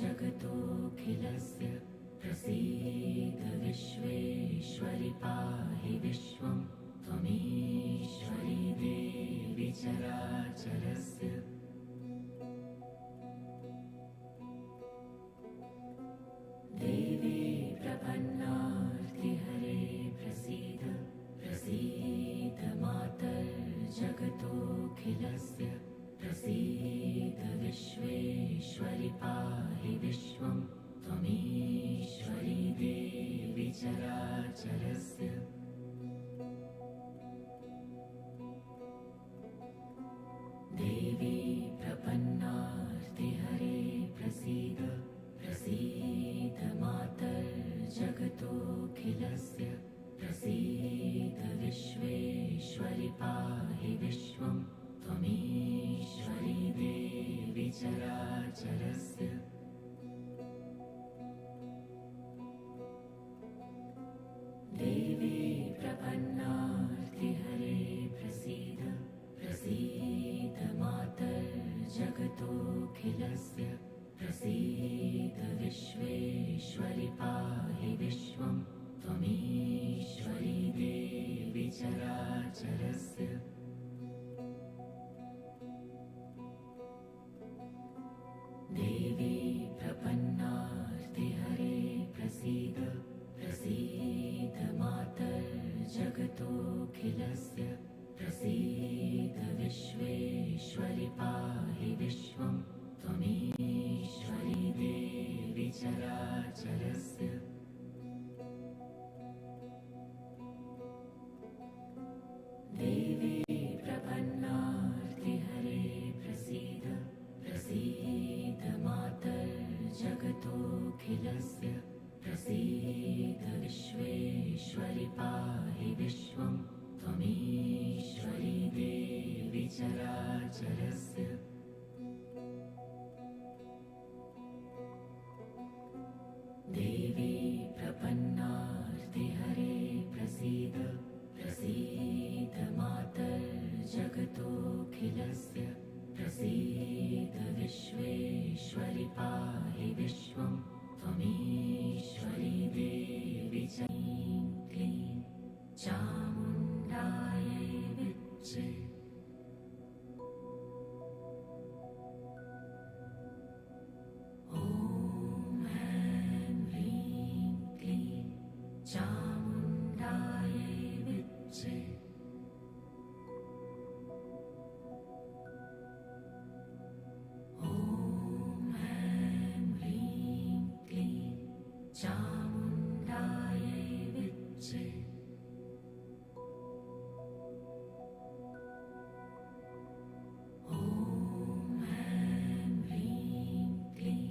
जगतोऽखिलस्य प्रसीद विश्वेश्वरि पाहि विश्वं त्वमीश्वरि देवि चराचरस्य। देवी प्रपन्नार्तिहरे प्रसीद प्रसीद मातर्जगतोऽखिलस्य प्रसीद विश्वेश्वरि पाहि विश्वं त्वमीश्वरि देवि चराचरस्य। देवी प्रपन्नार्तिहरे प्रसीद प्रसीद मातर्जगतोऽखिलस्य प्रसीद विश्वेश्वरि पाहि विश्वं त्वमीश्वरि देवि चराचरस्य। देवी प्रपन्नार्तिहरे प्रसीद प्रसीद मातर्जगतोऽखिलस्य प्रसीद विश्वेश्वरि पाहि विश्वं त्वमीश्वरि देवि चराचरस्य। देवी प्रपन्नार्तिहरे प्रसीद प्रसीद मातर्जगतोऽखिलस्य प्रसीद विश्वेश्वरि पाहि विश्वं त्वमीश्वरि देवि चराचरस्य। देवी प्रपन्नार्तिहरे प्रसीद प्रसीद मातर्जगतोऽखिलस्य प्रसीद विश्वेश्वरि पाहि विश्वं त्वमीश्वरि देवि चराचरस्य। देवी प्रपन्नार्तिहरे प्रसीद प्रसीद मातर्जगतोऽखिलस्य प्रसीद विश्वेश्वरि पाहि विश्वं त्वमीश्वरि देवि च क्लीं चामुण्डायै विच्चे। ॐ ऐं ह्रीं क्लीं चामुण्डायै विच्चे। ॐ ऐं ह्रीं क्लीं चामुण्डायै विच्चे। ॐ ऐं ह्रीं क्लीं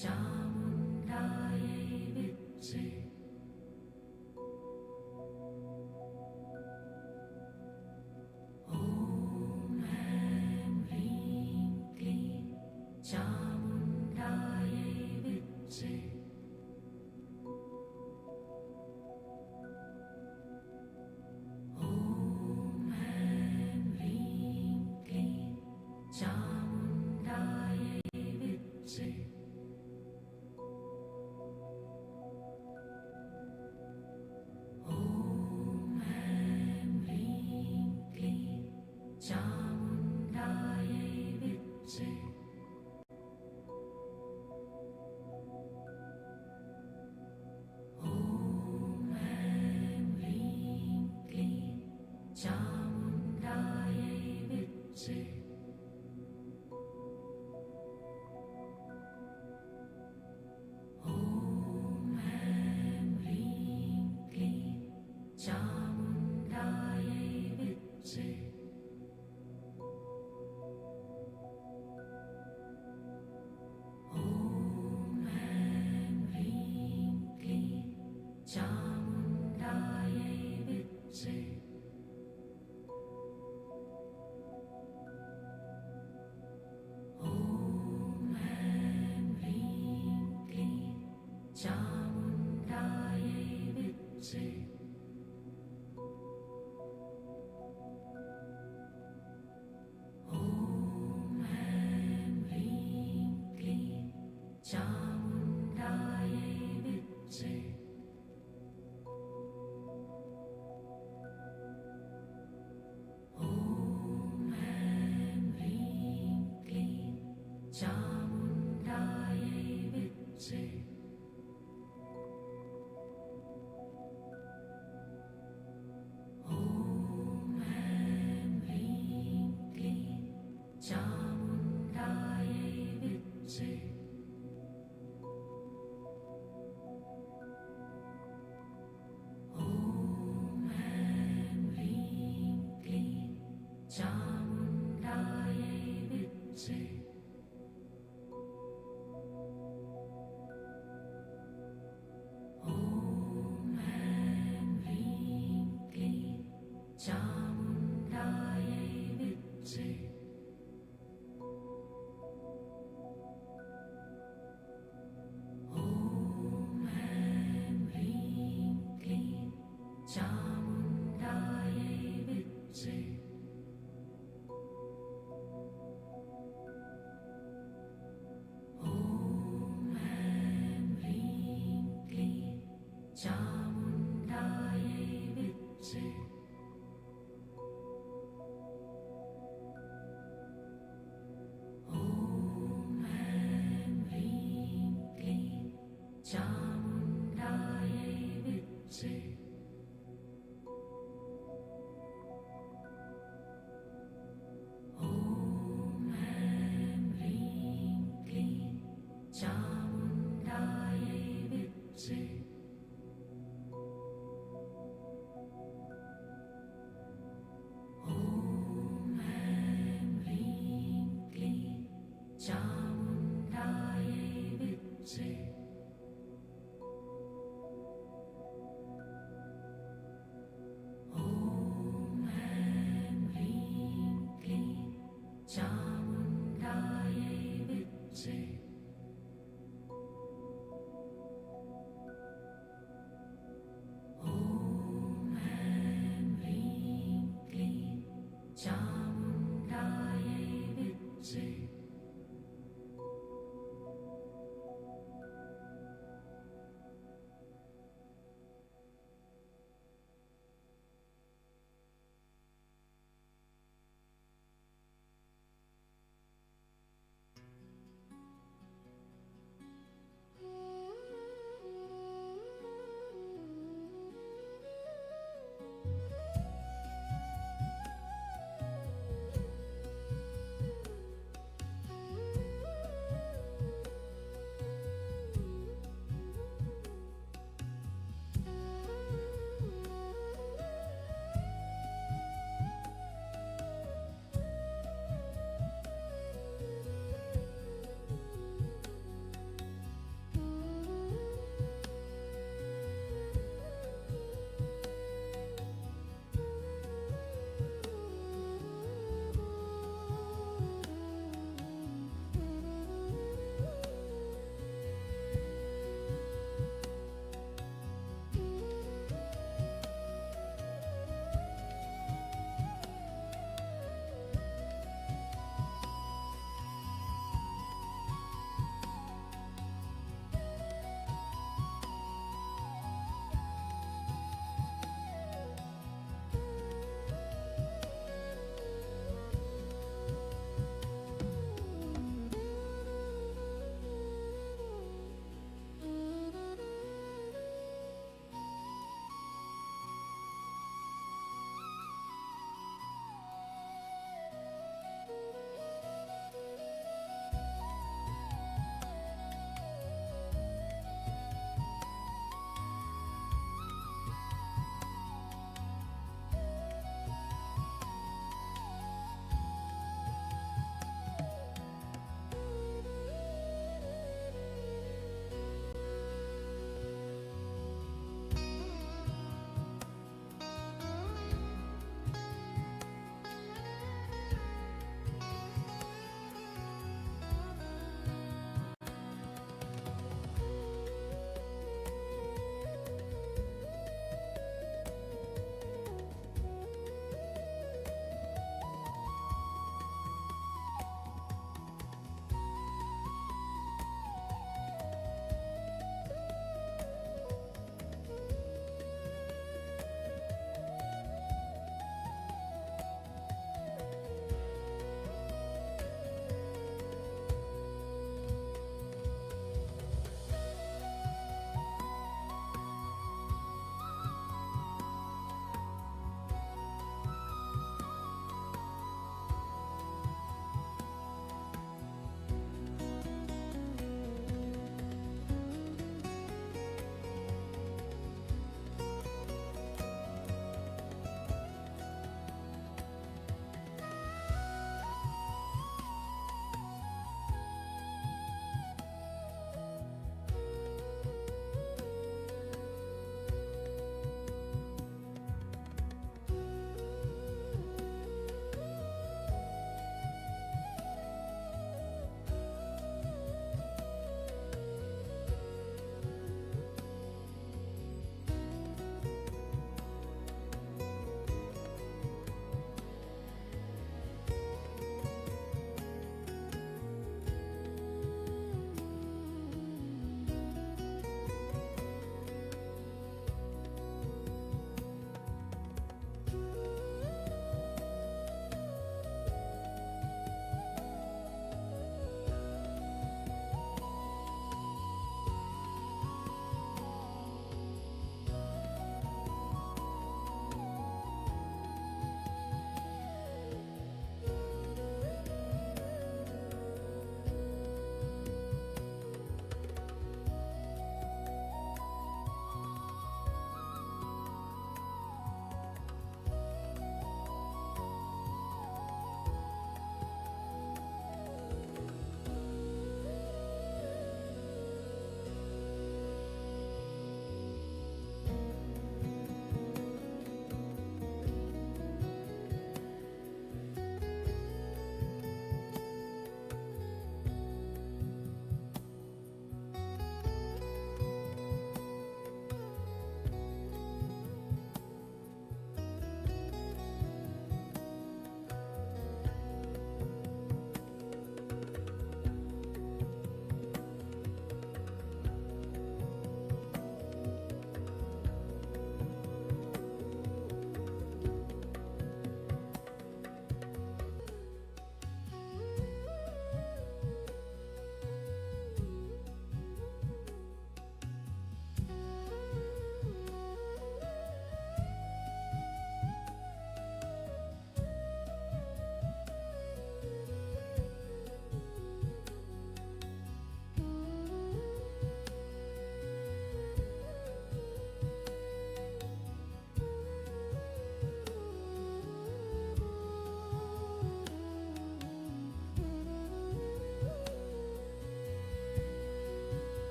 चामुण्डायै विच्चे। ॐ ऐं ह्रीं क्लीं चामुण्डायै विच्चे। ॐ ऐं ह्रीं क्लीं चामुण्डायै विच्चे। ॐ ऐं ह्रीं क्लीं चामुण्डायै विच्चे। चामुण्डायै विच्चे। ॐ ऐं ह्रीं क्लीं चामुण्डायै विच्चे। ॐ ऐं ह्रीं क्लीं चामुण्डायै विच्चे। ॐ ऐं ह्रीं क्लीं चामुण्डायै विच्चे। ॐ ऐं ह्रीं क्लीं चामुण्डायै विच्चे। ॐ ऐं ह्रीं क्लीं चामुण्डायै विच्चे। ॐ ऐं ह्रीं क्लीं चामुण्डायै विच्चे। ॐ ऐं ह्रीं क्लीं चामुण्डायै विच्चे। ॐ ऐं ह्रीं क्लीं चामुण्डायै विच्चे। ॐ ऐं ह्रीं क्लीं चामुण्डायै विच्चे। ॐ ऐं ह्रीं क्लीं चामुण्डायै विच्चे। ॐ ऐं ह्रीं क्लीं चामुण्डायै विच्चे।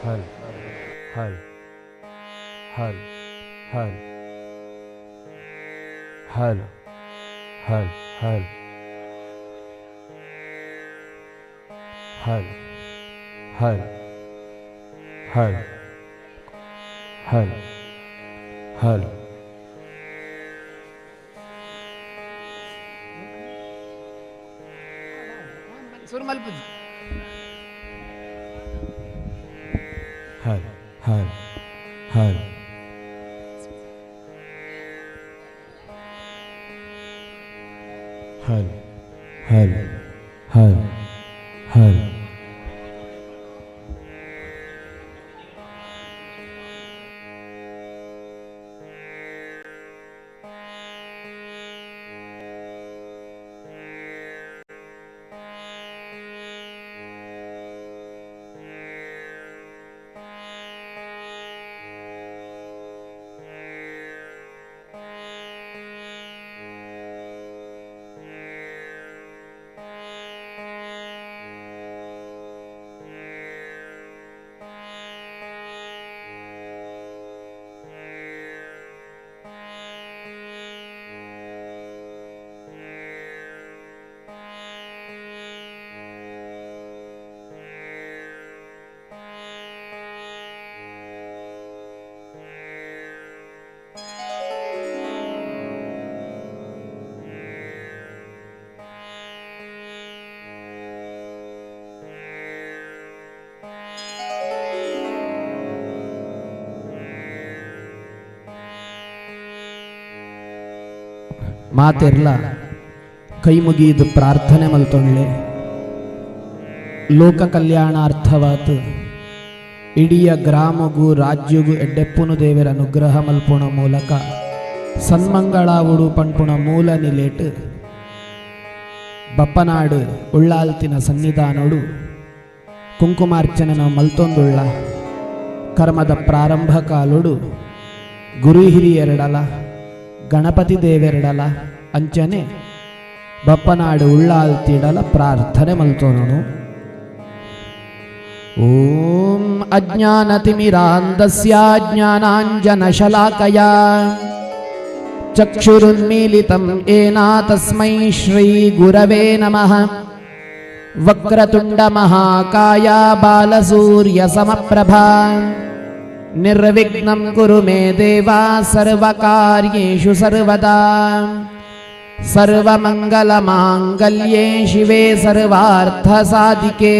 ಹಲ್ ಹಲ್ ಹಲ್ ಹಲ್ ಹಲ್ ಹಲ್ ಹಲ್ ಹಲ್ ಹಲ್ ಹಲ್ ಹಲ್ ಹಲ್. ಹಲ್ ಹಲ್ ಹಲ್ ಹಲ್ ಹಲ್ ಹಲ್ ಹಲ್. ಮಾತೆರ್ಲ ಕೈ ಮುಗಿದು ಪ್ರಾರ್ಥನೆ ಮಲ್ತೊಂಡ್ಲೆ. ಲೋಕ ಕಲ್ಯಾಣಾರ್ಥವಾತ್ ಇಡೀ ಗ್ರಾಮಗೂ ರಾಜ್ಯಗೂ ಎಡ್ಡೆಪ್ಪುನು ದೇವರ ಅನುಗ್ರಹ ಮಲ್ಪುಣ ಮೂಲಕ ಸನ್ಮಂಗಳಾವುಡು ಪಣ್ಪುಣ ಮೂಲ ನಿಲೇಟ್ ಬಪ್ಪನಾಡು ಉಳ್ಳಾಲ್ತಿನ ಸನ್ನಿಧಾನೋಡು ಕುಂಕುಮಾರ್ಚನೆನ ಮಲ್ತೊಂದುಳ್ಳ ಕರ್ಮದ ಪ್ರಾರಂಭ ಕಾಲುಡು ಗುರು ಹಿರಿಯರೆಡಲ ಗಣಪತಿ ದೇವೆರಡಲ ಅಂಚನೆ ಬಪ್ಪನಾಡು ಉಳ್ಳಾಲ್ತಿಡಲ ಪ್ರಾರ್ಥನೆ ಮಲ್ತೋನನು. ಓಂ ಅಜ್ಞಾನತಿಮಿರಾಂಧಸ್ಯ ಜ್ಞಾನಾಂಜನಶಲಾಕಯಾ ಚಕ್ಷುರುನ್ಮೀಲಿತಂ ಏನ ತಸ್ಮೈ ಶ್ರೀ ಗುರವೇ ನಮಃ. ವಕ್ರತುಂಡ ಮಹಾಕಾಯ ಬಾಲಸೂರ್ಯ ಸಮಪ್ರಭಾ ನಿರ್ವಿಘ್ನಂ ಕುರು ಮೇ ದೇವ ಸರ್ವಕಾರ್ಯೇಷು ಸರ್ವದಾ. ಸರ್ವಮಂಗಲಮಾಂಗಲ್ಯೇ ಶಿವೆ ಸರ್ವಾರ್ಥ ಸಾಧಿಕೆ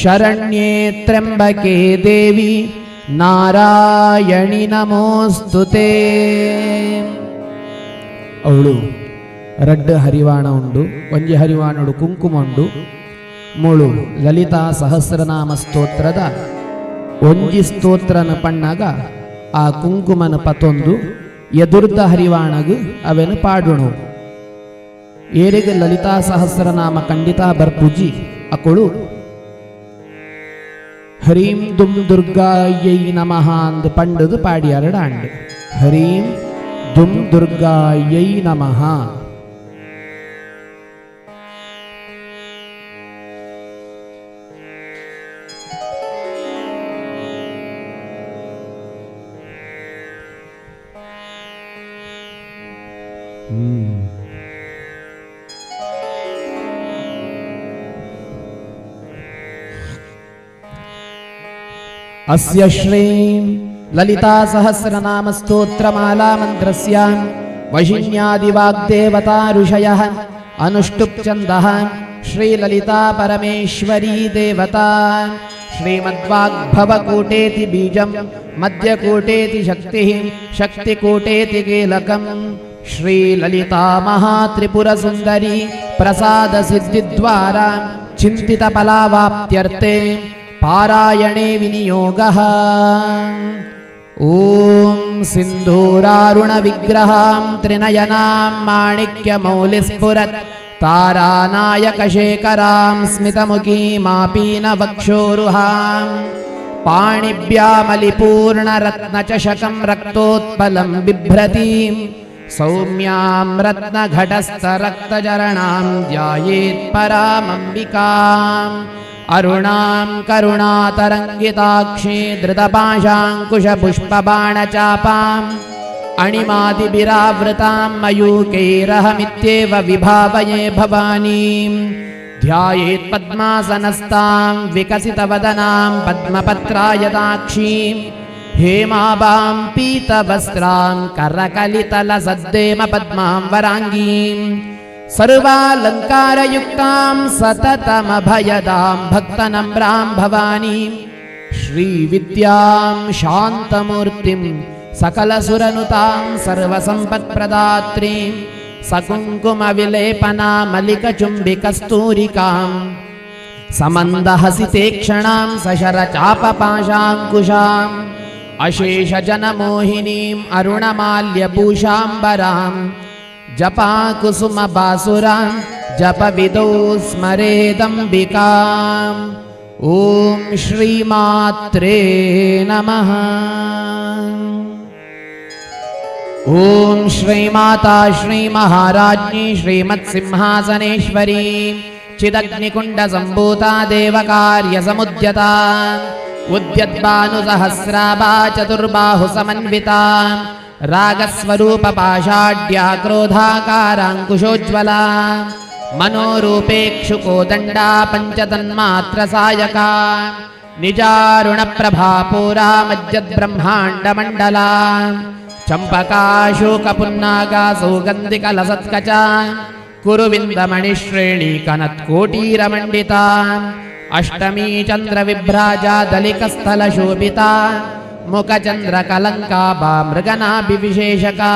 ಶರಣ್ಯೇ ತ್ರ್ಯಂಬಕೆ ದೇವಿ ನಾರಾಯಣಿ ನಮೋಸ್ತುತೇ. ಅವಳು ರಡ್ಡು ಹರಿವಾಣ ಉಂಡು, ಒಂಜಿ ಹರಿವಾಣುಡು ಕುಂಕುಮ ಉಂಡು. ಮುಳು ಲಲಿತಾ ಸಹಸ್ರನಾಮ ಸ್ತೋತ್ರದ ಒಂಜಿ ಸ್ತೋತ್ರನ ಪಣ್ಣಾಗ ಆ ಕುಂಕುಮನ ಪತೊಂದು ಎದುರ್ದ ಹರಿವಾಣಗು ಅವೆನು ಪಾಡುಣು. ಏರಿಗೆ ಲಲಿತಾ ಸಹಸ್ರನಾಮ ಖಂಡಿತ ಬರ್ಪುಜಿ ಅಕುಳು ಹರೀಂ ದುಂ ದುರ್ಗಾಯೈ ನಮಃ ಅಂದು ಪಂಡದು ಪಾಡಿಯಾರಡ ಅಂಡು. ಹರೀಂ ದುಂ ದುರ್ಗಾಯೈ ನಮಃ. अस्य श्रीं ललिता सहस्रनाम स्तोत्रमाला मन्त्रस्य वशिन्यादिवाग्देवता ऋषयः अनुष्टुप् छन्दः श्रीललिता परमेश्वरी देवता श्रीमद्वाग्भवकूटेति बीजं मध्यकूटेति शक्तिः शक्तिकूटेति कीलकं श्रीललिता महात्रिपुरसुन्दरी प्रसादसिद्धिद्वारा चिन्तितफलावाप्त्यर्थे पारायणे विनियोगः. ॐ सिन्धूरारुणविग्रहां त्रिनयनां माणिक्यमौलिस्फुरत् तारानायकशेखरां स्मितमुखीमापीनवक्षोरुहां पाणिभ्यामलिपूर्णरत्नचषकं रक्तोत्पलं बिभ्रतीं सौम्यां रत्नघटस्थरक्तचरणां ध्यायेत् परामम्बिकाम्. अरुणां करुणातरङ्गिताक्षी धृतपाशाङ्कुशपुष्पबाणचापाम् अणिमादिभिरावृतां मयूकैरहमित्येव विभावये भवानीं। ध्यायेत् पद्मासनस्तां विकसितवदनां पद्मपत्रायताक्षीं हेमाबां पीतवस्त्रां करकलितलसद्देम पद्मां वराङ्गीं सर्वालङ्कारयुक्तां सततमभयदां भक्तनम्रां भवानीं श्रीविद्यां शान्तमूर्तिं सकलसुरनुतां सर्वसम्पत्प्रदात्रीं सकुङ्कुमविलेपनामलिकचुम्बिकस्तूरिकां समन्दहसिते क्षणां सशरचापपाशाङ्कुशाम् अशेषजनमोहिनीम् अरुणमाल्यभूषाम्बरां जपाकुसुमबासुरां जपविदौ स्मरेदम्बिकाम्। ॐ श्रीमात्रे नमः। ॐ श्रीमाता श्रीमहाराज्ञी श्रीमत्सिंहासनेश्वरी चिदग्निकुण्डसम्भूता देवकार्यसमुद्यता उद्यद्भानुसहस्राभा चतुर्बाहुसमन्विता रागस्वरूपपाषाढ्या क्रोधाकाराङ्कुशोज्ज्वला मनोरूपेक्षुकोदण्डा पञ्चतन्मात्रसायका निजारुणप्रभापूरा मज्जद्ब्रह्माण्डमण्डला चम्पकाशोकपुन्नागा सौगन्धिकलसत्कचा कुरुविन्दमणिश्रेणी कनत्कोटीरमण्डिता अष्टमी चन्द्रविभ्राजा दलिकस्थलशोभिता मुखचन्द्रकलङ्काभा मृगनाभिविशेषका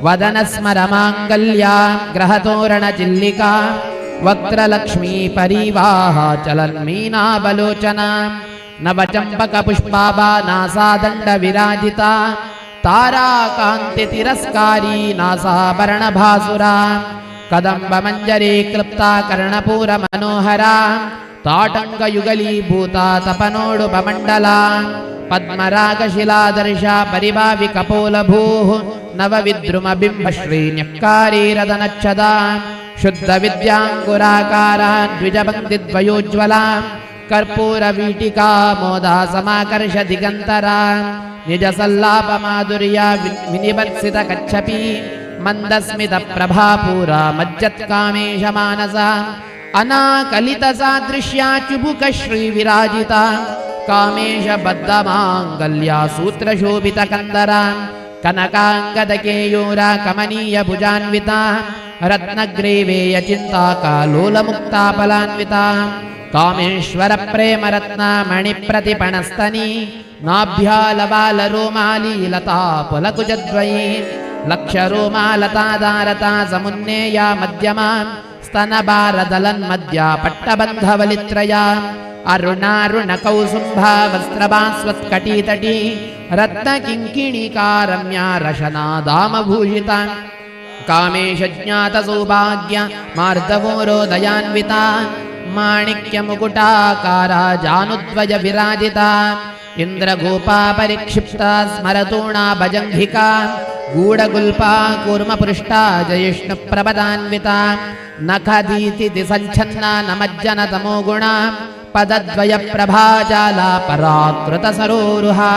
वदनस्मरमाङ्गल्या ग्रहतोरणचिल्लिका वक्त्रलक्ष्मीपरीवाह चलन्मीनावलोचना नवचम्पकपुष्पाभा नासादण्डविराजिता ताराकान्तितिरस्कारी नासाभरणभासुरा कदम्बमञ्जरी क्लृप्ता कर्णपूरमनोहरा ताटङ्कयुगलीभूता तपनोडुपमण्डला पद्मरागशिलादर्शा परिभाविकपोलभूः नवविद्रुमबिम्बश्रीण्यक्कारीरदनच्छदा शुद्धविद्याङ्कुराकारा द्विजपङ्क्तिद्वयोज्ज्वला कर्पूरवीटिका मोदा समाकर्ष दिगन्तरा निजसल्लापमाधुर्या विनिवर्सितकच्छपी मन्दस्मितप्रभापूरा मज्जत्कामेश मानसा अनाकलितसादृश्या चुबुकश्रीविराजिता कामेश बद्धमाङ्गल्या सूत्रशोभितकन्दरा कनकाङ्गदकेयूरा कमनीयभुजान्विता रत्नग्रीवेयचिन्ताकालोलमुक्ताफलान्विता कामेश्वरप्रेमरत्नामणिप्रतिपणस्तनी नाभ्यालबालरोमाली लता पुलकुजद्वयी लक्षरोमालतादारता समुन्नेया मध्यमा स्तनबारदलन्मद्या पट्टबन्धवलित्रया अरुणारुणकौसुम्भा वस्त्रभास्वत्कटीतटी रत्नकिङ्किणिकारम्या रशनादामभूषिता कामेशज्ञातसौभाग्य मार्दवोरोदयान्विता माणिक्यमुकुटाकारा जानुद्वय विराजिता इन्द्रगोपा परिक्षिप्ता स्मरतूणा भजङ्घिका गूढगुल्पा कूर्मपृष्ठा जयिष्णुप्रपदान्विता नखदीतिथि सञ्छन्ना नमज्जनतमो गुणा पदद्वयप्रभाजाला पराकृतसरोरुहा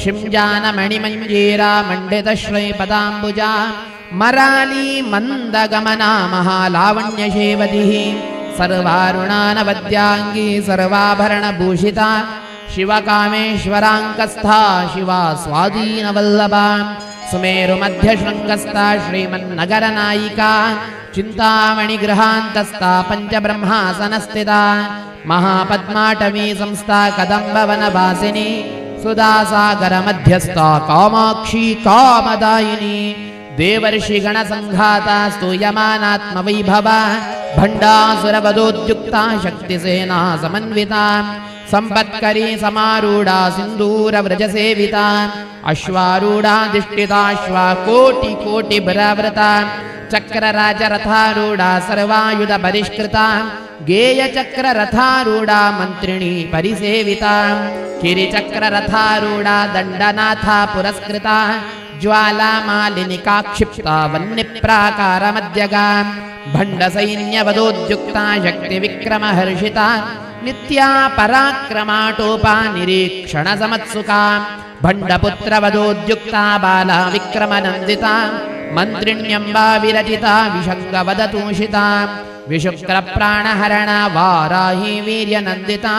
शिञ्जानमणिमञ्जीरा मण्डितश्रीपदाम्बुजा मराली मन्दगमना महालावण्यशेवधिः सर्वारुणानवद्याङ्गी सर्वाभरणभूषिता शिवकामेश्वराङ्कस्था शिवा स्वाधीनवल्लभा सुमेरुमध्यशृङ्गस्था श्रीमन्नगरनायिका चिन्तामणिगृहान्तस्था पञ्चब्रह्मासनस्थिता महापद्माटवी संस्था कदम्बवनवासिनी सुधासागरमध्यस्था कामाक्षी कामदायिनी देवर्षिगणसङ्घाता स्तूयमानात्मवैभवा भण्डासुरवदोद्युक्ता शक्तिसेना समन्विता सम्पत्करी समारूढा सिन्दूरव्रजसेविता अश्वारूढा दिष्टिताश्वा कोटिकोटिभरावृता चक्रराजरथारूढा सर्वायुधपरिष्कृता गेयचक्ररथारूढा मन्त्रिणी परिसेविता किरिचक्ररथारूढा दण्डनाथा पुरस्कृता ज्वालामालिनिका क्षिप्ता वह्निप्राकारमध्यगा भण्डसैन्यवदोद्युक्ता शक्तिविक्रमहर्षिता ನಿತ್ಯಾ ಪರಾಕ್ರಮಾಟೋಪಾ ನಿರೀಕ್ಷಣ ಸಮತ್ಸುಕಾ ಭಂಡಪುತ್ರವದೋದ್ಯುಕ್ತಾ ಬಾಲಾ ವಿಕ್ರಮನಂದಿತಾ ಮಂತ್ರಿಣ್ಯಂಬಾ ವಿರಚಿತಾ ವಿಷಂಗವದತೂಷಿತಾ ವಿಶುಕ್ರಪ್ರಾಣಹರಣ ವಾರಾಹಿ ವೀರ್ಯನಂದಿತಾ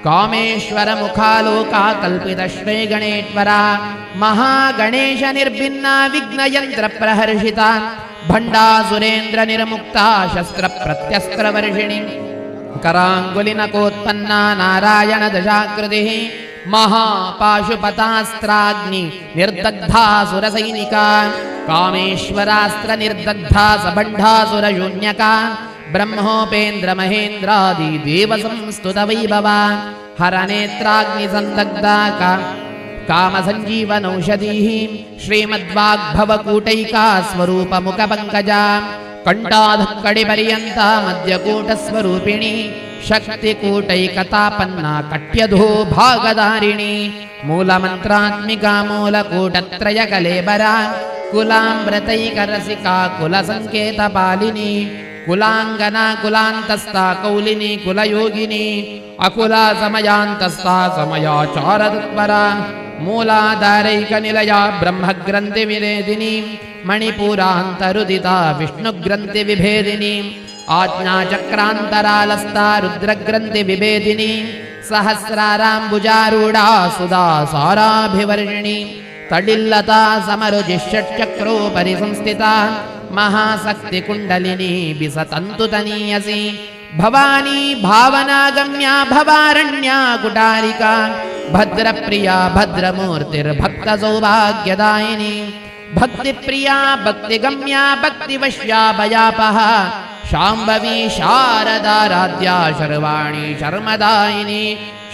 ಕಾಮೇಶ್ವರ ಮುಖಾಲೋಕಾ ಕಲ್ಪಿತ ಶ್ರೀಗಣೇಶ್ವರ ಮಹಾಗಣೇಶ ನಿರ್ಭಿನ್ನ ವಿಘ್ನಯಂತ್ರ ಪ್ರಹರ್ಷಿತ ಭಂಡಾಸುರೇಂದ್ರ ನಿರ್ಮುಕ್ತ ಶಸ್ತ್ರ ಪ್ರತ್ಯಸ್ತ್ರವರ್ಷಿಣಿ ಕರಾಂಗುಲಿನಕೋತ್ಪನ್ನ ನಾರಾಯಣ ದಶಾಕೃತಿ ಮಹಾಪಾಶುಪತಾಸ್ತ್ರಾಗ್ನಿ ನಿರ್ದಗ್ಧಾಸುರಸೈನಿಕಾ ಕಾಮೇಶ್ವರಾಸ್ತ್ರ ನಿರ್ದಗ್ಧಾ ಸಬಂಢಾಸುರಶೂನ್ಯಕ ಬ್ರಹ್ಮೋಪೇಂದ್ರ ಮಹೇಂದ್ರಾದಿ ದೇವ ಸಂಸ್ತುತ ವೈಭವ ಹರನೇತ್ರಾಗ್ನಿ ಸಂದಗ್ಧ ಕಾಮಸಂಜೀವನೌಷಧೀಃ ಶ್ರೀಮದ್ವಾಗ್ಭವಕೂಟೈಕಾ ಸ್ವರೂಪಮುಖಪಂಕಜಾ ಕಂಠಾಧಕ್ಕಡಿಪರ್ಯಂತ ಮಧ್ಯಕೂಟಸ್ವರೂಪಿಣಿ ಶಕ್ತಿಕೂಟೈಕತಾಪನ್ನ ಕಟ್ಯಧೋ ಭಾಗಧಾರಿಣಿ ಮೂಲಮಂತ್ರಾತ್ಮಿಕಾ ಮೂಲಕೂಟತ್ರಯಕಲೇಬರ ಕುಲಾಮೃತೈಕರಸಿಕಾ ಕುಲಸಂಕೇತಪಾಲಿನಿ ಕುಲಾಂಗನಾ ಕುಲಾಂತಸ್ಥ ಕೌಲಿನಿ ಕುಲಯೋಗಿನಿ ಅಕುಲ ಸಮಯಾಂತಸ್ಥ ಸಮಯಾಚಾರತತ್ಪರ ಮೂಲಾಧಾರೈಕ ನಿಲಯ ಬ್ರಹ್ಮಗ್ರಂಥಿ ವಿವೇದಿನಿ ಮಣಿಪುರಾಂತರುದಿತ ವಿಷ್ಣುಗ್ರಂಥಿ ವಿಭೇದಿನಿ ಆಜ್ಞಾಚಕ್ರಾಂತರಾಲಸ್ಥ ರುದ್ರಗ್ರಂಥಿ ವಿಭೇದಿನಿ ಸಹಸ್ರಾರಾಂಬುಜಾರೂಢಾ ಸುಧಾ ಸಾರಾಭಿವರ್ಷಿಣಿ ತಡಿಲ್ಲತಾ ಸಮರುಜಿ ಷಟ್ಚಕ್ರೋಪರಿ ಸಂಸ್ಥಿತ ಮಹಾಸಕ್ತಿ ಕುಂಡಲಿನಿ ಬಿಸತಂತುತನೀಯಸಿ ಭವಾನಿ ಭಾವನಾಗಮ್ಯ ಭವಾರಣ್ಯ ಕುಟಾರಿಕಾ ಭದ್ರಪ್ರಿಯ ಭದ್ರಮೂರ್ತಿರ್ಭಕ್ತ ಸೌಭಾಗ್ಯದಾಯಿನಿ ಭಕ್ತಿಪ್ರಿಯ ಭಕ್ತಿಗಮ್ಯ ಭಕ್ತಿವಶ್ಯಾ ಭಯಾಪಹ ಶಾಂಭವಿ ಶಾರದಾರಾಧ್ಯ ಶರ್ವಾಣಿ ಶರ್ಮದಾಯಿನಿ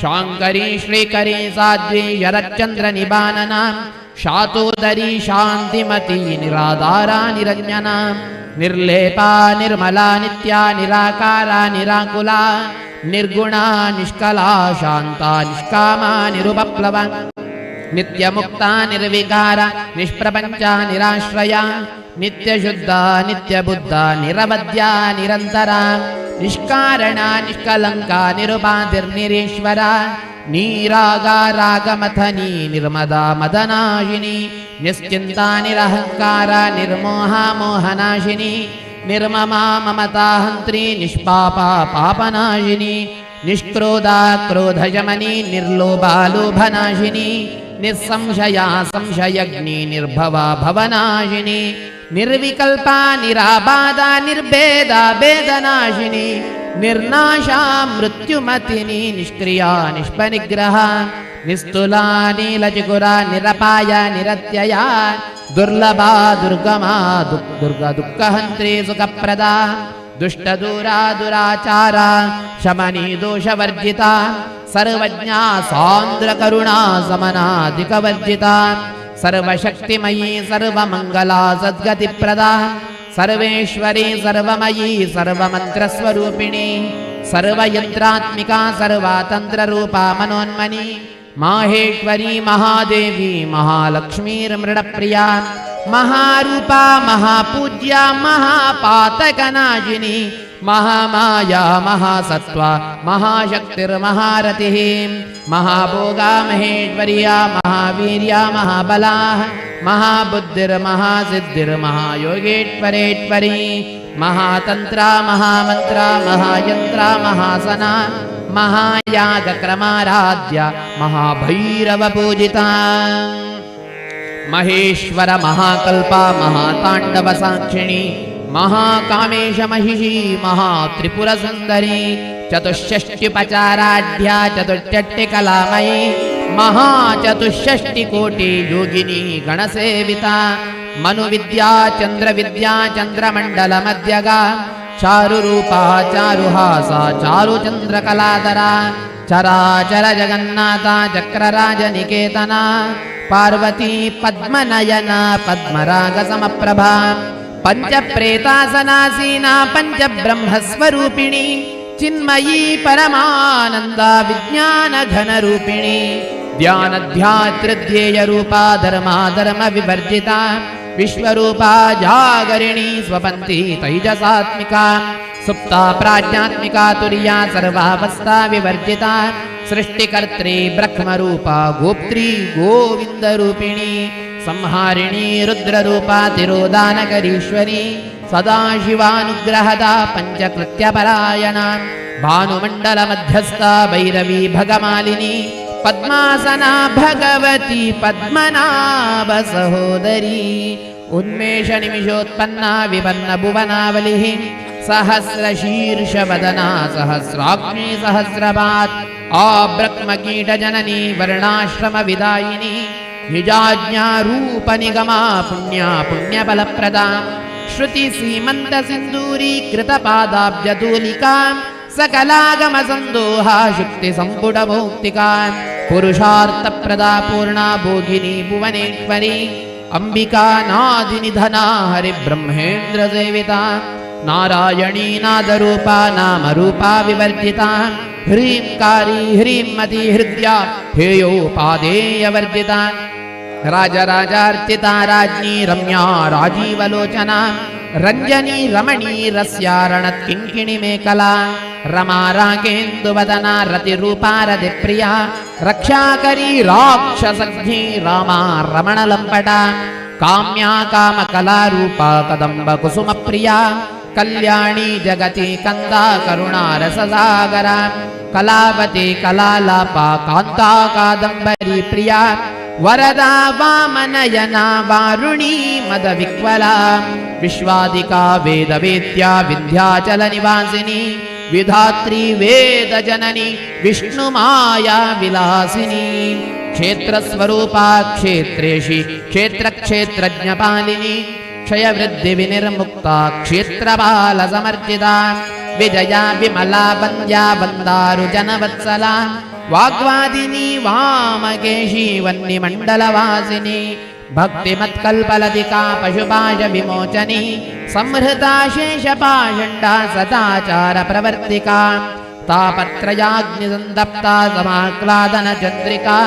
ಶಾಂಕರಿ ಶ್ರೀಕರಿ ಸಾಧ್ವಿ ಶರಚ್ಚಂದ್ರ ನಿಬಾನನ ಶಾತೋದರಿ ಶಾಂತಿಮತಿ ನಿರಾಧಾರ ನಿರಂಜನ ನಿರ್ಲೇಪಾ ನಿರ್ಮಲಾ ನಿತ್ಯ ನಿರಾಕಾರ ನಿರಾಕುಲ ನಿರ್ಗುಣ ನಿಷ್ಕಲಾ ಶಾಂತ ನಿಷ್ಕಾಮ ನಿರುಪಪ್ಲವ ನಿತ್ಯಮುಕ್ತ ನಿರ್ವಿಕಾರ ನಿಷ್ಪ್ರಪಂಚ ನಿರಾಶ್ರಯ ನಿತ್ಯಶುದ್ಧ ನಿತ್ಯಬುದ್ಧ ನಿರವದ್ಯ ನಿರಂತರ ನಿಷ್ಕಾರಣ ನಿಷ್ಕಲಂಕ ನಿರುಪಾಧಿರ್ನಿರೀಶ್ವರ ನೀರಾಗ ರಾಗಮಥನಿ ನಿರ್ಮದ ಮದನಾಶಿನಿ ನಿಶ್ಚಿಂತ ನಿರಹಂಕಾರ ನಿರ್ಮೋಹ ಮೋಹನಾಶಿನಿ ನಿರ್ಮಮಾ ಮಮತಾಹಂತ್ರಿ ನಿಷ್ಪಾಪ ಪಾಪನಾಶಿನಿ ನಿಷ್ಕ್ರೋಧ ಕ್ರೋಧಶಮನಿ ನಿರ್ಲೋಭಾಲೋಭನಾಶಿನಿ ನಿಸ್ಸಂಶಯ ಸಂಶಯಗ್ನಿ ನಿರ್ಭವ ಭವನಾಶಿನಿ ನಿರ್ವಿಕಲ್ಪ ನಿರಾಬಾಧ ನಿರ್ಭೇದ ಭೇದನಾಶಿನಿ ನಿರ್ನಾಶ ಮೃತ್ಯುಮತಿನಿ ನಿಷ್ಕ್ರಿಯ ನಿಷ್ಪನಿಗ್ರಹ ನಿಸ್ತುಲಾ ನೀಲಚಿಕುರ ನಿರಪಾಯ ನಿರತ್ಯಯ ದುರ್ಲಭ ದುರ್ಗಮ ದುರ್ಗ ದುಃಖಹಂತ್ರಿ ಸುಖಪ್ರದ ದುಷ್ಟದೂರ ದುರಾಚಾರ ಶಮನಿ ದೋಷವರ್ಜಿತ ಸರ್ವಜ್ಞ ಸಾಂದ್ರ ಕರುಣಾ ಸಮನಾಧಿಕವರ್ಜಿತ ಸರ್ವಶಕ್ತಿಮಯೀ ಸರ್ವಮಂಗಲಾ ಸದ್ಗತಿಪ್ರದ ಸರ್ವೇಶ್ವರಿ ಸರ್ವಮಯೀ ಸರ್ವಮಂತ್ರಸ್ವರೂಪಿಣಿ ಸರ್ವಯಂತ್ರಾತ್ಮಿಕಾ ಸರ್ವತಂತ್ರರೂಪಾ ಮನೋನ್ಮನಿ ಮಾಹೇಶ್ವರಿ ಮಹಾದೇವಿ ಮಹಾಲಕ್ಷ್ಮೀರ್ಮೃಡಪ್ರಿಯ ಮಹಾರೂಪಾ ಮಹಾಪೂಜ್ಯ ಮಹಾಪಾತಕನಾಶಿನಿ ಮಹಾಮಾಯಾ ಮಹಾಸತ್ವ ಮಹಾಶಕ್ತಿರ್ಮಹಾರತಿ ಮಹಾಭೋಗಾ ಮಹೇಶ್ವರ್ಯ ಮಹಾವೀರ್ಯ ಮಹಾಬಲಾ ಮಹಾಬುದ್ಧಿರ್ಮಹಾಸಿದ್ಧಿರ್ಮಹಾಯೋಗೇಶ್ವರೇಶ್ವರಿ ಮಹಾತಂತ್ರ ಮಹಾಮಂತ್ರ ಮಹಾಯಂತ್ರ ಮಹಾಸನ ಮಹಾಯಾಗ ಕ್ರಮಾರಾಧ್ಯ ಮಹಾಭೈರವ ಪೂಜಿತಾ ಮಹೇಶ್ವರ ಮಹಾಕಲ್ಪ ಮಹಾತಾಂಡವ ಸಾಕ್ಷಿಣಿ ಮಹಾಕಾಮೇಶ ಮಹಿಷಿ ಮಹಾತ್ರಿಪುರ ಸುಂದರಿ ಚತುಷ್ಷಷ್ಟ್ಯುಪಚಾರಾಢ್ಯ ಚತುಷ್ಷಷ್ಟಿ ಕಲಾಮಯಿ ಮಹಾಚತುಷ್ಷಷ್ಟಿ ಕೋಟಿ ಯೋಗಿನಿ ಗಣಸೇವಿತಾ ಮನುವಿದ್ಯಾ ಚಂದ್ರವಿದ್ಯಾ ಚಂದ್ರಮಂಡಲ ಮಧ್ಯಗ ಚಾರುರೂಪ ಚಾರುಹಾಸ ಚಾರುಚಂದ್ರಕಲಾಧರ ಚರಾಚರ ಜಗನ್ನಾಥ ಚಕ್ರರಾಜ ನಿಕೇತನ ಪಾರ್ವತಿ ಪದ್ಮನಯನ ಪದ್ಮರಾಗ ಸಮಪ್ರಭಾ ಪಂಚಪ್ರೇತಾಸನಾಸೀನಾ ಪಂಚಬ್ರಹ್ಮಸ್ವರೂಪಿಣಿ ಚಿನ್ಮಯೀ ಪರಮಾನಂದ ವಿಜ್ಞಾನ ಘನರೂಪಿಣಿ ಧ್ಯಾನ ಧ್ಯಾತೃಧ್ಯೇಯ ರೂಪಾ ಧರ್ಮಾಧರ್ಮ ವಿವರ್ಜಿತ ವಿಶ್ವರೂಪಾ ಜಾಗರಿಣಿ ಸ್ವಪಂತಿ ತೈಜಸಾತ್ಮಿಕಾ. सुप्ता प्राज्ञात्मिका तुर्या सर्वावस्था विवर्जिता सृष्टिकर्त्री ब्रह्मरूपा गोप्त्री गोविन्दरूपिणी संहारिणी रुद्ररूपा तिरोदानकरीश्वरी सदाशिवानुग्रहदा पञ्चकृत्यपरायणा भानुमण्डलमध्यस्था भैरवी भगमालिनी पद्मासना भगवती पद्मनाभ सहोदरी उन्मेषनिमिषोत्पन्ना विपन्नभुवनावलिः सहस्रशीर्षवदना सहस्राग्नि सहस्रपात् आब्रह्मकीटजननी वर्णाश्रमविदायिनी निजाज्ञारूपनिगमा पुण्या पुण्यफलप्रदा श्रुतिसीमन्तसिन्दूरी कृतपादाब्जतूलिकां सकलागमसन्दोहा शुक्तिसम्पुटमौक्तिकां पुरुषार्थप्रदा पूर्णा भोगिनी भुवनेश्वरी अम्बिका नादिनिधना हरिब्रह्मेन्द्रसेविता नारायणी नादरूपा नामरूपा विवर्जिता ह्रीं कारी ह्रीं मति हृद्या हेयोपादेयवर्जिता राजराजार्चिता राज्ञी रम्या राजीवलोचना रञ्जनी रमणी रस्या रणत्किङ्किणि मेकला रमा राकेन्दुवदना रतिरूपा रतिप्रिया रक्षाकरी राक्षसघ्नी रामा रमणलम्पटा काम्या कामकलारूपा कदम्बकुसुमप्रिया कल्याणी जगति कन्दा करुणारससागरा कलावती कलालापा कान्ता कादम्बरी प्रिया वरदा वामनयना वारुणी मदविक्वला विश्वादिका वेदवेद्या विन्ध्याचलनिवासिनी विधात्री वेदजननी विष्णुमाया विलासिनी क्षेत्रस्वरूपा क्षेत्रेषि क्षेत्रक्षेत्रज्ञपालिनी क्षयवृद्धिविनिर्मुक्ता क्षेत्रपालसमर्जिता विजया विमला वन्द्या वन्दारुजनवत्सला वाग्वादिनी वामकेशी वह्निमण्डलवासिनी भक्तिमत्कल्पलतिका पशुपाशविमोचनी संहृता शेषपाषण्डा सदाचारप्रवर्तिका तापत्रयाग्निसन्तप्ता समाह्लादनचन्द्रिका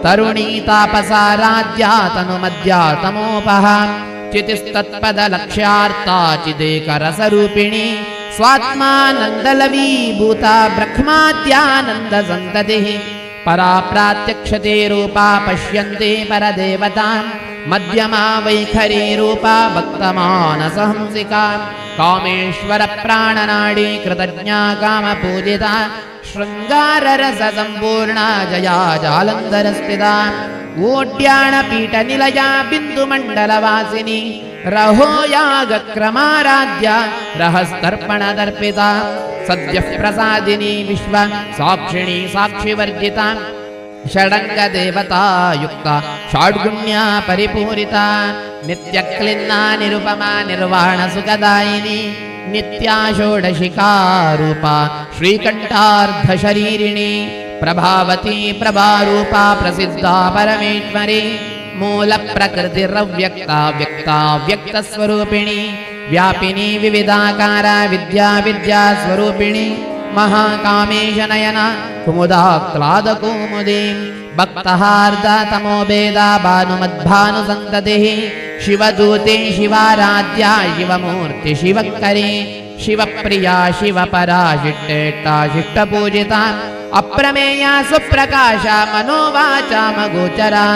तरुणी तापसाराध्या तनुमध्या तमोपहा चितिस्तत्पदलक्ष्यार्था चिदेकरसरूपिणी स्वात्मानन्दलवीभूता ब्रह्माद्यानन्दसन्ततिः परा प्रात्यक्षते रूपा पश्यन्ते परदेवतां मध्यमा वैखरी रूपा भक्तमानसहंसिका कामेश्वरप्राणनाडी कृतज्ञा कामपूजिता शृङ्गाररससम्पूर्णा जया जालन्धरस्थिता ओड्याणपीठनिलया बिन्दुमण्डलवासिनी रहोयागक्रमाराध्या रहस्तर्पणदर्पिता सद्यः प्रसादिनी विश्व साक्षिणी साक्षिवर्जिता षडङ्गदेवतायुक्ता षाड्गुण्या परिपूरिता नित्यक्लिन्ना निरुपमा निर्वाणसुखदायिनी नित्या षोडशिका रूपा श्रीकण्ठार्धशरीरिणी प्रभावती प्रभारूपा प्रसिद्धा परमेश्वरी मूलप्रकृतिरव्यक्ता व्यक्ता व्यक्तस्वरूपिणी व्यापिनी विविधाकारा विद्या विद्यास्वरूपिणी महाकामेशनयना कुमुदाक्लादकौमुदीं भक्तहार्दा तमोभेदा भानुमद्भानुसन्ततिः शिवदूते शिवाराध्या शिवमूर्ति शिवकरी शिवप्रिया शिवपरा शिष्टेष्टा शिष्टपूजिता अप्रमेया सुप्रकाशा मनोवाचामगोचरा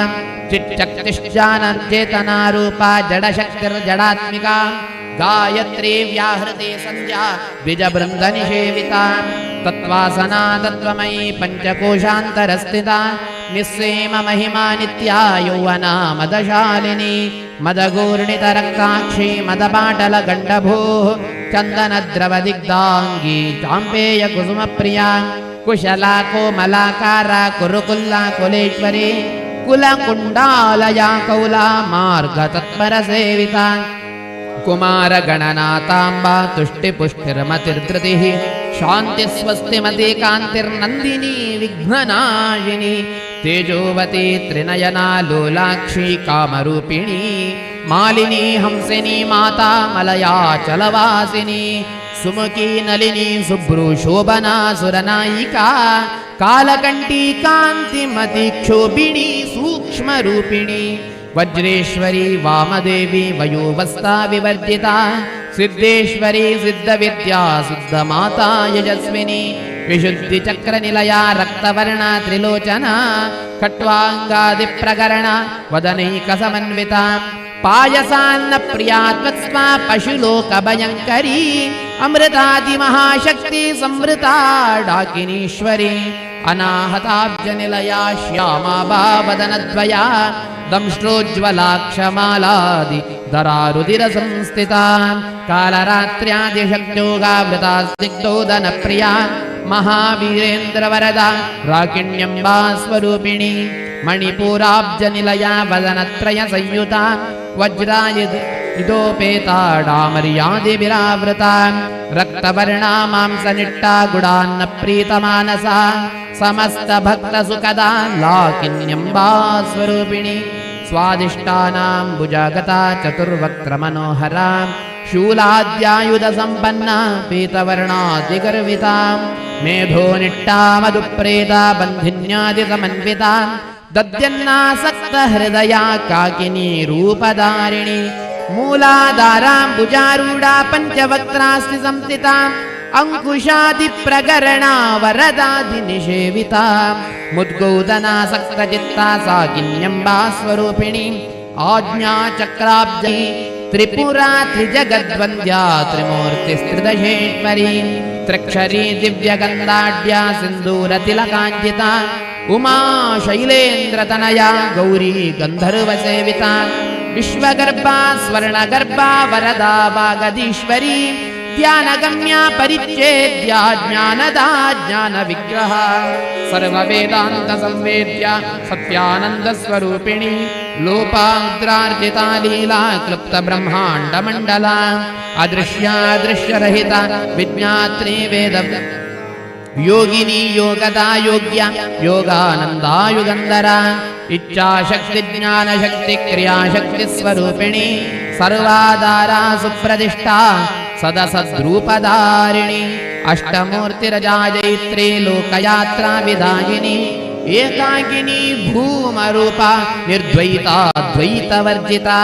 चिच्चक्तिश्चानर्चेतनारूपा जडशक्तिर्जडात्मिका गायत्री व्याहृति सन्ध्या द्विजवृन्दनिषेविता तत्त्वासना तत्त्वमयी पञ्चकोशान्तरस्थिता निस्सेम महिमा नित्या यौवना मदशालिनी मदगूर्णितरक्ताक्षी मदपाटलगण्डभूः चन्दनद्रवदिग्धाङ्गी चाम्पेयकुसुमप्रिया कुशला कोमलाकारा कुरुकुल्ला कुलेश्वरी कुलकुण्डालया कौला मार्गतत्परसेविता कुमारगणनाथाम्बा तुष्टिपुष्टिर्मतिर्धृतिः शान्तिस्वस्तिमती कान्तिर्नन्दिनी विघ्ननाशिनी तेजोवती त्रिनयना लोलाक्षी कामरूपिणी मालिनी हंसिनी माता मलयाचलवासिनी सुमुखी नलिनी सुभ्रूशोभना सुरनायिका कालकण्ठी कान्तिमती क्षोभिणी सूक्ष्मरूपिणी वज्रेश्वरी वामदेवी वयोवस्ता विवर्जिता। Siddheshwari सिद्धविद्या सिद्धमाता यजस्विनी विशुद्धिचक्रनिलया रक्तवर्णा त्रिलोचना खट्वाङ्गादिप्रकरणा वदनैकसमन्विता पायसान्नप्रिया त्वत्स्मा पशुलोकभयङ्करी अमृतादिमहाशक्ति संवृता डाकिनीश्वरी अनाहताब्जनिलया श्यामा वदनद्वया दंष्ट्रोज्ज्वलाक्षमालादि धरारुधिरसंस्थिता कालरात्र्यादिशक्त्योगावृता स्निग्धोदनप्रिया महावीरेन्द्रवरदा राकिण्यम्बा स्वरूपिणी मणिपूराब्जनिलया वदनत्रयसंयुता वज्रायुध इदोपेता डामर्यादिभिरावृता रक्तवर्णा मांसनिष्ठा गुडान्नप्रीतमानसा समस्तभक्तसुखदा लाकिन्यम्बा स्वरूपिणी स्वादिष्टानाम्बुजागता चतुर्वक्त्रमनोहरा शूलाद्यायुधसम्पन्ना पीतवर्णातिगर्विता मेधोनिष्ठा मधुप्रेता बन्धिन्यादिसमन्विता दद्यन्नासक्तहृदया काकिनी रूपधारिणी मूलाधाराम्बुजारूढा पञ्चवक्त्रास्ति संस्थिता अङ्कुशादिप्रकरणा वरदादिनिषेविता मुद्गौदनासक्तचित्ता साकिन्यम्बा स्वरूपिणी आज्ञाचक्राब्जी त्रिपुरा त्रिजगद्वन्द्या त्रिमूर्तिस्त्रिदशेश्वरी त्र्यक्षरी दिव्यगन्धाढ्या सिन्दूरतिलकाञ्चिता उमा शैलेन्द्रतनया गौरी गन्धर्वसेविता विश्वगर्भा स्वर्णगर्भा वरदा वागदीश्वरी ध्यानगम्या परिच्छेद्या ज्ञानदा ज्ञानविग्रह सर्ववेदान्तसंवेद्या सत्यानन्दस्वरूपिणी लोपाद्रार्जिता लीला क्लुप्तब्रह्माण्डमण्डला अदृश्यादृश्यरहिता विज्ञात्री वेद योगिनी योगदा योग्या योगानन्दायुगन्धरा इच्छाशक्ति ज्ञानशक्ति क्रियाशक्ति स्वरूपिणी सर्वाधारा सुप्रतिष्ठा सदसद्रूपधारिणी अष्टमूर्तिरजाजयित्री लोकयात्रा विधायिनी एकाकिनी भूमरूपा निर्द्वैता द्वैतवर्जिता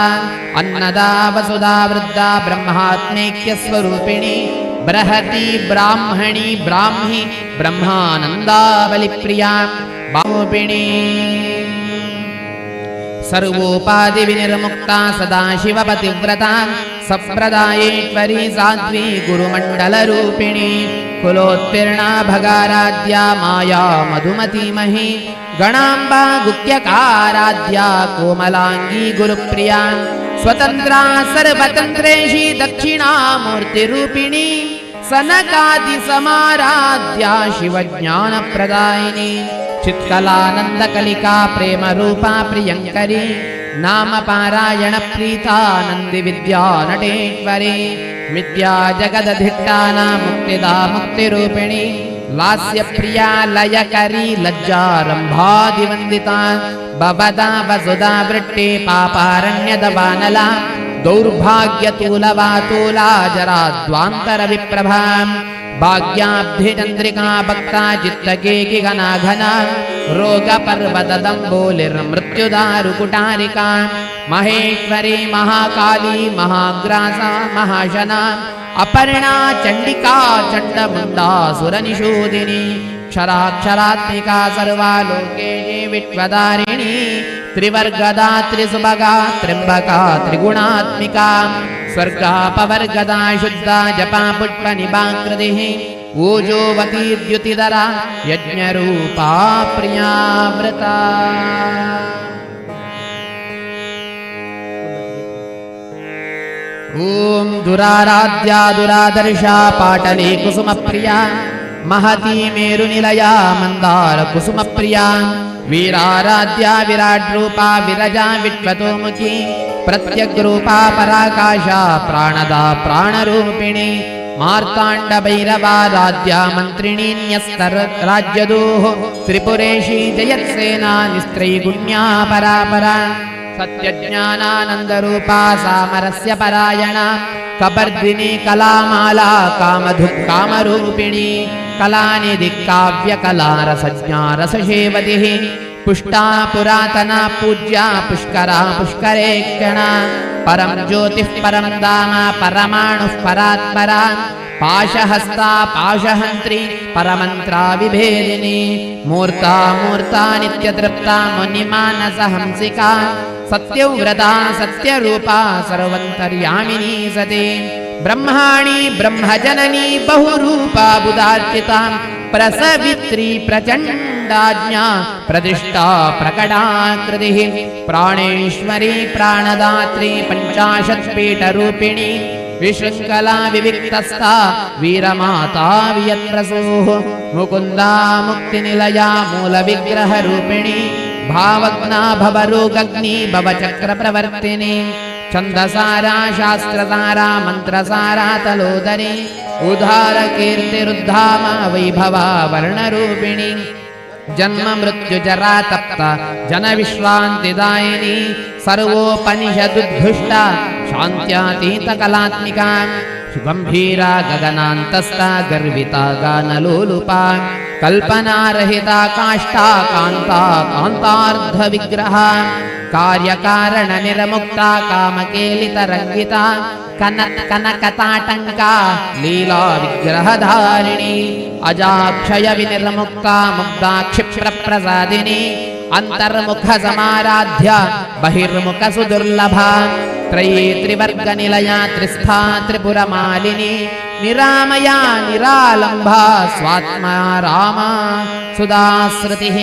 अन्नदा वसुधा वृद्धा ब्रह्मात्मैक्यस्वरूपिणी बृहती ब्राह्मणी ब्राह्मी ब्रह्मानन्दाबलिप्रिया बाहुपिणी सर्वोपाधिविनिर्मुक्ता सदाशिवपतिव्रता सप्रदायेश्वरी साध्वी गुरुमण्डलरूपिणी कुलोत्तीर्णा भगाराध्या माया मधुमतीमही गणाम्बा गुह्यकाराध्या कोमलाङ्गी गुरुप्रिया स्वतन्त्रा सर्वतन्त्रेशी दक्षिणामूर्तिरूपिणी सनकादिसमाराध्या शिवज्ञानप्रदायिनी चित्कलानन्दकलिका प्रेमरूपा प्रियङ्करी नामपारायणप्रीता नन्दिविद्या नटेश्वरी मिथ्या जगदधिष्ठाना मुक्तिदा मुक्तिरूपिणी लास्यप्रिया लयकरी लज्जारम्भादिवन्दिता भवदा वसुधा वृष्टि पापारण्यदवानला दौर्भाग्यतूलवातूला जराद्वान्तरविप्रभा भाग्याब्धिचन्द्रिका भक्ता चित्तकेकिघनाघना रोगपर्वतदम्बोलिर्मृत्युदारुकुटारिका महेश्वरी महाकाली महाग्रासा महाशना अपर्णा चण्डिका चण्डमुण्डा सुरनिषूदिनी क्षराक्षरात्मिका सर्वा लोकेशे विश्वधारिणी त्रिवर्गदा त्रिसुभगा त्र्यम्बका त्रिगुणात्मिका स्वर्गापवर्गदा शुद्धा जपा पुष्पनिभाकृतिः ओजोवती द्युतिधरा यज्ञरूपा प्रियाव्रता। ॐ दुराराध्या दुरादर्शा पाटली कुसुमप्रिया महती मेरुनिलया मन्दार कुसुमप्रिया वीराराध्या विराड्रूपा विरजा विश्वतोमुखी प्रत्यग्रूपा पराकाशा प्राणदा प्राणरूपिणी मार्ताण्डभैरवाराध्या मन्त्रिणी न्यस्तराज्यदोः त्रिपुरेशी जयत्सेना निस्त्रैगुण्या परापरा सत्यज्ञानानन्दरूपा सामरस्य परायणा कपर्दिनी कलामाला कामधुक् कामरूपिणी कलानिधि काव्यकला रसज्ञा रससेवतिः पुष्टा पुरातना पूज्या पुष्करा पुष्करेक्षणा परं ज्योतिः परं धाम परमाणुः परात्परा पाशहस्ता पाशहन्त्री परमन्त्रा विभेदिनी मूर्ता मूर्ता नित्यतृप्ता मुनिमानसहंसिका सत्यव्रता सत्यरूपा सर्वन्तर्यामिनी सती ब्रह्माणि ब्रह्मजननी बहुरूपा बुधार्चिता प्रसवित्री प्रचण्डाज्ञा प्रतिष्ठा प्रकटाकृतिः प्राणेश्वरी प्राणदात्री पञ्चाशत्पीठरूपिणी विशृङ्खला विविक्तस्था वीरमाता वियत्प्रसूः मुकुन्दा मुक्तिनिलया मूलविग्रहरूपिणी भावग्ना भवरोगग्नि भवचक्रप्रवर्तिनी छन्दसारा शास्त्रसारा मन्त्रसारा तलोदरी उदारकीर्तिरुद्धाम वैभवा वर्णरूपिणी जन्म मृत्युजरा तप्त जनविश्रान्तिदायिनी सर्वोपनिषदुद्घुष्टा शान्त्यातीतकलात्मिका गम्भीरा गगनान्तस्था गर्विता गानलोलुपा कल्पनारहिता काष्ठा कान्ता कान्तार्धविग्रहा कार्यकारणनिर्मुक्ता कामकेलितरङ्गिता कनकताटङ्का लीला विग्रहधारिणी अजाक्षय विनिर्मुक्ता मुक्ता क्षिप्रप्रसादिनी अन्तर्मुखसमाराध्य बहिर्मुखसुदुर्लभा त्रयी त्रिवर्गनिलया त्रिस्था त्रिपुरमालिनी निरामया निरालम्भा स्वात्मा रामा सुदासृतिः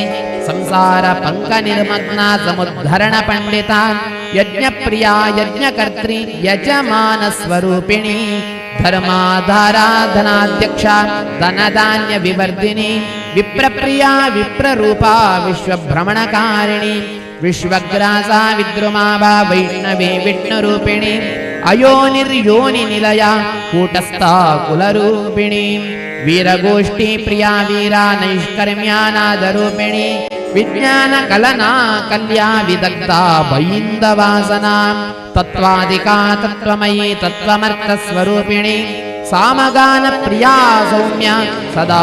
संसारपङ्कनिर्मग्ना समुद्धरणपण्डिता यज्ञप्रिया यज्ञकर्त्री यजमानस्वरूपिणी धर्माधारा धनाध्यक्षा धनधान्यविवर्धिनी विप्रप्रिया विप्ररूपा विश्वभ्रमणकारिणी विश्वग्रासा विद्रुमाभा वैष्णवी विष्णुरूपिणी अयोनिर्योनिनिलया कूटस्था कुलरूपिणी वीरगोष्ठी प्रिया वीरा नैष्कर्म्यानादरूपिणी विज्ञानकलना कल्या विदग्धा बैन्दवासना तत्त्वादिका तत्त्वमयी तत्त्वमर्थस्वरूपिणी सामगानप्रिया सौम्या सदा।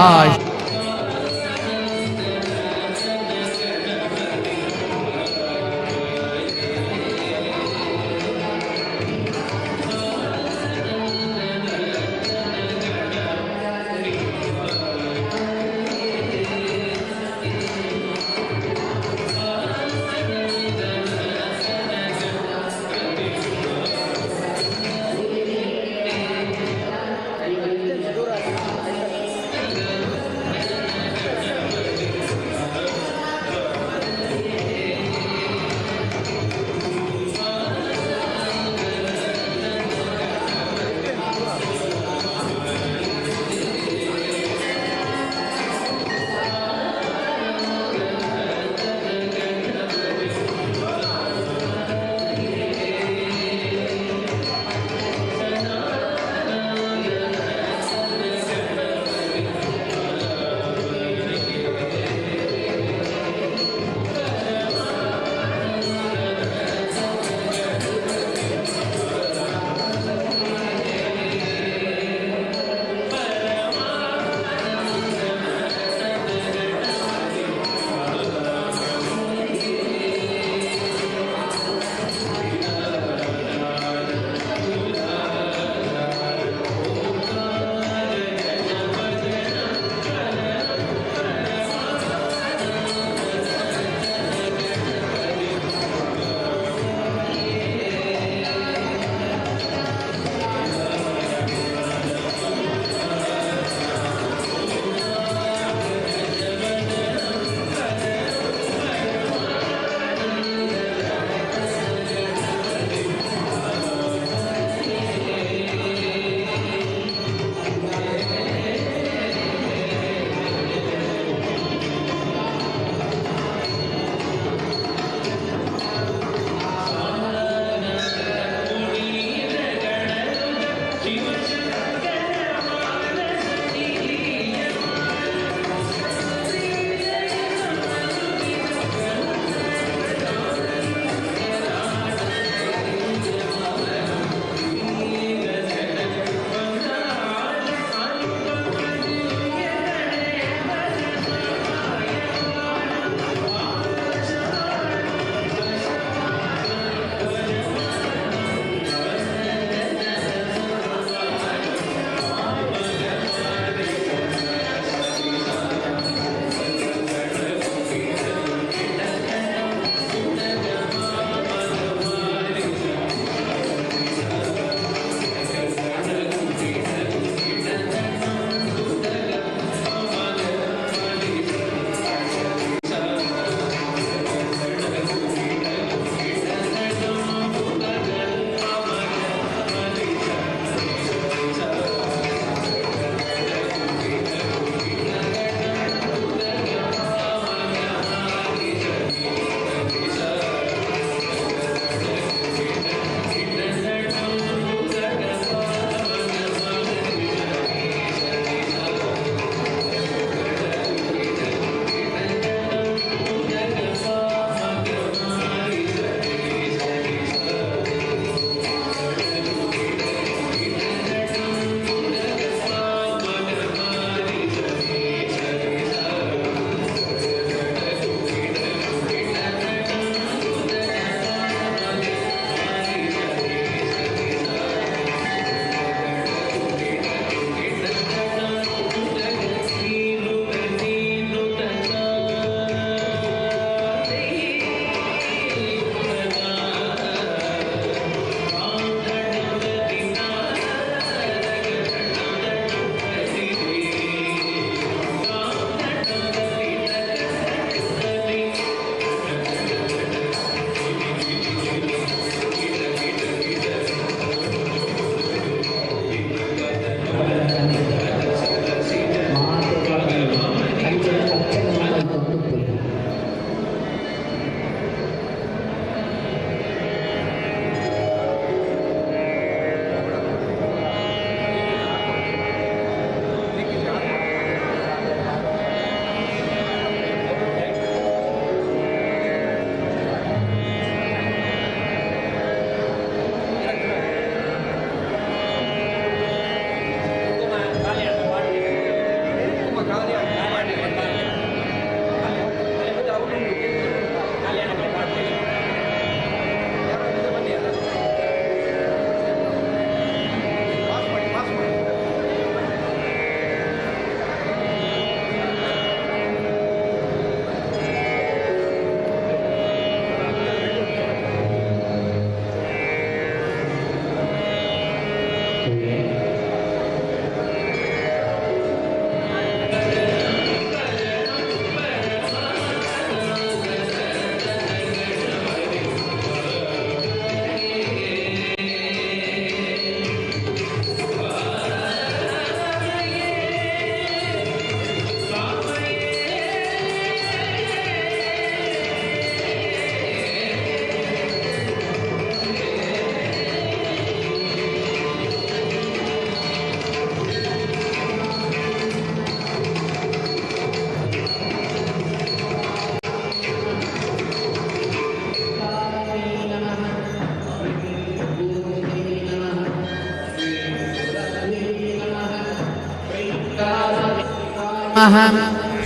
नमः।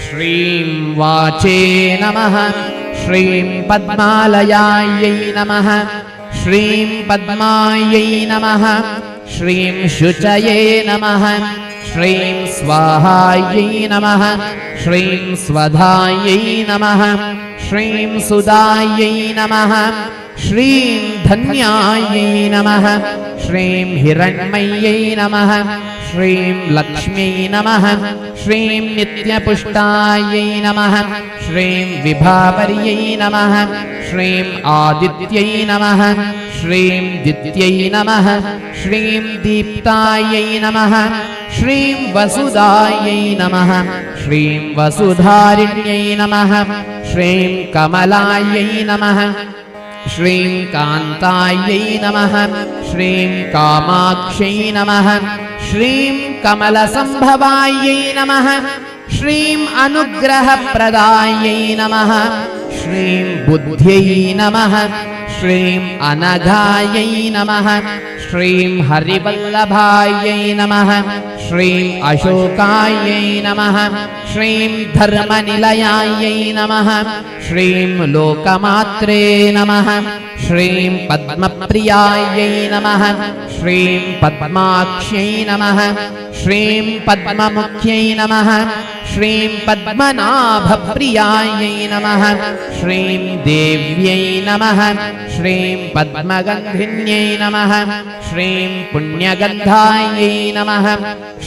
श्रीं वाचे नमः। श्रीं पद्मालयायै नमः। श्रीं पद्मायै नमः। श्रीं शुचये नमः। श्रीं स्वाहायै नमः। श्रीं स्वधायै नमः। श्रीं सुदायै नमः। श्रीं धन्यायै नमः। श्रीं हिरण्मय्यै नमः। श्रीं लक्ष्म्यै नमः। श्रीं नित्यपुष्टायै नमः। श्रीं विभावर्यै नमः। श्रीं आदित्यै नमः। श्रीं दित्यै नमः। श्रीं दीप्तायै नमः। श्रीं वसुदायै नमः। श्रीं वसुधारिण्यै नमः। श्रीं कमलायै नमः। श्रीं कान्तायै नमः। श्रीं कामाक्ष्यै नमः। श्रीं कमलसम्भवायै नमः। श्रीं अनुग्रहप्रदायै नमः। श्रीं बुद्ध्यै नमः। श्रीं अनघायै नमः। श्रीं हरिवल्लभायै नमः। श्रीं अशोकायै नमः। श्रीं धर्मनिलयायै नमः। श्रीं लोकमात्रे नमः। श्रीं पद्मप्रियायै नमः। श्रीं पद्माक्ष्यै नमः। श्रीं पद्ममुख्यै नमः। श्रीं पद्मनाभप्रियायै नमः। श्रीं देव्यै नमः। श्रीं पद्मगन्धिन्यै नमः। श्रीं पुण्यगन्धायै नमः।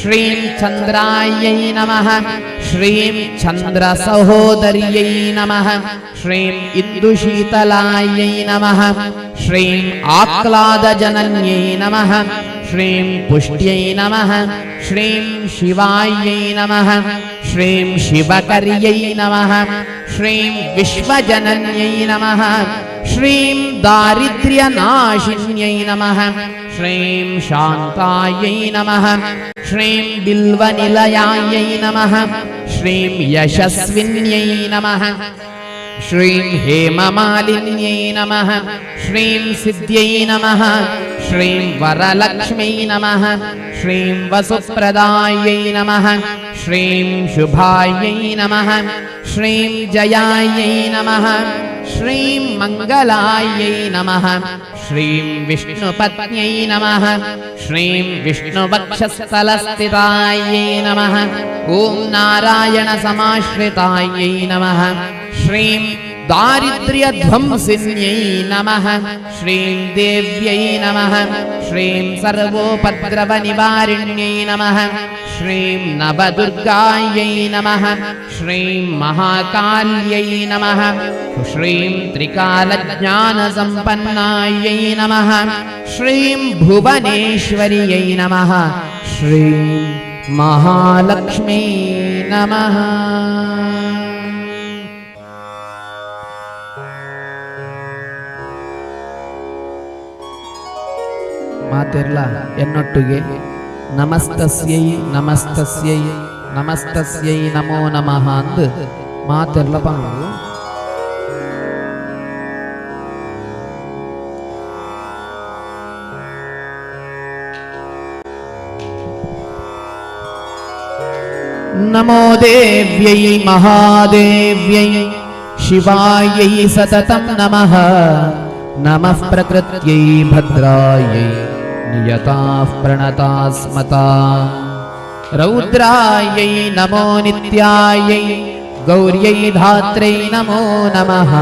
श्रीं चन्द्रायै नमः। श्रीं चन्द्रसहोदर्यै नमः। श्रीं इन्दुशीतलायै नमः। श्रीं आह्लादजनन्यै नमः। श्रीं पुष्ट्यै नमः। श्रीं शिवायै नमः। श्रीं शिवकर्यै नमः। श्रीं विश्वजनन्यै नमः। श्रीं दारिद्र्यनाशिन्यै नमः। श्रीं शान्तायै नमः। श्रीं बिल्वनिलयायै नमः। श्रीं यशस्विन्यै नमः। श्रीं हेममालिन्यै नमः। श्रीं सिद्ध्यै नमः। श्रीं वरलक्ष्म्यै नमः। श्रीं वसुप्रदायै नमः। श्रीं शुभायै नमः। श्रीं जयायै नमः। श्रीं मङ्गलायै नमः। श्रीं विष्णुपत्न्यै नमः। श्रीं विष्णुवक्षस्थलस्थितायै नमः। ॐ नारायणसमाश्रितायै नमः। श्रीं दारिद्र्यध्वंसिन्यै नमः। श्रीं देव्यै नमः। श्रीं सर्वोपद्रवनिवारिण्यै नमः। श्रीं नवदुर्गायै नमः। श्रीं महाकाल्यै नमः। श्रीं त्रिकालज्ञानसम्पन्नायै नमः। श्रीं भुवनेश्वर्यै नमः। श्रीं महालक्ष्मी नमः। ಮಾತೆರ್ಲ ಎನ್ನೊಟ್ಟಿಗೆ ನಮಸ್ತಸ್ಯೈ ನಮಸ್ತಸ್ಯೈ ನಮಸ್ತಸ್ಯೈ ನಮೋ ನಮಃ ಅಂದ್ ಮಾತೆರ್ಲ ಪಂಡು. ನಮೋ ದೇವ್ಯೈ ಮಹಾದೇವ್ಯೈ ಶಿವಾಯೈ ಸತತಂ ನಮಃ. ನಮಃ ಪ್ರಕೃತ್ಯೈ ಭದ್ರಾಯೈ ನಿಯತಾಃ ಪ್ರಣತಾಸ್ಮತಾಂ. ರೌದ್ರಾಯೈ ನಮೋ ನಿತ್ಯಾಯೈ ಗೌರ್ಯೈ ಧಾತ್ರೈ ನಮೋ ನಮಃ.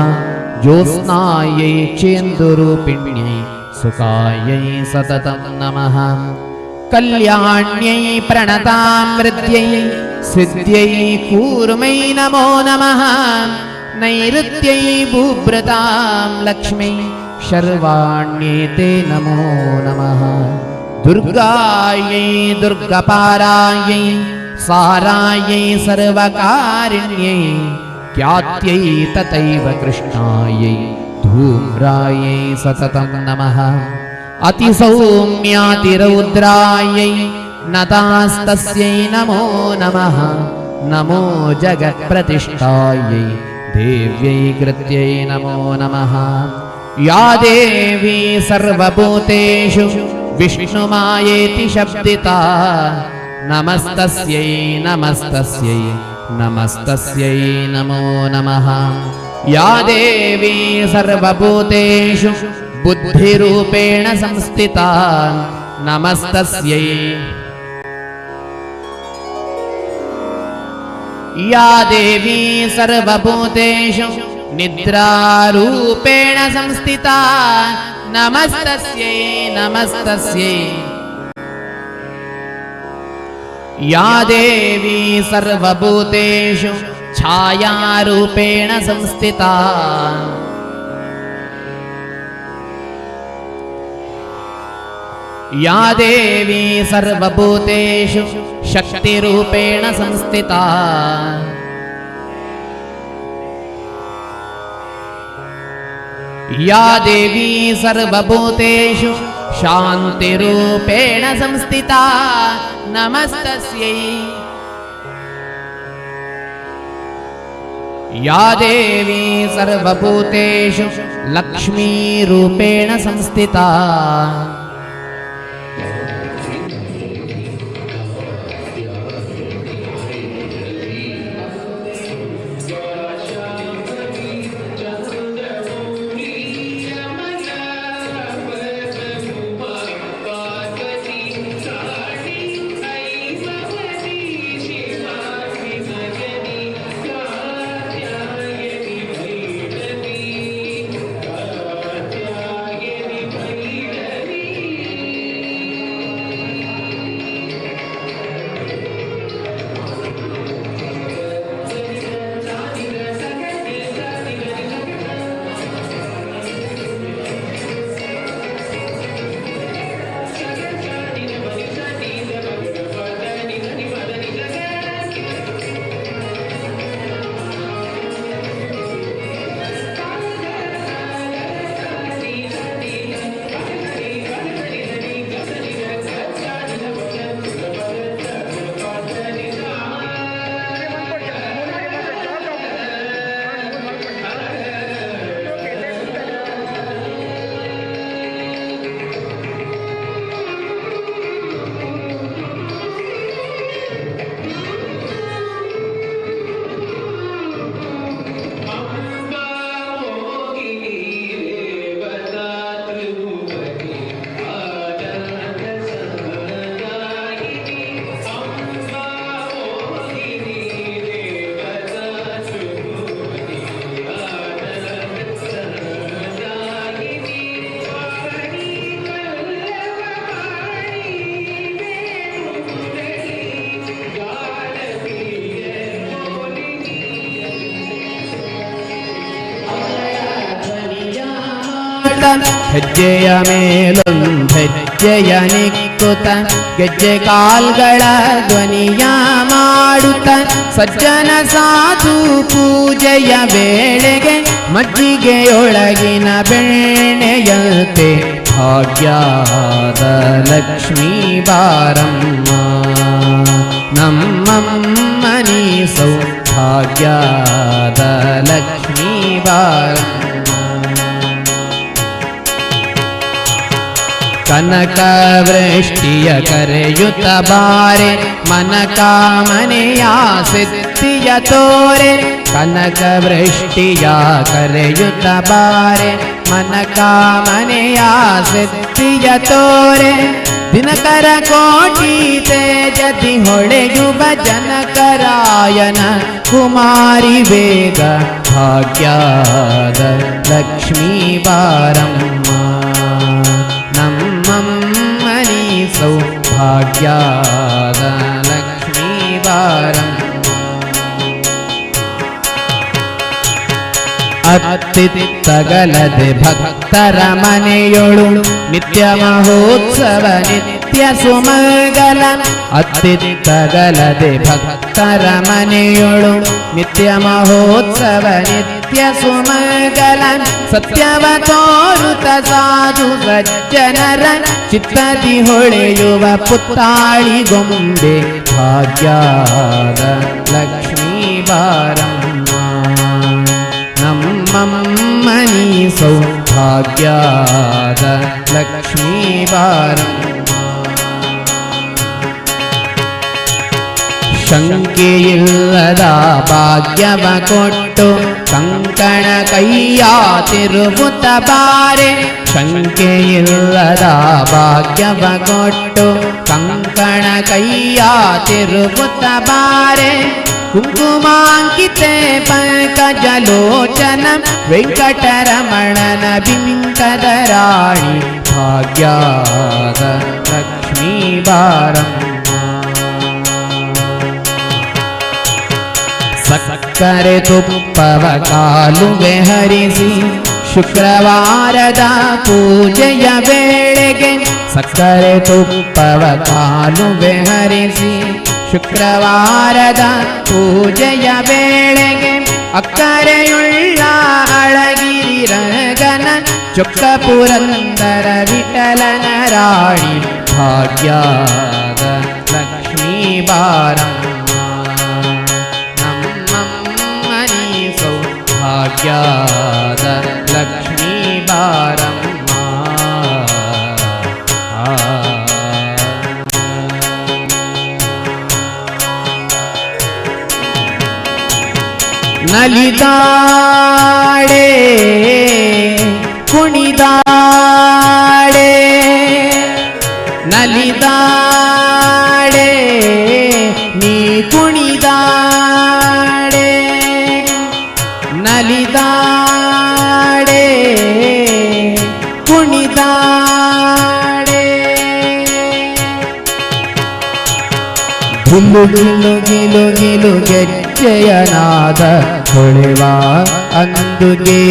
ಜ್ಯೋತ್ಸ್ನಾಯೈ ಚೇಂದುರೂಪಿಣ್ಯೈ ಸುಖಾಯೈ ಸತತಂ ನಮಃ. ಕಲ್ಯಾಣ್ಯೈ ಪ್ರಣತಾಂ ವೃದ್ಧ್ಯೈ ಸಿದ್ಧ್ಯೈ ಕೂರ್ಮೈ ನಮೋ ನಮಃ. ನೈಋತ್ಯೈ ಭೂಭೃತಾಂ ಲಕ್ಷ್ಮೈ ಶರ್ವಾಣ್ಯೇ ನಮೋ ನಮಃ. ದುರ್ಗಾಯೈ ದುರ್ಗಪಾರಾಯೈ ಸಾರಾಯೈ ಸರ್ವಕಾರಿಣ್ಯೈ ಖ್ಯಾತ್ಯೈ ತಥೈವ ಕೃಷ್ಣಾಯೈ ಧೂಮ್ರಾಯೈ ಸತತಂ ನಮಃ. ಅತಿಸೌಮ್ಯಾತಿರೌದ್ರಾಯೈ ನತಾಸ್ತಸ್ಯೈ ನಮೋ ನಮಃ. ನಮೋ ಜಗತ್ಪ್ರತಿಷ್ಠಾಯೈ ದೇವ್ಯೈ ಕೃತ್ಯೈ ನಮೋ ನಮಃ. ಯಾ ದೇವಿ ಸರ್ವಭೂತೇಷು ವಿಷ್ಣುಮಾಯೇತಿ ಶಬ್ದಿತಾ ನಮಸ್ತಸ್ಯೈ ನಮಸ್ತಸ್ಯೈ ನಮಸ್ತಸ್ಯೈ ನಮೋ ನಮಃ. ಯಾ ದೇವಿ ಸರ್ವಭೂತೇಷು ಬುದ್ಧಿರೂಪೇಣ ಸಂಸ್ಥಿತಾ ನಮಸ್ತಸ್ಯೈ. ಯಾ ದೇವಿ ಸರ್ವಭೂತೇಷು ನಿದ್ರಾರೂಪೇಣ ಸಂಸ್ಥಿತಾ ನಮಸ್ತಸ್ಯೈ ನಮಸ್ತಸ್ಯೈ. ಯಾ ದೇವಿ ಸರ್ವಭೂತೇಷು ಛಾಯಾರೂಪೇಣ ಸಂಸ್ಥಿತಾ. ಯಾ ದೇವಿ ಸರ್ವಭೂತೇಷು ಶಕ್ತಿರೂಪೇಣ ಸಂಸ್ಥಿತಾ. ಯಾ ದೇವಿ ಸರ್ವಭೂತೇಷು ಶಾಂತಿರೂಪೇಣ ಸಂಸ್ಥಿತಾ ನಮಸ್ತಸ್ಯೈ. ಯಾ ದೇವಿ ಸರ್ವಭೂತೇಷು ಲಕ್ಷ್ಮೀರೂಪೇಣ ಸಂಸ್ಥಿತಾ. ಹೆಜ್ಜೆಯ ಮೇಲೊಂದೆಜ್ಜೆಯ ನಿಕ್ಕುತ, ಗೆಜ್ಜೆ ಕಾಲ್ಗಳ ಧ್ವನಿಯ ಮಾಡುತ್ತ, ಸಜ್ಜನ ಸಾಧು ಪೂಜೆಯ ವೇಳೆಗೆ ಮಜ್ಜಿಗೆಯೊಳಗಿನ ಬೆಣ್ಣೆಯಂತೆ ಭಾಗ್ಯದ ಲಕ್ಷ್ಮೀ ಬಾರಮ್ಮ, ನಮ್ಮಮ್ಮನಿ ಸೌಭಾಗ್ಯದ ಲಕ್ಷ್ಮೀ ಬಾರಮ್ಮ. ಕನಕವೃಷ್ಟಿಯ ಕರೆಯುತ್ತ ಬಾರೆ, ಮನಕಾಮನೆಯ ಸಿದ್ಧಿಯ ತೋರೆ. ಕನಕವೃಷ್ಟಿಯ ಕರೆಯುತ್ತ ಬಾರೆ, ಮನಕಾಮನೆಯ ಸಿದ್ಧಿಯ ತೋರೆ. ದಿನಕರ ಕೋಟಿ ತೇಜದಿ ಹೊಳೆಯುವ ಜನಕರಾಯನ ಕುಮಾರಿ ಬೇಗ ಭಾಗ್ಯದ ಲಕ್ಷ್ಮೀ ಬಾರಮ್ಮ, ನಮ್ಮಮ್ಮನಿ ಸೌಭಾಗ್ಯದ ಲಕ್ಷ್ಮೀ ಬಾರಮ್ಮ. ಅತ್ತಿತ್ತಗಲದೆ ಭಕ್ತರ ಮನೆಯೊಳು ನಿತ್ಯ ಮಹೋತ್ಸವ ನಿತ್ಯ ಸುಮಂಗಲ. ಅತ್ತಿತ್ತಗಲದೆ ಭಕ್ತರ ಮನೆಯೊಳು ನಿತ್ಯ ಮಹೋತ್ಸವ ನಿತ್ಯ ಸುಮಂಗಲ. ಸತ್ಯವ ತೋರುತ ಸಾಧು ಸಜ್ಜನರ ಚಿತ್ತದಿ ಹೊಳೆಯುವ ಪುತ್ತಾಳಿ ಗೊಂಬೆ ಭಾಗ್ಯದ ಲಕ್ಷ್ಮೀ ಬಾರಮ್ಮ, ನಮ್ಮಮ್ಮನಿ ಸೌಭಾಗ್ಯದ ಲಕ್ಷ್ಮೀ ಬಾರಮ್ಮ. ಶಂಕೆಯಿಲ್ಲದ ಭಾಗ್ಯವ ಕೊಟ್ಟು ಕಂಕಣ ಕೈಯ ತಿರುಗುತ್ತ ಬಾರೆ. ಶಂಕೆಯಿಲ್ಲದ ಭಾಗ್ಯವ ಕೊಟ್ಟು ಕಂಕಣ ಕೈಯ ತಿರುಗುತ್ತ ಬಾರೆ. ಕುಂಕುಮಾಂಕಿತೆ ಪಂಕಜಲೋಚನ ವೆಂಕಟರಮಣನ ಬಿಂಕದ ರಾಣಿ ಭಾಗ್ಯದ ಲಕ್ಷ್ಮೀ ಬಾರಮ್ಮ. ಸಕ್ಕರೆ ತುಪ್ಪವ ಕಾಲುವೆ ಹರಿಸಿ ಶುಕ್ರವಾರದ ಪೂಜೆಯ ವೇಳೆಗೆ, ಸಕ್ಕರೆ ತುಪ್ಪವ ಕಾಲುವೆ ಹರಿಸಿ ಶುಕ್ರವಾರದ ಪೂಜೆಯ ವೇಳೆಗೆ, ಅಕ್ಕರೆಯುಳ್ಳ ಅಳಗಿರಿ ರಂಗನ ಚೊಕ್ಕ ಪುರಂದರ ವಿಠಲನ ರಾಣಿ ಭಾಗ್ಯದ ಲಕ್ಷ್ಮೀ ಬಾರಮ್ಮ. ನಮ್ಮಮ್ಮನಿ ಸೌಭಾಗ್ಯದ ಲಕ್ಷ್ಮೀ ಬಾರಮ್ಮ. ನಲಿದಾಡೆ ಕುಣಿದಾಡೆ, ನಲಿದಾಡೆ ನೀ ಕುಣಿದಾಡೆ, ನಲಿದಾಡೆ ಕುಣಿದಾಡೆ. ಗಿಲು ಗಿಲು ಗಿಲು ಗಿಲು ಗೆಜ್ಜೆಯ ನಾದ ಹೊಳೆವ ಅಂದುಗೆ,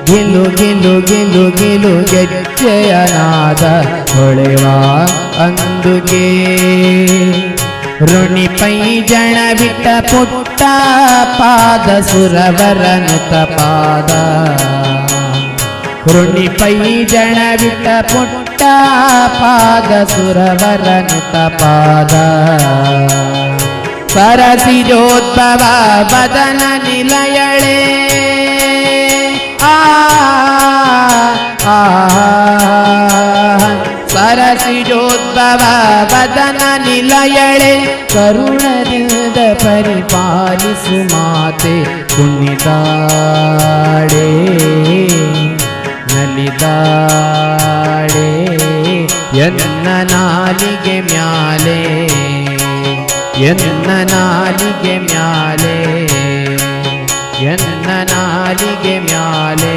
ಗಿಲು ಗಿಲು ಗಿಲು ಗಿಲು ಗೆಜ್ಜೆಯ ನಾದ ಹೊಳೆವ ಅಂದುಗೆ. ಋಣಿ ಪೈಜಣ ಬಿಟ್ಟ ಪುಟ್ಟ ಪಾದ ಸುರವರನುತ ಪಾದ, ಋಣಿ ಪೈಜಣ ಬಿಟ್ಟ ಪುಟ್ಟ ಪಾದ ಸುರವರನುತ ಪಾದ. ಸರಸಿಜೋದ್ಭವ ಬದನ ನಿಲಯಳೆ ಆ ಆ, ಸರಸಿಜೋದ್ಭವ ಬದನ ನಿಲಯಳೆ, ಕರುಣದಿಂದ ಪರಿಪಾಲಿಸು ಮಾತೆ. ಕುಣಿದಾಡೆ ನಲಿದಾಡೆ ಎನ್ನ ನಾಲಿಗೆ ಮ್ಯಾಲೆ, ಎನ್ನ ನಾಲಿಗೆ ಮ್ಯಾಲೆ, ಎನ್ನ ನಾಲಿಗೆ ಮ್ಯಾಲೆ.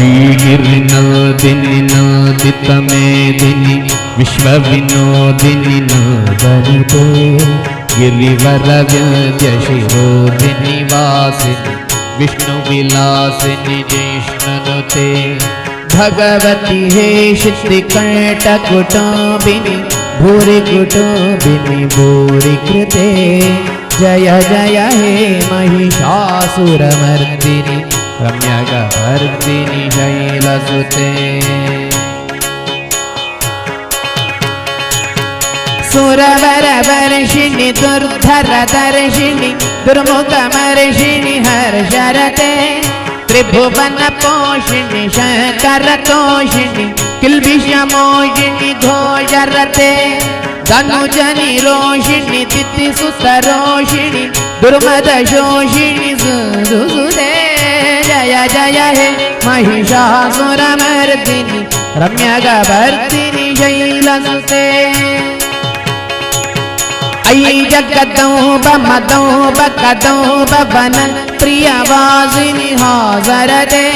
ಐಗಿರಿ ನಂದಿನಿ ನಂದಿತ ಮೇದಿನಿ ವಿಶ್ವ ವಿನೋದಿನಿ ನಂದನಿತೆ, ಗಿರಿವರ ವಿಂಧ್ಯ ಶಿರೋದಿನಿ ವಾಸಿನಿ ವಿಷ್ಣು ವಿಲಾಸಿನಿ ಜಿಷ್ಣುನುತೆ. ಭಗವತಿ ಹೇ ಶಿತಿಕಂಠ ಕುಟುಂಬಿನಿ ಭೂರಿ ಕುಟುಂಬಿನಿ ಭೂರಿ ಕೃತೆ, ಜಯ ಜಯ ಹೇ ಮಹಿಷಾಸುರಮರ್ದಿನಿ ರಮ್ಯಗಭರ್ದಿನಿ ಶೈಲಸುತೆ. ಸುರವರ ವರ್ಷಿಣಿ ದುರ್ಧರ ದರ್ಶಿನಿ ದುರ್ಮುಖ ಮರ್ಷಿಣಿ ಹರ್ಷರತೆ, ತ್ರಿಭುವನ ಪೋಷಿಣಿ ಶಂಕರ ತೋಷಿಣಿ ಕಿಲ್ಬಿಷ ಮೋಹಿನಿ ಘೋಷರತೆ, ಧನುಜನಿ ರೋಷಿಣಿ ತಿಥಿ ಸುತ ರೋಷಿಣಿ ದುರ್ಮದ ಶೋಷಿಣಿ ಸುಸುದೆ. ಜಯ ಜಯ ಹೇ ಮಹಿಷಾಸುರಮರ್ದಿನಿ ರಮ್ಯಗವರ್ಧಿನಿ ಶೈಲಸುತೆ. I ಜಗದಂಬ ಮದಂಬ ಕದಂಬ ವನ ಪ್ರಿಯವಾಸಿನಿ ಹಾಸರದೆ,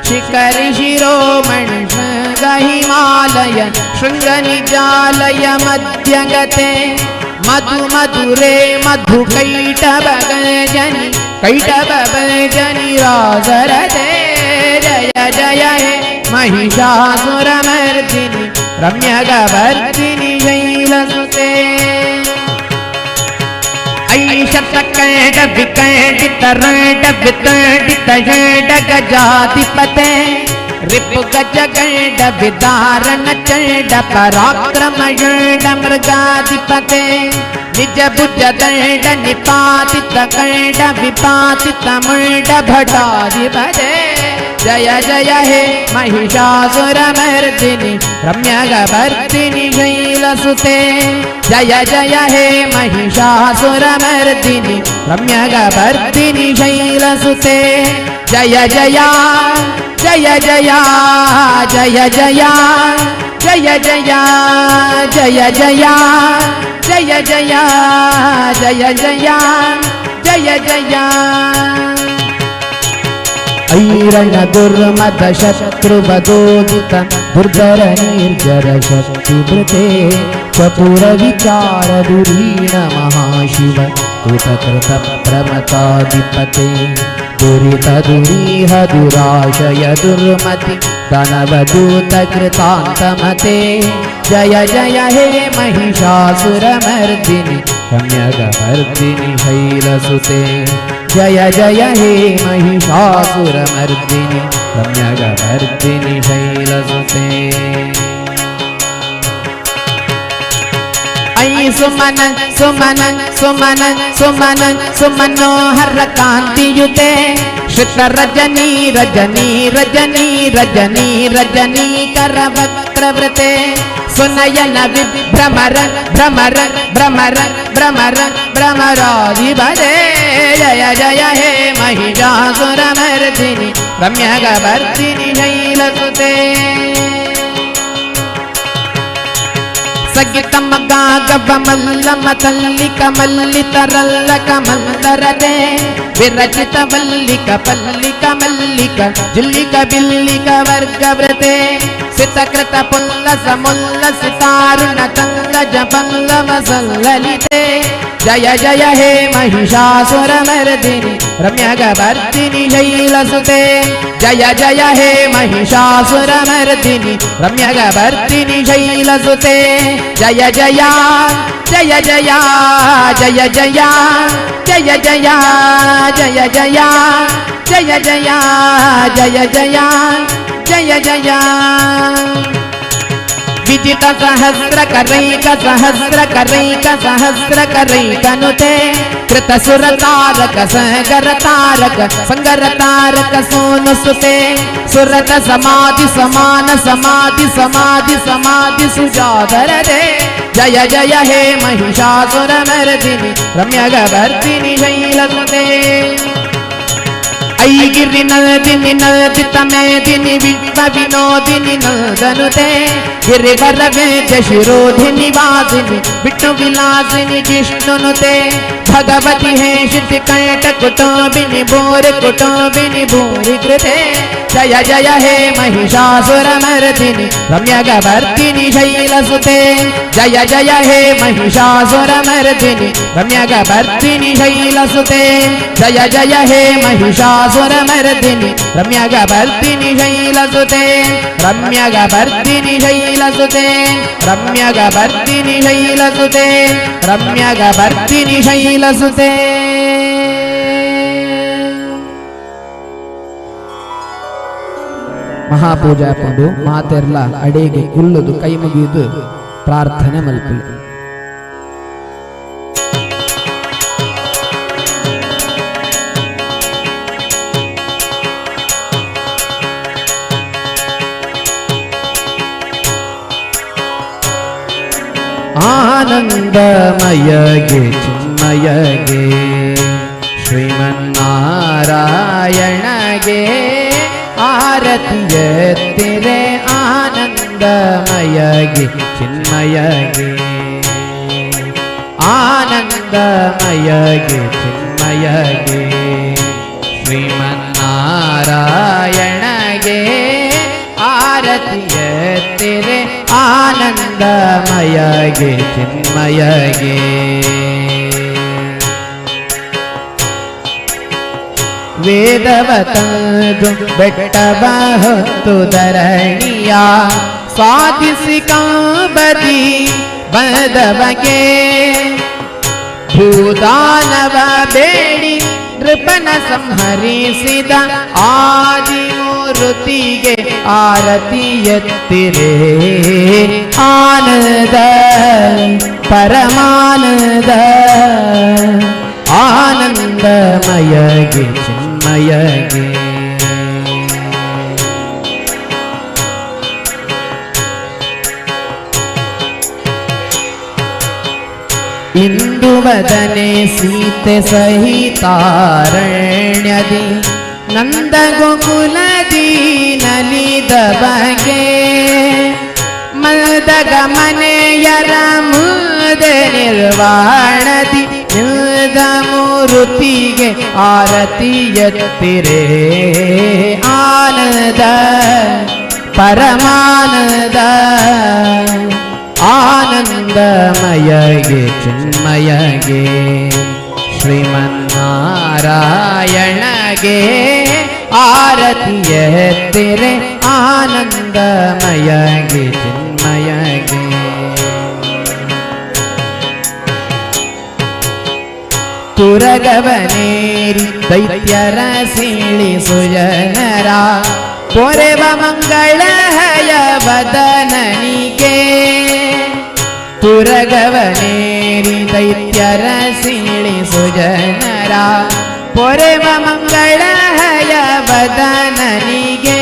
ಶಿಖರಿ ಶಿರೋಮಣಿ ಶೃಂಗ ಹಿಮಾಲಯ ಶೃಂಗ ನಿಜಾಲಯ ಮಧ್ಯಗತೆ, ಮಧು ಮಧುರೆ ಮಧು ಕೈಟಭ ಗಜನಿ ಕೈಟಭ ಭಜನಿ ರಾಸರದೆ. ಜಯ ಜಯ ಹೇ ಮಹಿಷಾಸುರಮರ್ದಿನಿ ರಮ್ಯಗವರ್ಧಿನಿ ಶೈಲಸುತೆ. I ಶತಕಂಠ ವಿಕಂಠಿತ ರಂಡ ವಿತಂಡಿತ ಷಂಡ ಗಜಾಧಿಪತೆ, ರಿಪು ಗಜ ಗಂಡ ವಿದಾರಣ ಚಂಡ ಪರಾಕ್ರಮ ಷಂಡ ಮೃಗಾಧಿಪತೆ, ನಿಜ ಭುಜ ದಂಡ ನಿಪಾತಿತ ಕಂಡ ವಿಪಾತಿತ ಮುಂಡ ಭಟಾಧಿಪತೆ. ಜಯ ಜಯ ಹೇ ಮಹಿಷಾಸುರಮರ್ದಿನಿ ರಮ್ಯಗವರ್ಧಿನಿ ಶೈಲಸುತೆ. ಜಯ ಜಯ ಹೇ ಮಹಿಷಾಸುರಮರ್ದಿನಿ ರಮ್ಯಗವರ್ಧಿನಿ ಶೈಲಸುತೆ. ಜಯ ಜಯ ಜಯ ಜಯ ಜಯ ಜಯ ಜಯ ಜಯ ಜಯ ಜಯ ಜಯ ಜಯ ಜಯ ಜಯ ಜಯ ಜಯ. ಐರಣ ದುರ್ಮದ ಶತ್ರುವದೋದಿತ ದುರ್ಧರ ನಿರ್ಜರ ಶಕ್ತಿ ಚತುರ ವಿಚಾರ ದುರೀಣ ಮಹಾಶಿವ ಕೃತ ಪ್ರಮತಾಧಿಪತೆ. ದುರಿತ ದುರೀಹ ದುರಾಶಯ ದುರ್ಮತಿ ದಾನವದೂತ ಕೃತಾಂತಮತೆ. ಜಯ ಜಯ ಹೇ ಮಹಿಷಾಸುರಮರ್ದಿನಿ ರಮ್ಯಗಮರ್ದಿನಿ ಶೈಲಸುತೆ. ಜಯ ಜಯ ಹೇ Mahishasuramardini ರಮ್ಯಗಮರ್ದಿನಿ ಶೈಲಸುತೆ. I Suman Suman Suman Suman ಸುಮನೋಹರ ಕಾಂತಿಯುತೆ ಶ್ರುತ Rajani Rajani Rajani Rajani Rajani ಕರವಕ್ರವೃತೆ. Sunayana ವಿಭ್ರಮರ ಭ್ರಮರ ಭ್ರಮರ ಭ್ರಮರ ಭ್ರಮರಾಧಿಪದೇ. ಜಯ ಜಯ ಹೇ ಮಹಿಷಾಸುರಮರ್ದಿನಿ ರಮ್ಯಗವರ್ಧಿನಿ ಶೈಲಸುತೆ. ಸಗಿತ ಮಗ ಗವ ಮಲ್ಲ ಮತಲ್ಲಿಕ ಮಲ್ಲಿತರಲ್ಲ ಕಮಂದರದೆ ವಿರಚಿತ ವಲ್ಲಿಕ ಪಲ್ಲಿಕ ಮಲ್ಲಿಕ ಜಿಲ್ಲಿಕ ಬಿಲ್ಲಿಕ ವರ್ಗ ವ್ರತೆ. ಸಿತಕೃತ ಪುಲ್ಲ ಸಮುಲ್ಲ ಸಿತಾರುಣ ಚಂದ ಜಪಲ್ಲವ ಸಲ್ಲಲಿತೆ. ಜಯ ಜಯ ಹೇ ಮಹಿಷಾಸುರಮರ್ದಿನಿ ರಮ್ಯಗವರ್ಧಿನಿ ಶೈಲಸುತೆ. ಜಯ ಜಯ ಹೇ ಮಹಿಷಾಸುರಮರ್ದಿನಿ ರಮ್ಯಗವರ್ಧಿನಿ ಶೈಲಸುತೆ. ಜಯ ಜಯ ಜಯ ಜಯ ಜಯ ಜಯ ಜಯ ಜಯ ಜಯ ಜಯ ಜಯ ಜಯ ಜಯ ಜಯ ಜಯ ಜಯ. ವಿಜಿತ ಸಹಸ್ರ ಕರೈಕ ಸಹಸ್ರ ಕರೈಕ ಸಹಸ್ರ ಕರೈಕನುತೆ ಕೃತ ಸುರ ತಾರಕ ಸಗರ ತಾರಕ ಸಂಗರ ತಾರಕ ಸೋನು ಸುತೆ. ಸುರತ ಸಮಾಧಿ ಸಮಾನ ಸಮಾಧಿ ಸಮಾಧಿ ಸಮಾಧಿ ಸುಜಾದರದೆ. ಜಯ ಜಯ ಹೇ ಮಹಿಷಾಸುರಮರ್ದಿನಿ ರಮ್ಯಗವರ್ಧಿನಿ ಶೈಲಸುತೆ. ಐಗಿರಿ ನದಿನಿ ನದಿತ ಮೇದಿನಿ ವಿಶ್ವ ವಿನೋದಿನಿ ನಂದನುತೆ ಗಿರಿವರ ವೇದ್ಯ ಶಿರೋಧಿನಿ ವಾಸಿನಿ ವಿಷ್ಣು ವಿಲಾಸಿನಿ ಜಿಷ್ಣುನುತೆ. ಭಗವತಿ ಹೇ ಶಿತಿ ಕಂಠ ಕುಟುಂಬಿನಿ ಬೋರ್ ಕುಟುಂಬಿನಿ ಭೂರಿ ಕೃತೆ. ಜಯ ಜಯ ಹೇ ಮಹಿಷಾಸುರಮರ್ದಿನಿ ರಮ್ಯಗವರ್ಧಿನಿ ಶೈಲಸುತೆ. ಜಯ ಜಯ ಹೇ ಮಹಿಷಾಸುರಮರ್ದಿನಿ ರಮ್ಯಗವರ್ಧಿನಿ ಶೈಲಸುತೆ. ಜಯ ಜಯ ಹೇ ಮಹಿಷಾಸುರಮರ್ದಿನಿ ರಮ್ಯಗವರ್ಧಿನಿ ಶೈಲಸುತೆ. ರಮ್ಯಗವರ್ಧಿನಿ ಶೈಲಸುತೆ ರಮ್ಯಗವರ್ಧಿನಿ ಶೈಲಸುತೆ ರಮ್ಯಗವರ್ಧಿನಿ ಶೈಲಸುತೆ. ಮಹಾಪೂಜಾ ಪಂಡು ಮಾತೆರ್ಲ ಅಡೇಗೆ ಕುಲ್ಲುದು ಕೈ ಮುಗಿದು ಪ್ರಾರ್ಥನೆ ಮಲ್ಪಲು. ಆನಂದಮಯಗೆ ಚಿನ್ಮಯಗೆ ಶ್ರೀಮನ್ನಾರಾಯಣಗೆ ಆರತಿಯೆತ್ತಿರೆ. ಆನಂದಮಯಗೆ ಚಿನ್ಮಯಗೆ ಆನಂದಮಯಗೆ ಚಿನ್ಮಯಗೆ ಶ್ರೀಮನ್ನಾರಾಯಣಗೆ ಆರತಿಯೆತ್ತಿರೆ. ಆನಂದಮಯಗೆ ಚಿನ್ಮಯಗೆ ವೇದವ ತಂದು ಬೆಟ್ಟವ ಹೊತ್ತು ಧರಣಿಯ ಸಾಧಿಸಿ ಕಾಂಬದಿ ಬದವಗೆ ಭೂದಾನವ ಬೇಡಿ ನೃಪನ ಸಂಹರಿಸಿದ ಆದಿಮೂರುತಿಗೆ ಆರತಿ ಎತ್ತಿರೆ. ಆನಂದ ಪರಮಾನಂದ ಆನಂದಮಯಗೆ ಚಿನ್ಮಯಗೆ. ಇಂದುವದನೆ ಸೀತೆ ಸಹಿತಾರಣ್ಯದಿ ನಂದ ಗೋಕುಲದಿ ನಲಿದ ಬಗೆ ಮಲ್ದಗ ಮನೆಯರ ಮುದೆ ನಿರ್ವಾಣದಿ ನಿಲ್ದ ಮೂರುತಿಗೆ ಆರತಿ ಎತ್ತಿರೆ. ಆನಂದ ಪರಮಾನಂದ ಆನಂದಮಯಗೆ ಚಿನ್ಮಯಗೆ ಶ್ರೀಮನ್ನಾರಾಯಣಗೆ ಆರತಿಯ ಎತ್ತಿರೆ. ಆನಂದಮಯಗೆ ಚಿನ್ಮಯಗೆ. ತುರಗವನೇರಿ ದೈತ್ಯರ ಸೀಳಿಸುಜನರ ಪೊರೆವ ಮಂಗಳ ಹಯವದನನಿಗೆ. ತುರಗವನೇರಿ ದೈತ್ಯರ ಸೀಳಿಸುಜನರ ಪೊರೆವ ಮಂಗಳ ಹಯವದನನಿಗೆ.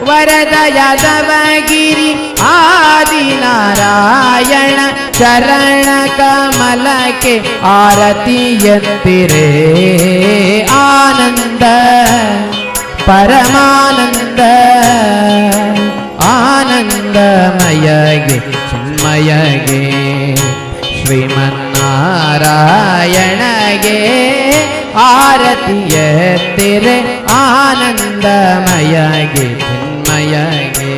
ವರದ ಯಾದವಗಿರಿ ಆದಿನಾರಾಯಣ ಚರಣ ಕಮಲಕ್ಕೆ ಆರತಿ ಎತ್ತಿರೆ. ಆನಂದ ಪರಮಾನಂದ ಆನಂದಮಯಗೆ ಚಿನ್ಮಯಗೆ ಶ್ರೀಮನ್ನಾರಾಯಣಗೆ ಆರತಿ ಎತ್ತಿರೆ. ಆನಂದಮಯಗೆ ಚಿನ್ಮಯಗೆ.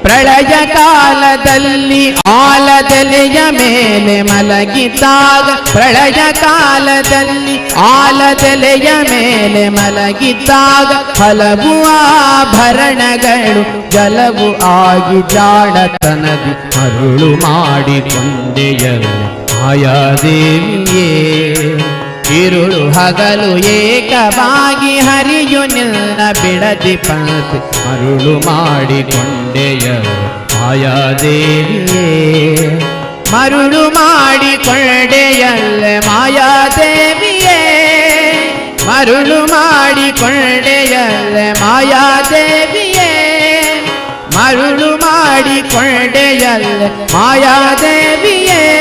ಪ್ರಳಯ ಕಾಲದಲ್ಲಿ ಆಲದೆಲೆಯ ಮೇಲೆ ಮಲಗಿದ್ದಾಗ, ಪ್ರಳಯ ಕಾಲದಲ್ಲಿ ಆಲದೆಲೆಯ ಮೇಲೆ ಮಲಗಿದ್ದಾಗ, ಹಲವು ಆಭರಣಗಳು ಜಲವು ಆಗಿ ಜಾಡತನದಿ ಮರುಳು ಮಾಡಿಕೊಂಡೆಯಲ್ಲ ಮಾಯಾದೇವಿಯೇ. ಇರುಳು ಹಗಲು ಏಕವಾಗಿ ಹರಿಯು ನಿನ್ನ ಬಿಡದಿ ಪಂಕ್ತಿ ಮರುಳು ಮಾಡಿಕೊಂಡೆಯ ಮಾಯಾದೇವಿಯೇ. ಮರುಳು ಮಾಡಿಕೊಂಡೆಯಲ್ಲ ಮಾಯಾದೇವಿಯೇ. ಮರುಳು ಮಾಡಿಕೊಂಡೆಯಲ್ಲ ಮಾಯಾದೇವಿಯೇ. ಮರುಳು ಮಾಡಿಕೊಂಡೆಯಲ್ಲ ಮಾಯಾದೇವಿಯೇ.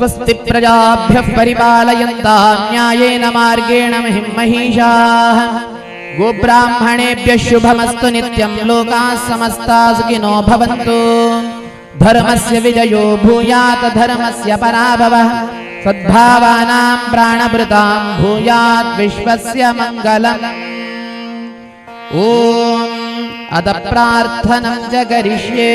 स्वस्ति प्रजाभ्यः परिपालयन्तां न्यायेन मार्गेण महिं महिषाः. गोब्राह्मणेभ्यः शुभमस्तु नित्यं. लोकाः समस्ता सुखिनो भवन्तु. धर्मस्य विजयो भूयात्, धर्मस्य पराभवः. सद्भावानां प्राणभृतां भूयात् विश्वस्य मङ्गलम्. ॐ अद प्रार्थनं च करिष्ये.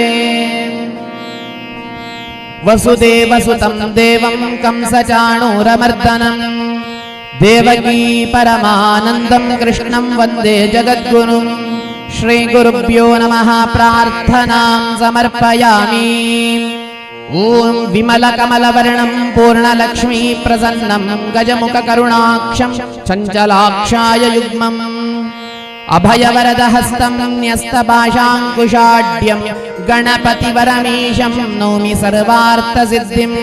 वसुदेवसुतं देवं कंसचाणूरमर्दनं देवकी परमानन्दं कृष्णं वन्दे जगद्गुरुं. श्रीगुरुभ्यो नमः. प्रार्थनां समर्पयामि. ॐ विमलकमलवर्णं पूर्णलक्ष्मीप्रसन्नं गजमुखकरुणाक्षं चञ्चलाक्षाय युग्मम् अभयवरदहस्तं न्यस्तपाशाङ्कुशाढ्यं गणपतिवरमीशं नौमि सर्वार्थसिद्धिम्.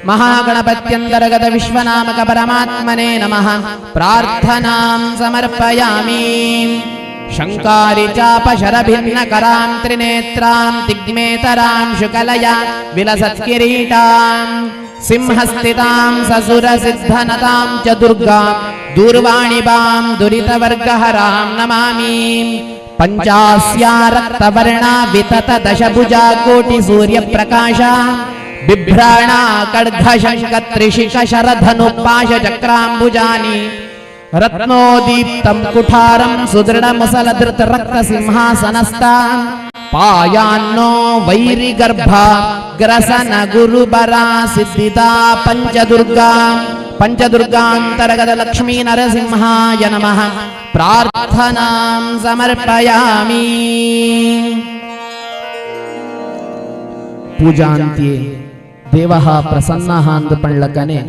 महागणपत्यन्तर्गत विश्वनामक परमात्मने नमः. प्रार्थनां समर्पयामि. शङ्कारि चापशरभिन्नकरां त्रिनेत्रां तिग्मेतरां शुकलया विलसत्किरीटां सिंहस्थितां ससुरसिद्धनतां च दुर्गां दूर्वाणिबां दुरितवर्गहरां नमामि. पञ्चास्या रक्तवर्णा वितत दशभुजा कोटिसूर्यप्रकाशा बिभ्राणा खड्गशङ्खत्रिशिखशरधनुपाशचक्राम्बुजानि रत्नोदीप्तं कुठारं सुदृढमुसलधृतरक्तसिंहासनस्ता पायान्नो वैरिगर्भा ग्रसन गुरुबरा सिद्धिदा पञ्चदुर्गा पञ्चदुर्गान्तर्गत लक्ष्मी नरसिंहाय नमः. प्रार्थनां समर्पयामि. ಪೂಜಾಂತ್ಯೆ ದೇವಃ ಪ್ರಸನ್ನ ಅಂದು ಪಣ್ಲಕನೆ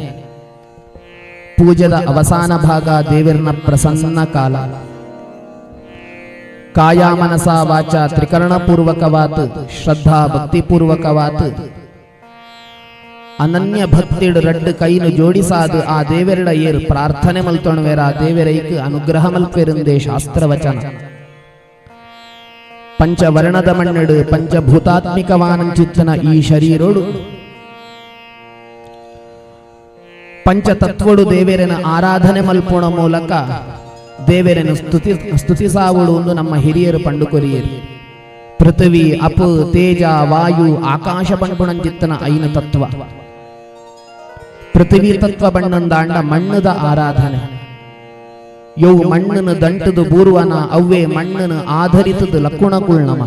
ಪೂಜೆದ ಅವಸಾನ ಭಾಗ ದೇವಿರ್ನ ಪ್ರಸನ್ನ ಕಾಲ. ಕಾಯ ಮನಸ ವಾಚ ತ್ರಿಕರಣಪೂರ್ವಕವಾತ್ ಶ್ರದ್ಧಾ ಭಕ್ತಿಪೂರ್ವಕವಾತ್ ಅನನ್ಯ ಭಕ್ತಿಡು ರಡ್ಡು ಕೈನು ಜೋಡಿಸಾದು ಆ ದೇವೆರಡ ಏರು ಪ್ರಾರ್ಥನೆ ಮಲ್ತೊಣವೇರ ಆ ದೇವೆರೈಕ್ ಅನುಗ್ರಹ ಮಲ್ಪೆರುಂದೇ ಶಾಸ್ತ್ರವಚನ. ಪಂಚವರ್ಣದ ಮಣ್ಣಡು ಪಂಚಭೂತಾತ್ಮಿಕವಾನಂಚಿತ್ತನ ಈ ಶರೀರೋಡು ಪಂಚತತ್ವಡು ದೇವೆರನ ಆರಾಧನೆ ಮಲ್ಪುಣ ಮೂಲಕ ದೇವೆರನು ಸ್ತುತಿ ಸ್ತುತಿಸಾವುಡು ಒಂದು ನಮ್ಮ ಹಿರಿಯರು ಪಂಡುಕೊರಿಯರು. ಪೃಥ್ವಿ, ಅಪು, ತೇಜ, ವಾಯು, ಆಕಾಶ ಪಂಪುಣಂಚಿತ್ತನ ಐನ ತತ್ವ. ಪೃಥ್ವಿ ತತ್ವ ಬಣ್ಣಂದಾಂಡ ಮಣ್ಣದ ಆರಾಧನೆ. ಯೌ ಮಣ್ಣನು ದಂಟದು ಬೂರ್ವನ ಅವ್ವೇ ಮಣ್ಣನು ಆಧರಿತದು ಲಕ್ಕುಣ ಕುಳ್ನಮ.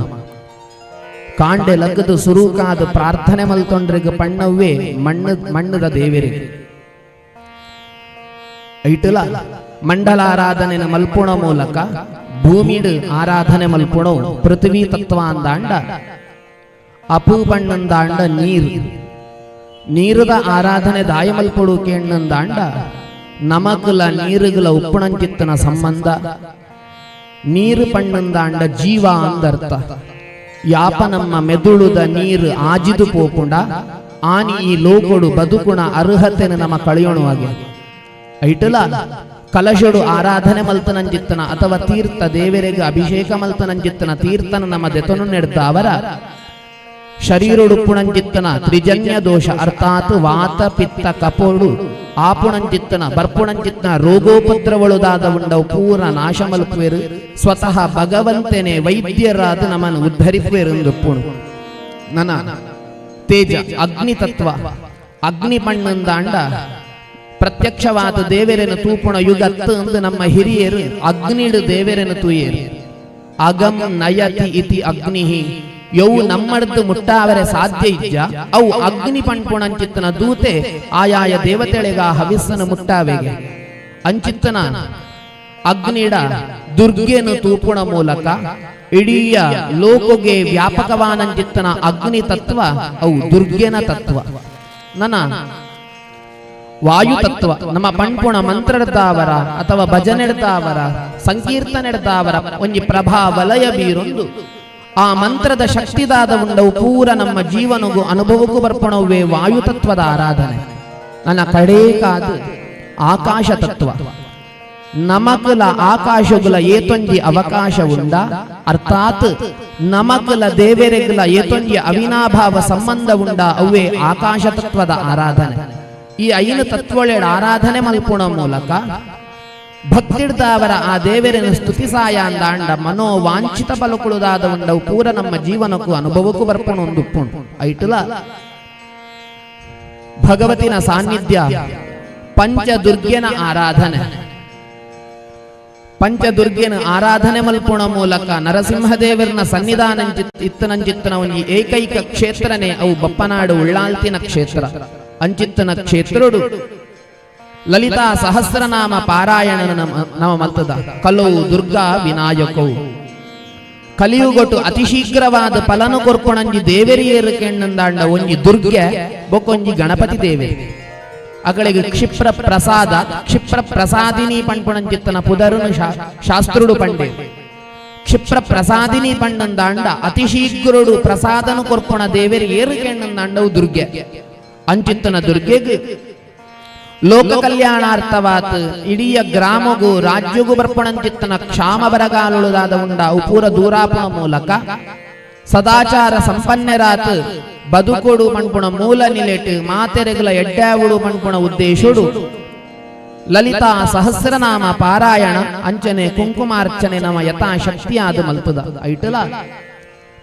ಕಾಂಡೆ ಲಗ್ಗದು ಸುರೂಕಾದ ಪ್ರಾರ್ಥನೆ ಮಲ್ತೊಂಡ್ರಿಗ ಪಣ್ಣವ್ವೇ ಮಣ್ಣು ಮಣ್ಣದ ದೇವರಿಗೆ. ಐಟಲ ಮಂಡಲಾರಾಧನೆ ಮಲ್ಪುಣ ಮೂಲಕ ಭೂಮಿಡು ಆರಾಧನೆ ಮಲ್ಪುಣೋ ಪೃಥ್ವಿ ತತ್ವ ಅಂದಾಂಡ. ಅಪು ಬಣ್ಣಂದಾಂಡ ನೀರು. ನೀರುದ ಆರಾಧನೆ ದಾಯ ಮಲ್ಪೊಡು ಕೇಣ್ಣಂದಾಂಡ ನಮಕುಲ ನೀರುಗಳ ಉಪ್ಪುಣಂಚಿತ್ತನ ಸಂಬಂಧ. ನೀರು ಪಣ್ಣಂದಾಂಡ ಜೀವ ಅಂದರ್ಥ. ಯಾಪ ನಮ್ಮ ಮೆದುಳುದ ನೀರು ಆಜಿದು ಪೋಪುಂಡ ಆನಿ ಈ ಲೋಕೊಡು ಬದುಕುಣ ಅರ್ಹತೆನ ನಮ್ಮ ಕಳೆಯೋಣುವಾಗೆ. ಐಟಲ ಕಲಶಡು ಆರಾಧನೆ ಮಲ್ತನಂಜಿತ್ತನ ಅಥವಾ ತೀರ್ಥ ದೇವರಿಗೆ ಅಭಿಷೇಕ ಮಲ್ತನಂಜಿತ್ತನ ತೀರ್ಥನ ನಮ್ಮ ದೆತನು ನೆಡ್ದ ಅವರ ಶರೀರೊಡುಪ್ಪುಣಂಜಿತ್ತನ ತ್ರಿಜನ್ಯ ದೋಷ, ಅರ್ಥಾತ್ ವಾತ ಪಿತ್ತ ಕಪೋಡು ಆಪುಣಂಜಿತ್ತನ ಬರ್ಪುಣಂಜಿತ್ತನ ರೋಗೋಪದ್ರವಳುದಾದ ಉಂಡವು ಪೂರ ನಾಶ ಮಲ್ಪುವೆರು. ಸ್ವತಃ ಭಗವಂತನೇ ವೈದ್ಯರಾದ ನಮ್ಮನ್ನು ಉದ್ಧರಿಪುವೆರೆಂದುಪ್ಪುಣು. ನನ ತೇಜ ಅಗ್ನಿ ತತ್ವ. ಅಗ್ನಿ ಪಣ್ಣಂದಾಂಡ ಪ್ರತ್ಯಕ್ಷವಾದ ದೇವರೆನು ತೂಪುಣ ಯುಗತ್ತು ಅಂದು ನಮ್ಮ ಹಿರಿಯರು ಅಗ್ನಿಡು ದೇವರೆನು ತೂಯೇರು. ಅಗಂ ನಯತಿ ಇತಿ ಅಗ್ನಿಹಿ. ಯವು ನಮ್ಮಡ್ದು ಮುಟ್ಟಾವರೆ ಸಾಧ್ಯ ಇಜ್ಜ ಅವು ಅಗ್ನಿ ಪಣ್ಪುಣಂಚಿತ್ತನ ದೂತೆ ಆಯಾಯ ದೇವತೆಳೆಗ ಹವಿಸ್ಸನು ಮುಟ್ಟಾವೆಗೆ. ಅಂಚಿತ್ತನ ಅಗ್ನಿಡ ದುರ್ಗೆನು ತೂಪುಣ ಮೂಲಕ ಇಡೀ ಲೋಕೋಗೆ ವ್ಯಾಪಕವಾನಂಚಿತ್ತನ ಅಗ್ನಿ ತತ್ವ ಅವು ದುರ್ಗೆನ ತತ್ವ. ನನ್ನ ವಾಯು ತತ್ವ. ನಮ್ಮ ಪಣ್ಪುಣ ಮಂತ್ರಡ್ದಾವರ ಅಥವಾ ಭಜನೆಡ್ದಾವರ ಸಂಕೀರ್ತನೆಡ್ದಾವರ ಒಂಜಿ ಪ್ರಭಾ ವಲಯ ಬೀರೊಂದು ಆ ಮಂತ್ರದ ಶಕ್ತಿದಾದ ಉಂಡವು ಪೂರ ನಮ್ಮ ಜೀವನಗೂ ಅನುಭವಕ್ಕೂ ಬರ್ಪಣವೇ ವಾಯುತತ್ವದ ಆರಾಧನೆ. ನನ್ನ ಕಡೇಕಾದ ಆಕಾಶ ತತ್ವ. ನಮಕುಲ ಆಕಾಶಗುಲ ಏತೊಂಜಿ ಅವಕಾಶ ಉಂಡ, ಅರ್ಥಾತ್ ನಮಕುಲ ದೇವೆರೆಗುಲ ಏತೊಂಜಿ ಅವಿನಾಭಾವ ಸಂಬಂಧ ಉಂಡ ಅವೇ ಆಕಾಶ ತತ್ವದ ಆರಾಧನೆ. ಈ ಐನು ತತ್ವಳೆಡ ಆರಾಧನೆ ಮಲ್ಪುಣ ಮೂಲಕ ಭಕ್ತಿಡ್ದವರ ಆ ದೇವರನ್ನು ಸ್ತುತಿಸಾಯ ಅಂದಾಂಡ ಮನೋವಾಂಛಿತ ಬಲಕುಳುದಾದ ಉಂಡವು ಪೂರ ನಮ್ಮ ಜೀವನಕ್ಕೂ ಅನುಭವಕ್ಕೂ ಬರ್ಪಣ ಒಂದು ಐಟುಲ ಭಗವತಿನ ಸಾನ್ನಿಧ್ಯ ಪಂಚದುರ್ಗೆನ ಆರಾಧನೆ. ಪಂಚದುರ್ಗೆನ ಆರಾಧನೆ ಮಲ್ಪುಣ ಮೂಲಕ ನರಸಿಂಹದೇವರನ ಸನ್ನಿಧಾನ ಇತ್ತನಂಚಿತ್ತನ ಒಂಜಿ ಏಕೈಕ ಕ್ಷೇತ್ರನೇ ಅವು ಬಪ್ಪನಾಡು ಉಳ್ಳಾಲ್ತಿನ ಕ್ಷೇತ್ರ. ಅಂಚಿತ್ತನ ಕ್ಷೇತ್ರಡು ಲಲಿತಾ ಸಹಸ್ರನಾಮ ಪಾರಾಯಣ ನಮ ಮಲ್ತದ. ಕಲವು ದುರ್ಗಾ ವಿನಾಯಕವು ಕಲಿಯುಗೊಟ್ಟು ಅತಿ ಶೀಘ್ರವಾದ ಫಲನು ಕೊರ್ಪೊಣಂಜಿ ದೇವರಿಯರು ಕೆಣ್ಣಂದಾಂಡ ಒಂಜಿ ದುರ್ಗೆ ಬೊಕ್ಕೊಂಜಿ ಗಣಪತಿ ದೇವೆ. ಅಗಳಿಗೆ ಕ್ಷಿಪ್ರ ಪ್ರಸಾದ, ಕ್ಷಿಪ್ರ ಪ್ರಸಾದಿನಿ ಪಣ್ಪುಣಂಚಿತ್ತನ ಪುದರುನು ಶಾಸ್ತ್ರುಡು ಪಂಡೆ. ಕ್ಷಿಪ್ರ ಪ್ರಸಾದಿನಿ ಪಣ್ಣಂದಾಂಡ ಅತಿ ಶೀಘ್ರುಡು ಪ್ರಸಾದನು ಕೊರ್ಪೊಣ ದೇವೆರ್ ಏರು ಕೆಣ್ಣಂದಾಂಡವು ದುರ್ಗೆ. ಅಂಚಿತ್ತನ ದುರ್ಗೆಗ್ ಲೋಕ ಕಲ್ಯಾಣಾರ್ಥವಾತ್ ಇಡೀ ಗ್ರಾಮಗೂ ರಾಜ್ಯಗೂ ಬರ್ಪಣಂಚಿತ್ತನ ಕ್ಷಾಮ ಬರಗಾಲುಳುದಾದ ಉಂಡ ಅವು ಪೂರ ದೂರಾಪುಣ ಮೂಲಕ ಸದಾಚಾರ ಸಂಪನ್ನರಾತ್ ಬದುಕೊಡು ಮಣ್ಪುಣ ಮೂಲ ನಿಲೆಟ್ ಮಾತೆರೆಗಲ ಎಡ್ಡಾವುಡು ಮಣ್ಪುಣ ಉದ್ದೇಶುಡು ಲಲಿತಾ ಸಹಸ್ರನಾಮ ಪಾರಾಯಣ ಅಂಚನೆ ಕುಂಕುಮಾರ್ಚನೆ ನಮ ಯಥಾಶಕ್ತಿಯಾದ ಮಲ್ಪದ. ಐಟಲ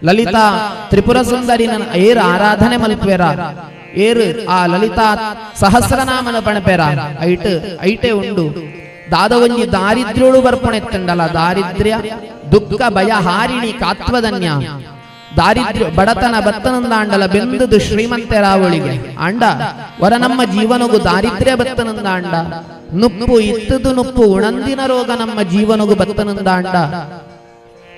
ಲಲಿತಾ ತ್ರಿಪುರ ಸುಂದರಿ ಏರು ಆರಾಧನೆ ಮಲ್ಪುವೆರ, ಏರು ಆ ಲಲಿತಾ ಸಹಸ್ರನಾಮನ ಪಣಪೆರ ಐಟ್ ಐಟೆ ಉಂಡು ದಾದವಂಜಿ ದಾರಿದ್ರ್ಯೋಳು ಬರ್ಪಣೆತ್ತಂಡಲ ದಾರಿದ್ರ್ಯ ದುಃಖ ಭಯ ಹಾರಿಣಿ ಕಾತ್ವದನ್ಯ. ದಾರಿದ್ರ್ಯ ಬಡತನ ಬತ್ತನಂದಾಂಡಲ ಬೆಂದುದು ಶ್ರೀಮಂತೆರಾವಳಿಗೆ ಅಂಡ ವರ ನಮ್ಮ ಜೀವನಗು ದಾರಿದ್ರ್ಯ ಬತ್ತನಂದಾಂಡ, ನುಪ್ಪು ಇತ್ತದು ನುಪ್ಪು ಉಣಂದಿನ ರೋಗ ನಮ್ಮ ಜೀವನಗು ಬತ್ತನಂದಾಂಡ,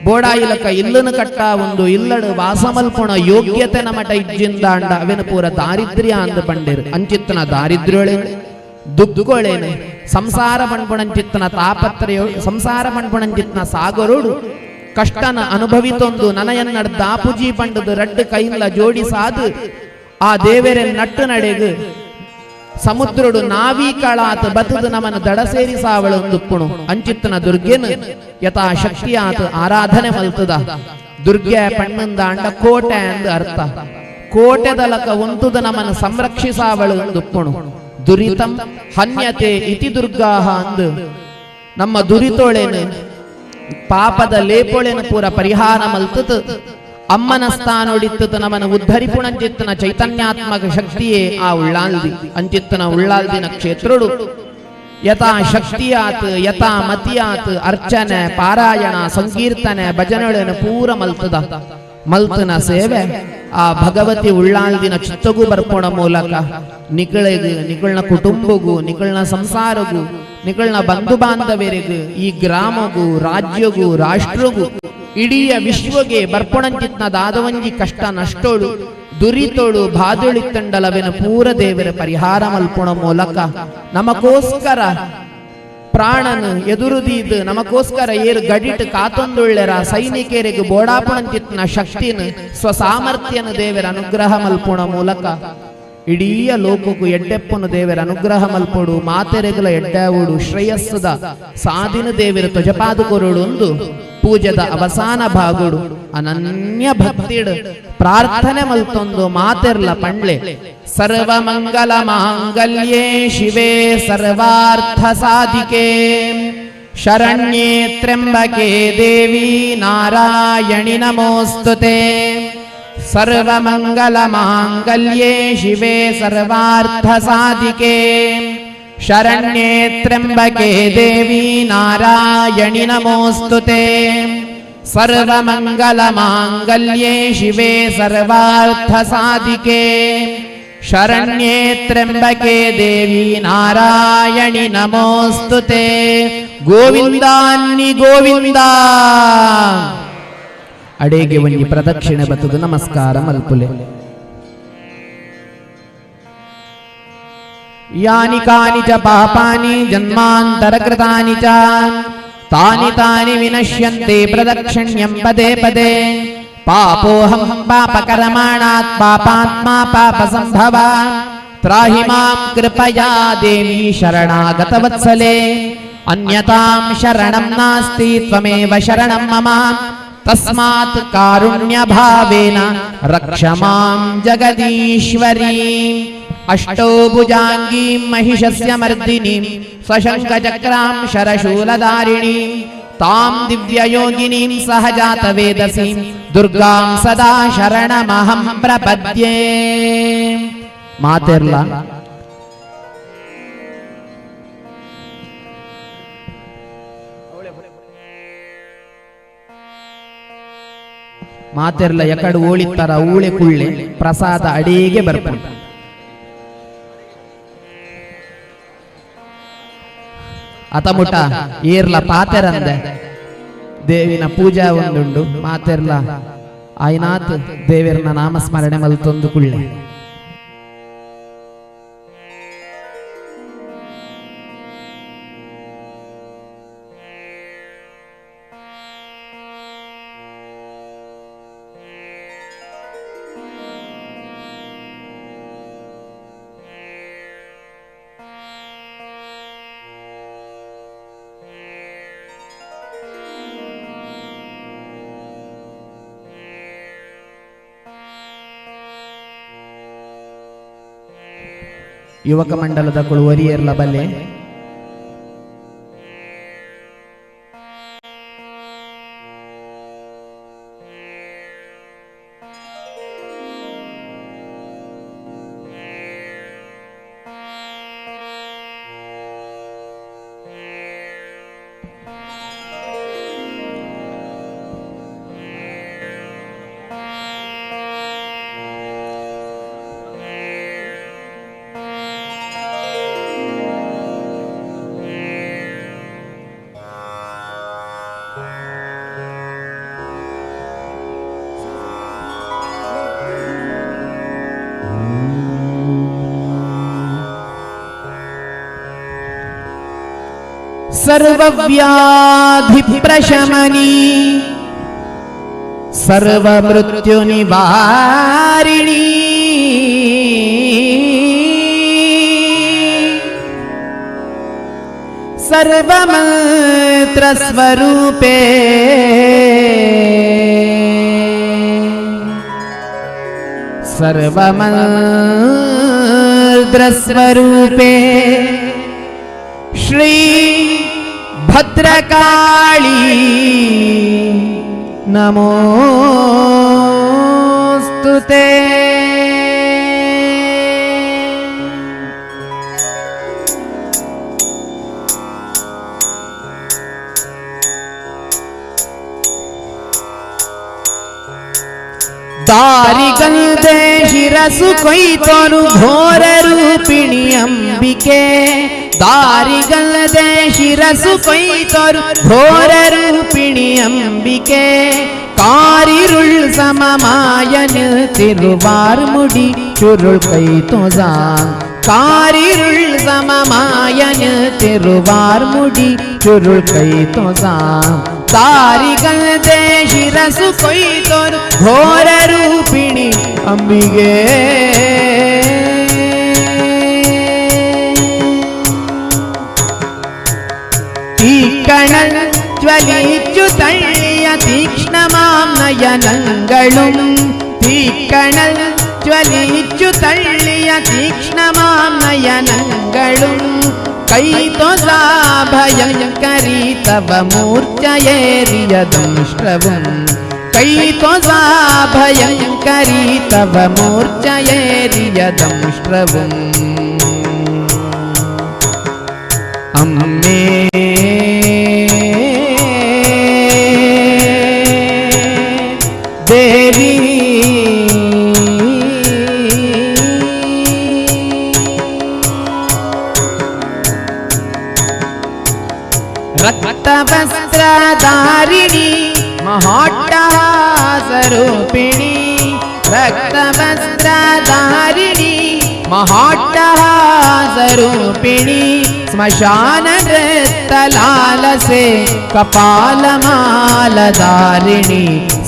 ಬೋಡಾಯಿಲಕ ಇಲ್ಲನು ಕಟ್ಟ ಒಂದು ಇಲ್ಲಡು ವಾಸಮಲ್ಪುಣ ಯೋಗ್ಯತೆ ನಮಟ ಇಜ್ಜಿಂದಾಂಡ ಅವೆನ ಪೂರ ದಾರಿದ್ರ್ಯ ಅಂದ ಪಂಡಿರು. ಅಂಚಿತ್ತನ ದಾರಿದ್ರ್ಯೊಳೇನುದುಗ್ಗೊಳೇನು ಸಂಸಾರ ಪಣ್ಪುಣಂಚಿತ್ತನ ತಾಪತ್ರಯೋ ಸಂಸಾರ ಪಣ್ಪುಣಂಚಿತ್ತನ ಸಾಗರೋಡು. ಕಷ್ಟನ ಅನುಭವಿತೊಂದು ನನಯನ್ನಡ ದಾಪುಜಿ ಪಂಡದು ರಡ್ಡು ಕೈಲ ಜೋಡಿಸಾದು ಆ ದೇವರ ನಟ್ಟು ನಡೆಗು ಸಮುದ್ರಡು ನಾವೀಕಳಾತ ಬತದು ನಮನ ದಡ ಸೇರಿಸಾವಳು ದುಪ್ಪುಣು ಅಂಚಿತ್ತನ ದುರ್ಗೆನು ಯಥಾ ಶಕ್ತಿಯಾತ ಆರಾಧನೆ ಮಲ್ತದ. ದುರ್ಗೆ ಪಣ್ಣಂದಾಂಡ ಕೋಟೆ ಅಂದು ಅರ್ಥ. ಕೋಟೆದಲಕ ಉಂತುದ ನಮನ ಸಂರಕ್ಷಿಸಾವಳು ದುಪ್ಪುಣು. ದುರಿತಂ ಹನ್ಯತೆ ಇತಿ ದುರ್ಗಾಹ ಅಂದು ನಮ್ಮ ದುರಿತೋಳೆನು ಪಾಪದ ಲೇಪೊಳೆನು ಪೂರ ಪರಿಹಾರ ಮಲ್ತದ ಅಮ್ಮನ ಸ್ಥಾನೊಡಿತ್ತದ ನಮನ ಉದ್ಧರಿಪುಣಂಚಿತ್ತನ ಚೈತನ್ಯಾತ್ಮಕ ಶಕ್ತಿಯೇ ಆ ಉಳ್ಳಾಲ್ದಿ. ಅಂಚಿತ್ತನ ಉಳ್ಳಾಲ್ದಿನ ಕ್ಷೇತ್ರಡು ಯಥಾ ಶಕ್ತಿಯಾತ್ ಯಥಾ ಮತಿಯಾತ್ ಅರ್ಚನೆ ಪಾರಾಯಣ ಸಂಕೀರ್ತನೆ ಭಜನೆಗಳನ್ನು ಪೂರ ಮಲ್ತದ. ಮಲ್ತನ ಸೇವೆ ಆ ಭಗವತಿ ಉಳ್ಳಾಲ್ದಿನ ಚಿತ್ತಗೂ ಬರ್ಪೋಣ ಮೂಲಕ ನಿಕಳೆಗು ನಿಕಳ್ನ ಕುಟುಂಬಗೂ ನಿಕಳ್ನ ಸಂಸಾರಗೂ ನಿಕಳ್ನ ಬಂಧು ಬಾಂಧವರಿಗೂ ಈ ಗ್ರಾಮಗೂ ರಾಜ್ಯಗೂ ರಾಷ್ಟ್ರಗೂ ಇಡೀ ವಿಶ್ವಗೆ ಬರ್ಪೊಣಂಚಿತ್ನ ದಾದವಂಜಿ ಕಷ್ಟ ನಷ್ಟೋಳು ದುರಿತೋಳು ಬಾದುಳಿತ್ತಂಡಲವೆನ ಪೂರ ದೇವರ ಪರಿಹಾರ ಮಲ್ಪುಣ ಮೂಲಕ ನಮಗೋಸ್ಕರ ಪ್ರಾಣನು ಎದುರುದೀದು ನಮಗೋಸ್ಕರ ಏರು ಗಡಿಟ್ ಕಾತೊಂದುಳ್ಳೆರ ಸೈನಿಕರಿಗೆ ಬೋಡಾಪುಣಂಚಿತ್ನ ಶಕ್ತಿನ ಸ್ವಸಾಮರ್ಥ್ಯನ ದೇವರ ಅನುಗ್ರಹ ಮಲ್ಪುಣ ಮೂಲಕ ಇಡೀ ಲೋಕಕ್ಕೂ ಎಡ್ಡೆಪ್ಪನು ದೇವರ ಅನುಗ್ರಹ ಮಲ್ಪೊಡು ಮಾತೆರೆಗಲ ಎಡ್ಡಾವುಡು ಶ್ರೇಯಸ್ಸದ ಸಾದಿನ ದೇವರ ತ್ವಜಪಾದು ಕೊರುಡು ಒಂದು ಪೂಜದ ಅವಸಾನ ಭಾಗುಡು ಅನನ್ಯ ಭಕ್ತಿಡು ಪ್ರಾರ್ಥನೆ ಮಲ್ತೊಂದು ಮಾತೆರ್ಲ ಪಂಡ್ಲೆ. ಸರ್ವಮಂಗಲ ಮಾಂಗಲ್ಯೇ ಶಿವೆ ಸರ್ವಾರ್ಥ ಸಾಧಿಕೆ ಶರಣ್ಯೇ ತ್ರ್ಯಂಬಕೆ ದೇವಿ ನಾರಾಯಣಿ ನಮೋಸ್ತುತೆ. ಸರ್ವಮಂಗಲ ಮಾಂಗಲ್ಯೇ ಶಿವೆ ಸರ್ವಾರ್ಥ ಸಾಧಿಕೆ ಶರಣ್ಯೇ ತ್ರ್ಯಂಬಕೆ ದೇವಿ ನಾರಾಯಣಿ ನಮೋಸ್ತುತೆ. ಸರ್ವಮಂಗಲ ಮಾಂಗಲ್ಯೇ ಶಿವೆ ಸರ್ವಾರ್ಥ ಸಾಧಿಕೆ ಶರಣ್ಯೇ ತ್ರ್ಯಂಬಕೆ ದೇವಿ ನಾರಾಯಣಿ ನಮೋಸ್ತುತೆ. ಗೋವಿಂದಾನ್ನಿ ಗೋವಿಂದ. ಅಡೇಗೆ ಒಂಜಿ ಪ್ರದಕ್ಷಿಣೆ ಬತ್ತದು ನಮಸ್ಕಾರ ಮಲ್ಪುಲೆ. ಯಾನಿ ಕಾನಿ ಚ ಪಾಪಾನಿ ಜನ್ಮಾಂತರಕೃತಾನಿ ಚ ತಾನಿ ತಾನಿ ವಿನಶ್ಯಂತೆ ಪ್ರದಕ್ಷಿಣ್ಯಂ ಪದೇ ಪದೇ. ಪಾಪೋಹಂ ಪಾಪಕರ್ಮಾಣಾತ್ ಪಾಪಾತ್ಮಾ ಪಾಪ ಸಂಭವ ತ್ರಾಹಿ ಮಾಂ ಕೃಪಯಾ ದೇವಿ ಶರಣಾಗತವತ್ಸಲೆ. ಅನ್ಯತಾಂ ಶರಣಂ ನಾಸ್ತಿ ತ್ವಮೇವ ಶರಣಂ ಮಮ ತಸ್ಮಾತ್ ಕಾರುಣ್ಯ ಭಾವೇನ ರಕ್ಷ ಮಾಂ ಜಗದೀಶ್ವರೀ. ಅಷ್ಟೌಭುಜಾಂಗೀಂ ಮಹಿಷಸ್ಯ ಮರ್ದಿನೀಂ ಸ್ವಶಂಖಚಕ್ರಾಂ ಶರಶೂಲಧಾರಿಣೀಂ ತಾಂ ದಿವ್ಯಯೋಗಿನೀಂ ಸಹಜಾತವೇದಸೀಂ ದುರ್ಗಾಂ ಸದಾ ಶರಣಮಹಂ ಪ್ರಪದ್ಯೆ. ಮಾತೆರ್ಲ ಮಾತೆರ್ಲ ಎಕಡು ಓಳಿತ್ತರ ಊಳೆ ಕುಳ್ಳೆ ಪ್ರಸಾದ ಅಡಿಗೆ ಬರ್ಪುಂಡು. ಅತಮುಟ ಏರ್ಲ ಪಾತೆರಂದೆ ದೇವಿನ ಪೂಜಾ ಒಂದುಂಡು. ಮಾತೆರ್ಲ ಆಯ್ನಾಥ್ ದೇವಿರ್ನ ನಾಮಸ್ಮರಣೆ ಮಲ್ತೊಂದು ಕುಳ್ಳೆ. ಯುವಕ ಮಂಡಲದ ಕುಳುವರಿಯರ್ಲ ಬಲ್ಲೆ. सर्वव्याधि प्रशमनी ಸರ್ವ ಮೃತ್ಯು ನಿವಾರಿಣಿ ಸರ್ವಮಂತ್ರ ಸ್ವರೂಪೇ ಸರ್ವಮಂತ್ರ ಸ್ವರೂಪೇ ಶ್ರೀ ಭದ್ರಕಾಳಿ ನಮೋಸ್ತು ತೇ. ದಾರಿಗಂದೆ ಶಿರಸು ಕೊಯ್ತರು ಘೋರ ರೂಪಿಣಿ ಅಂಬಿಕೆ. ದಾರಿಗಲ್ಲದೆ ಶಿರಸು ಕೊಯ್ತರು ಘೋರ ರೂಪಿಣಿ ಅಂಬಿಕೆ. ಕಾರಿರುಳ್ ಸಮಮಾಯನ ತಿರುವಾರ್ ಮುಡಿ ಚುರುಳ್ ಕೈ ತೊಜಾನ್. ಕಾರಿರುಳ್ ಸಮಮಾಯನ ತಿರುವಾರ್ ಮುಡಿ ಚುರುಳ್ ಕೈ ತೊಜಾನ್. ದಾರಿಗಲ್ಲದೆ ಶಿರಸು ಕೊಯ್ತರು ಘೋರ ರೂಪಿಣಿ ಅಂಬಿಗೆ. തീക്കണൽ ജ്വലിച്ചു തള്ളിയ തീക്ഷ്ണമാം നയനങ്ങളും. തീക്കണൽ ജ്വലിച്ചു തള്ളിയ തീക്ഷ്ണമാം നയനങ്ങളും. കൈതൊസാ ഭയങ്കരി തവ മൂർച്ചയേറിയ ദംഷ്ട്രവും. കൈതൊസാ ഭയങ്കരി തവ മൂർച്ചയേറിയ ദംഷ്ട്രവും. അമ്മേ ദേവി രക്തവസ്ത്രധാരിണി മഹോട്ടഹാസരൂപിണി. രക്തവസ്ത്രധാരിണി മഹോട്ടഹാസരൂപിണി. ശ്മശാന നൃത്തലാലസേ കപാലമാലധാരിണി.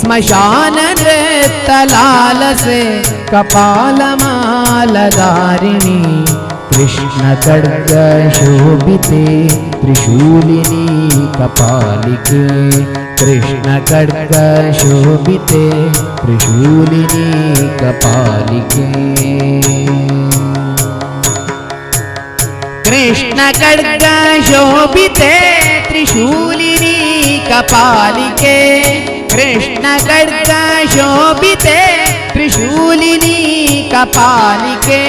ശ്മശാന നൃത്തലാലസേ കപാലമാലധാരിണി. കൃഷ്ണ ಖಡ್ಗ ಶೋಭಿತೆ ತ್ರಿಶೂಲಿನಿ ಕಪಾಲಿಕೆ. ಕೃಷ್ಣ ಖಡ್ಗ ಶೋಭಿತೆ ತ್ರಿಶೂಲಿನಿ ಕಪಾಲಿಕೆ. ಕೃಷ್ಣ ಖಡ್ಗ ಶೋಭಿತೆ ತ್ರಿಶೂಲಿನಿ ಕಪಾಲಿಕೆ. ಕೃಷ್ಣ ಖಡ್ಗ ಶೋಭಿತೆ ತ್ರಿಶೂಲಿನಿ ಕಪಾಲಿಕೆ.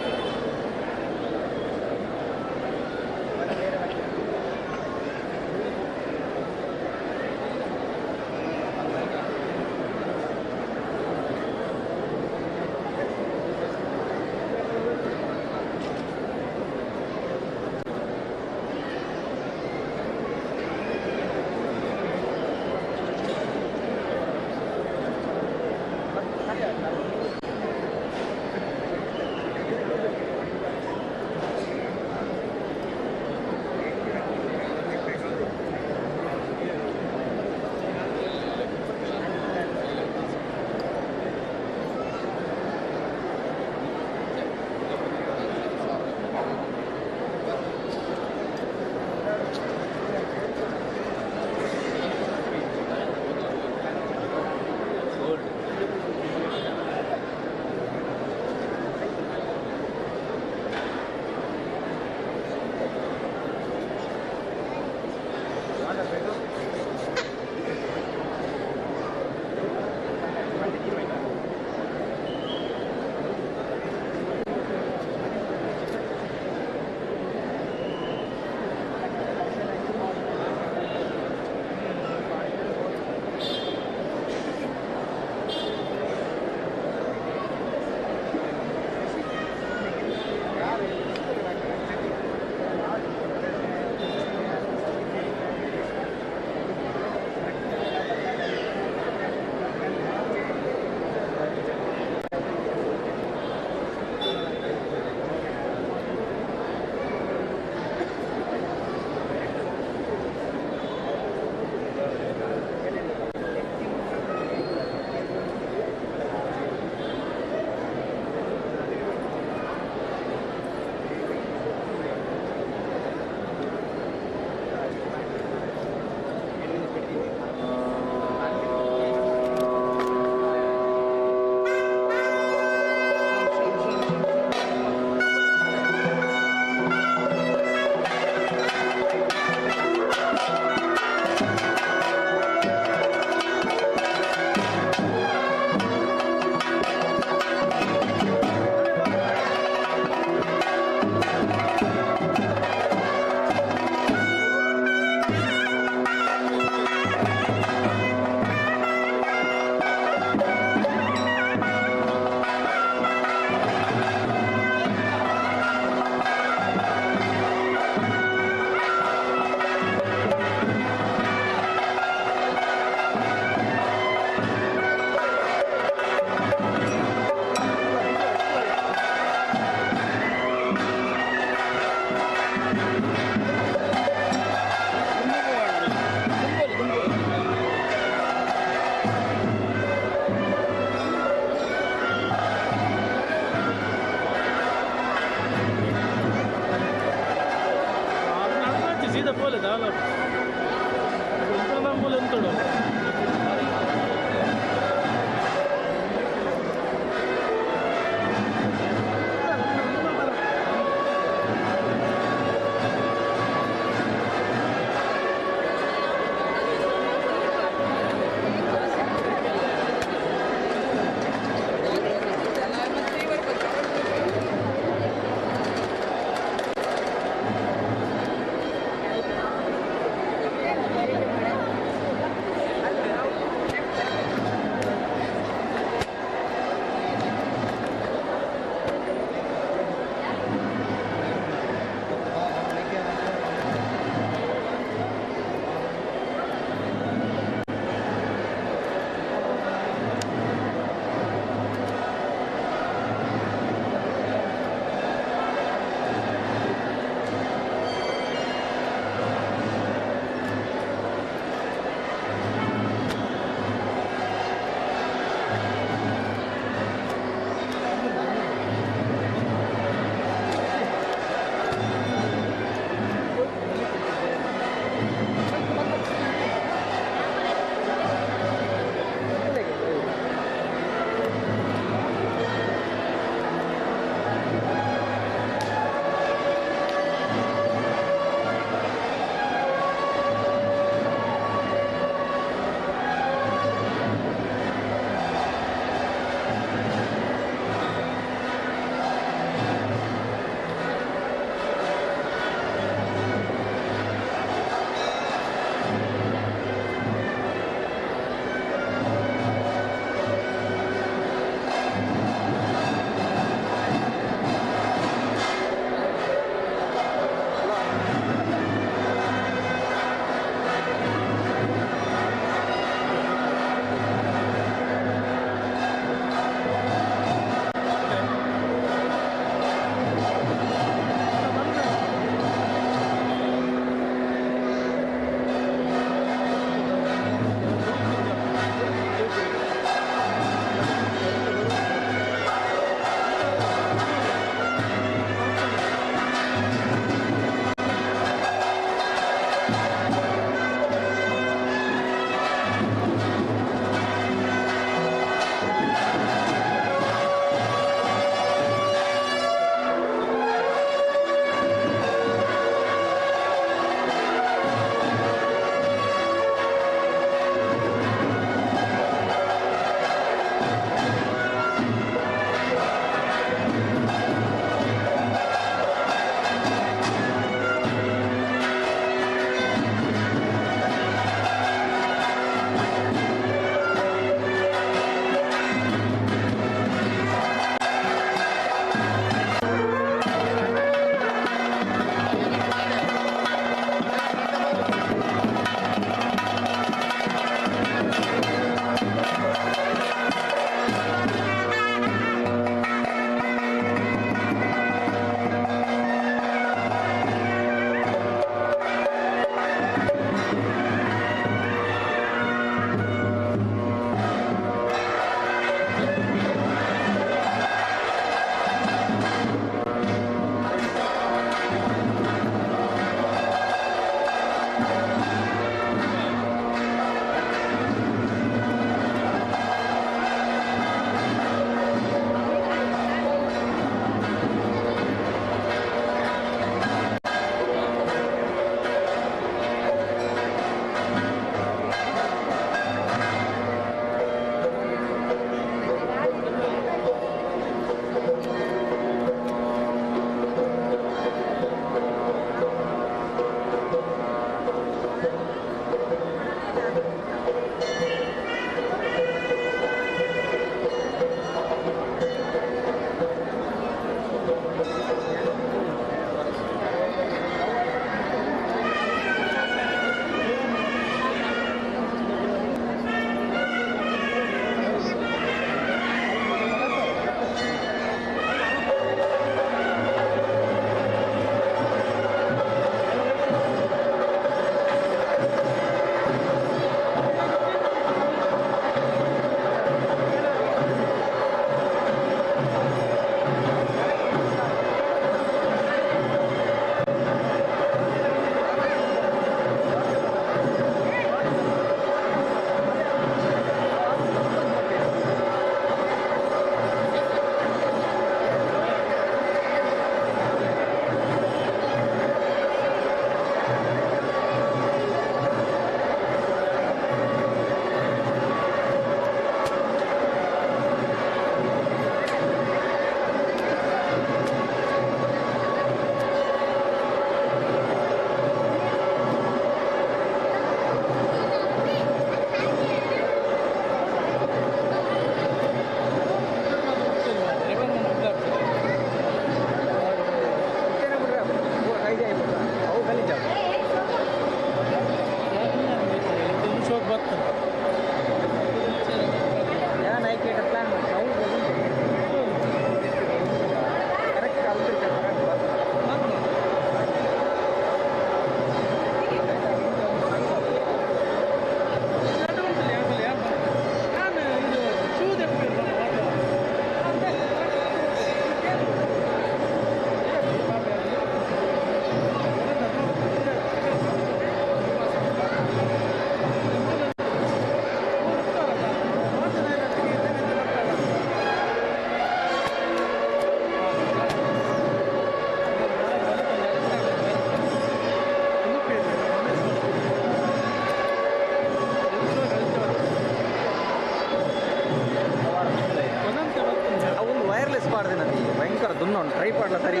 ಪಾಡ್ದಿನ ಭಯಂಕರ ದುನ್ನ ಉಂಟು, ಟ್ರೈ ಪಾಡ್ಲ ಸರಿ.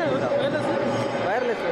ವೈರ್ಲೆಸ್.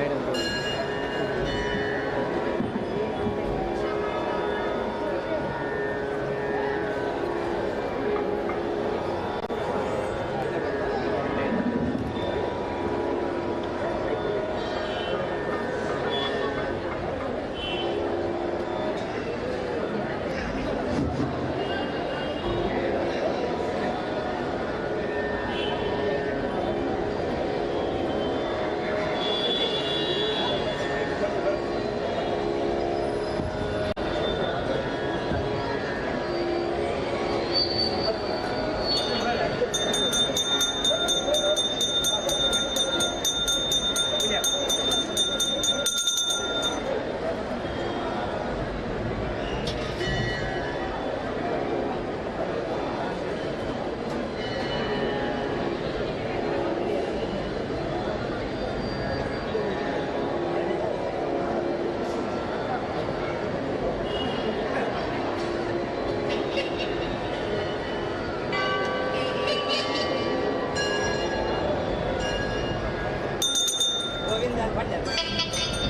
Madam.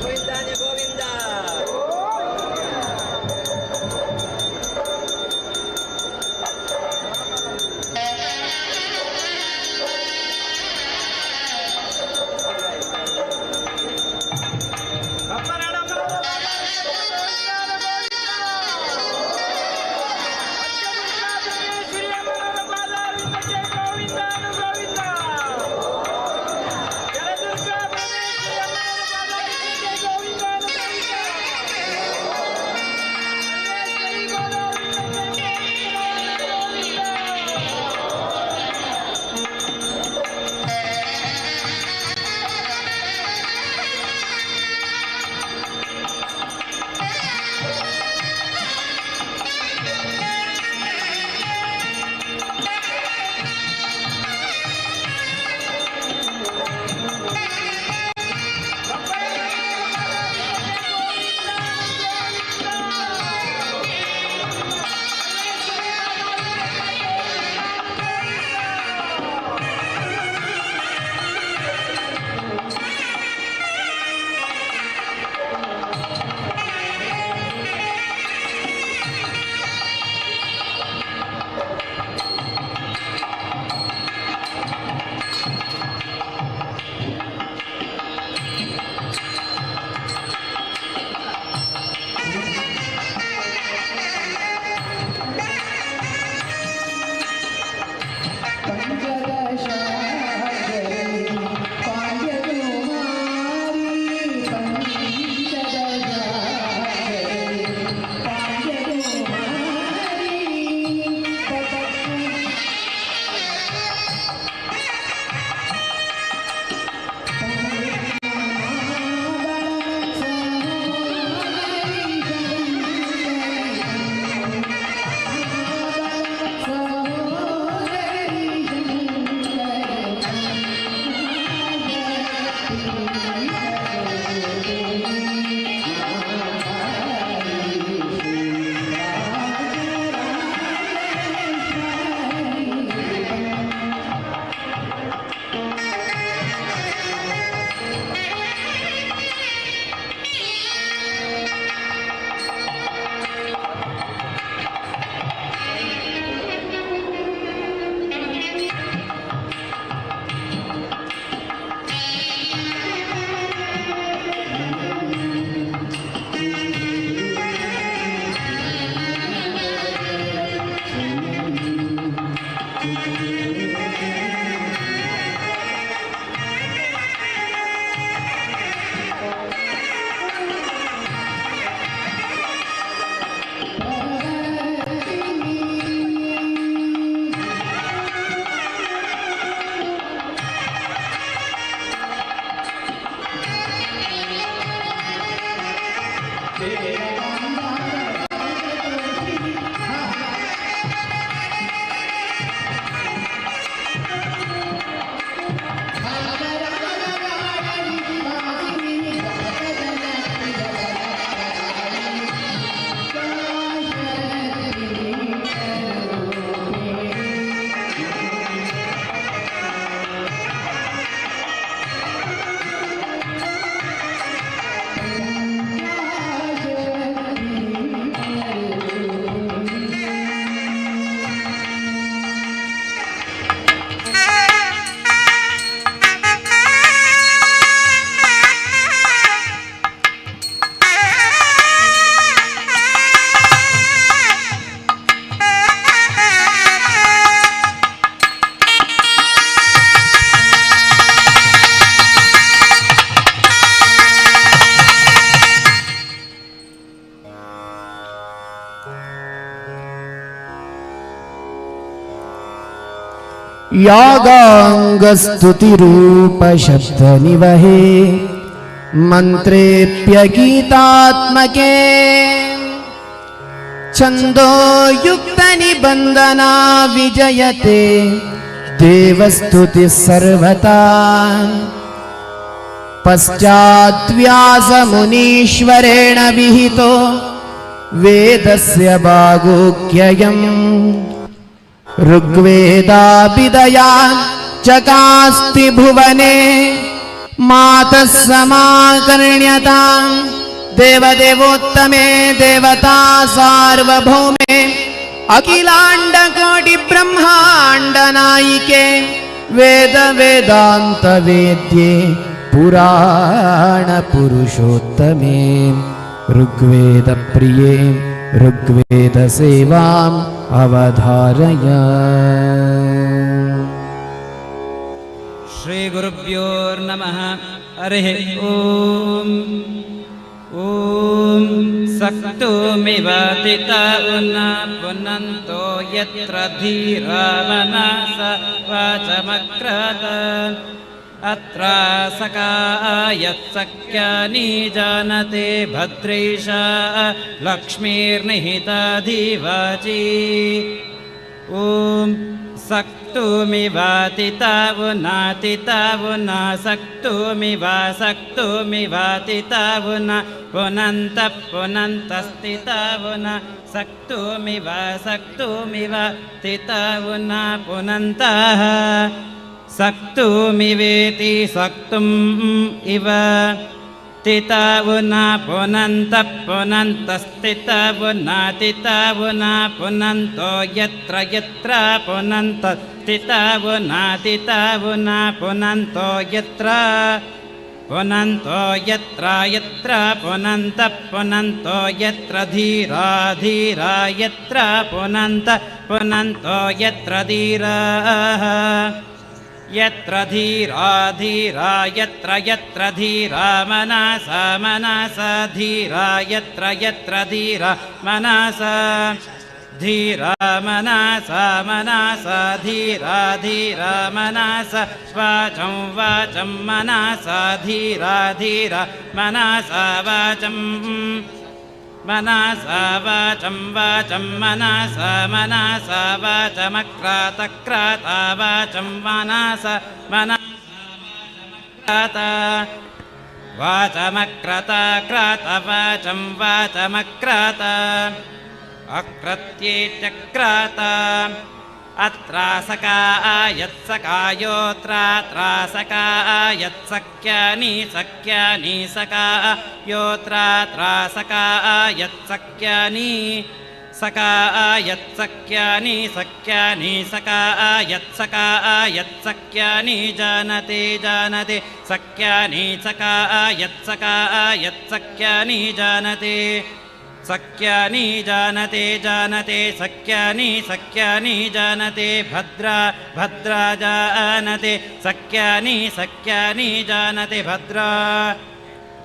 ಗೋವಿಂದಾನೆ ಗೋವಿಂದ. ಗೋವಿಂದ. यागाङ्गस्तुतिरूपशब्दनिवहे मन्त्रेऽप्यगीतात्मके छन्दोयुक्तनिबन्धना विजयते देवस्तुतिः सर्वथा। पश्चाद्व्यासमुनीश्वरेण विहितो वेदस्य भागोऽख्ययम् ऋग्वेदाभिदया चकास्ति भुवने मातः समाकर्ण्यतां देवदेवोत्तमे देवता सार्वभौमे अखिलाण्डकोटि ब्रह्माण्डनायिके वेद वेदान्तवेद्ये पुराणपुरुषोत्तमे ऋग्वेदप्रिये ऋग्वेदसेवाम् अवधारय। श्रीगुरुभ्यो नमः। हरिः ॐ। ॐ सक्तुमिवातिता उन पुनन्तो यत्र धीरा मनस वाचमक्रत अत्र सखा यत्सख्यानि जानते भद्रैषा लक्ष्मीर्निहिता धिवाची। ॐ सक्तुमिवातितावुनातितावुना सक्तुमिवा सक्तुमिवातितावुना पुनन्तः पुनन्तस्तितावुना सक्तुमिवा सक्तुमिवा तितावुना पुनन्तः सक्तुमिवेति सक्तुम् इव तितावुना पुनन्तः पुनन्तस्तितावुना तितावुना पुनन्तो यत्र यत्र पुनन्त तितावुना तितावुना पुनन्तो यत्र पुनन्तो यत्र यत्र पुनन्तः पुनन्तो यत्र धीरा धीरा यत्र पुनन्त पुनन्तो यत्र धीराः यत्र धीरा धीरा यत्र यत्र धीरा मनसा मनसा धीरा यत्र यत्र धीरा मनसा धीरा मनसा मनसा धीरा धीरा मनसा वाचं वाचं मनसा धीरा धीरा मनसा वाचम् मनसा वाचं वाचं मनसा मनसा वाचमक्रातक्राता वाचं मनसा मनसा वाचमक्रता क्रात वाचं वाचमक्रात अक्रत्येत्यक्रात अत्रासका यत्सकायोऽत्रात्रासका यत्सख्यानि सख्यानि सका योऽत्रात्रासका यत्सख्यानि सका यत्सख्यानि सख्यानि सका यत्सका यत्सख्यानि जानते जानते सख्यानि सका यत्सका यत्सख्यानि जानते सख्यानि जानते जानते सख्यानि सख्यानि जानते भद्रा भद्रा जानते सख्यानि सख्यानि जानते भद्रा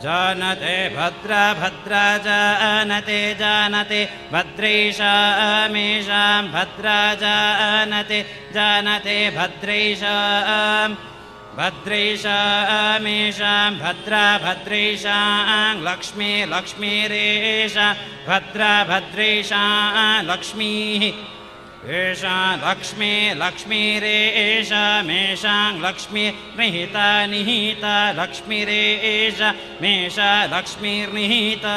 जानते भद्रा भद्रा जानते जानते भद्रैषामेषां भद्रा जानते जानते भद्रैषां भद्रैषामेषां भद्रा भद्रैषां लक्ष्मी लक्ष्मीरेषा भद्रा भद्रैषां लक्ष्मीः एषा लक्ष्मी लक्ष्मीरेषामेषां लक्ष्मीर्निहिता निहिता लक्ष्मीरेषा मेषा लक्ष्मीर्निहिता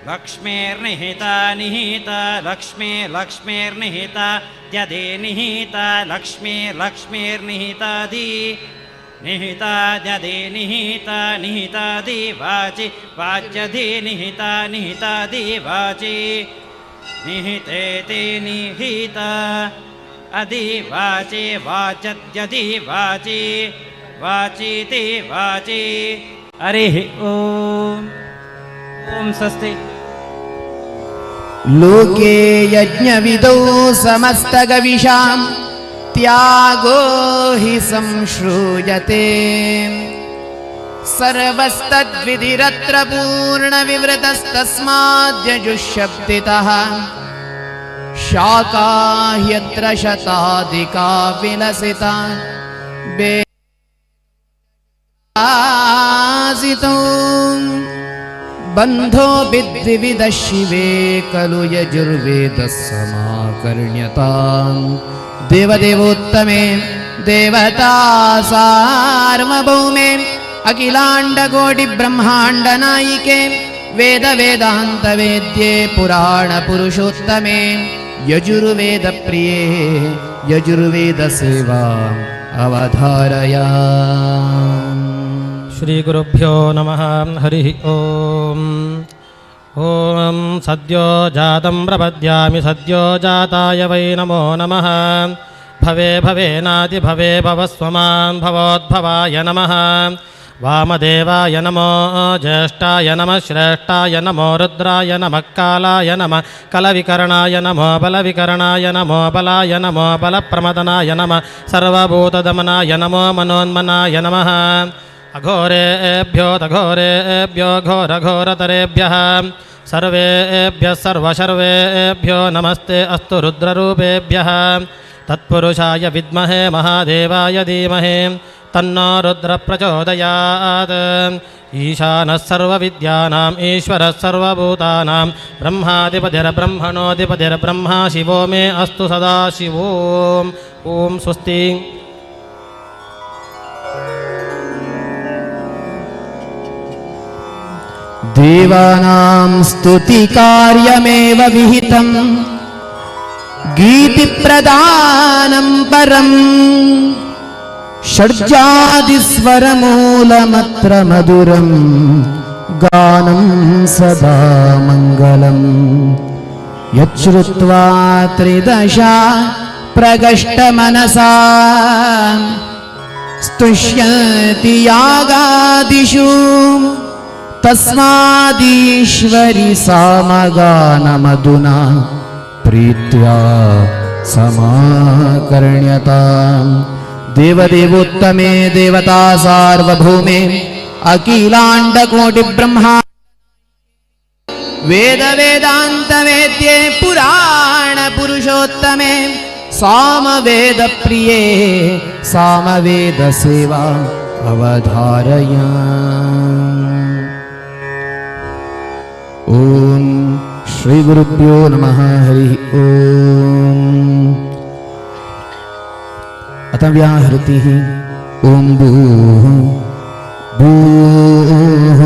लक्ष्मीर्निहिता निहिता लक्ष्मी लक्ष्मीर्निहिता त्यदे निहिता लक्ष्मी लक्ष्मीर्निहितादि निहिता त्यदे निहिता निहितादि वाचि वाच्यधि निहिता निहितादि वाचि निहिते ते निहिता अधिवाचि वाचद्यधि वाचि वाचीति वाचि। हरिः ॐ। ॐ स्वस्ति। लोके यज्ञविदौ समस्तगविषां त्यागो हि संश्रूयते। सर्वस्तद्विधिरत्र पूर्णविवृतस्तस्माद्यजुःशब्दितः। शाखा ह्यत्र शताधिका विलसिता बेसितौ बन्धो विद्विविधः शिवे खलु यजुर्वेदः समाकर्ण्यताम्। देवदेवोत्तमे देवता सार्वभौमे अखिलाण्डकोटिब्रह्माण्डनायिके वेद वेदान्तवेद्ये पुराणपुरुषोत्तमे यजुर्वेदप्रिये यजुर्वेदसेवाम् अवधारया। श्रीगुरुभ्यो नमः। हरिः ॐ। ॐ सद्यो जातं प्रपद्यामि सद्यो जाताय वै नमो नमः। भवे भवेनाति भवे भवस्वमां भवोद्भवाय नमः। वामदेवाय नमो ज्येष्ठाय नमः श्रेष्ठाय नमो रुद्राय नमः कालाय नमः कलविकरणाय नमो बलविकरणाय नमो बलाय नमो बलप्रमदनाय नमः सर्वभूतदमनाय नमो मनोन्मनाय नमः। अघोरेभ्यो तघोरेभ्यो घोरघोरतरेभ्यः सर्वेभ्यः सर्वशर्वेभ्यो नमस्ते अस्तु रुद्ररूपेभ्यः। तत्पुरुषाय विद्महे महादेवाय धीमहि तन्नो रुद्रः प्रचोदयात्। ईशानः सर्वविद्यानाम् ईश्वरः सर्वभूतानां ब्रह्माधिपतिर्ब्रह्मणोऽधिपतिर्ब्रह्मा शिवो मे अस्तु सदा शिवोम्। ॐ स्वस्ति। देवानां स्तुतिकार्यमेव विहितं गीतिप्रदानं परम् षड्जादिस्वरमूलमत्र मधुरं गानं सदा मङ्गलम्। यच्छ्रुत्वा त्रिदशा प्रगष्टमनसा स्तुष्यन्ति यागादिषु तस्मादीश्वरि सामगानमधुना प्रीत्या समाकर्ण्यताम्। देवदेवोत्तमे देवता सार्वभौमे अखिलाण्डकोटिब्रह्मा वेद वेदान्तवेद्ये पुराणपुरुषोत्तमे सामवेदप्रिये सामवेदसेवा अवधारय। ॐ श्रीगुरुभ्यो नमः। हरिः ॐ। अथ व्याहृतिः। ॐ भूः भूः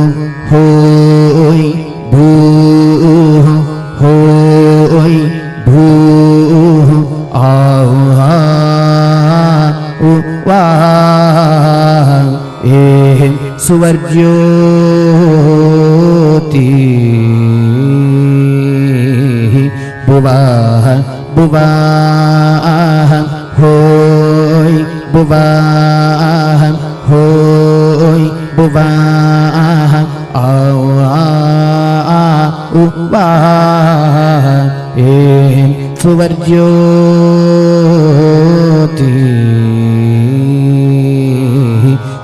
होय भूः होय भूः आह उ वाह एह सुवर्ज्योति भुवः भुवः होय भुवः होय भुवः आ उ वाह एह सुवर्ज्योति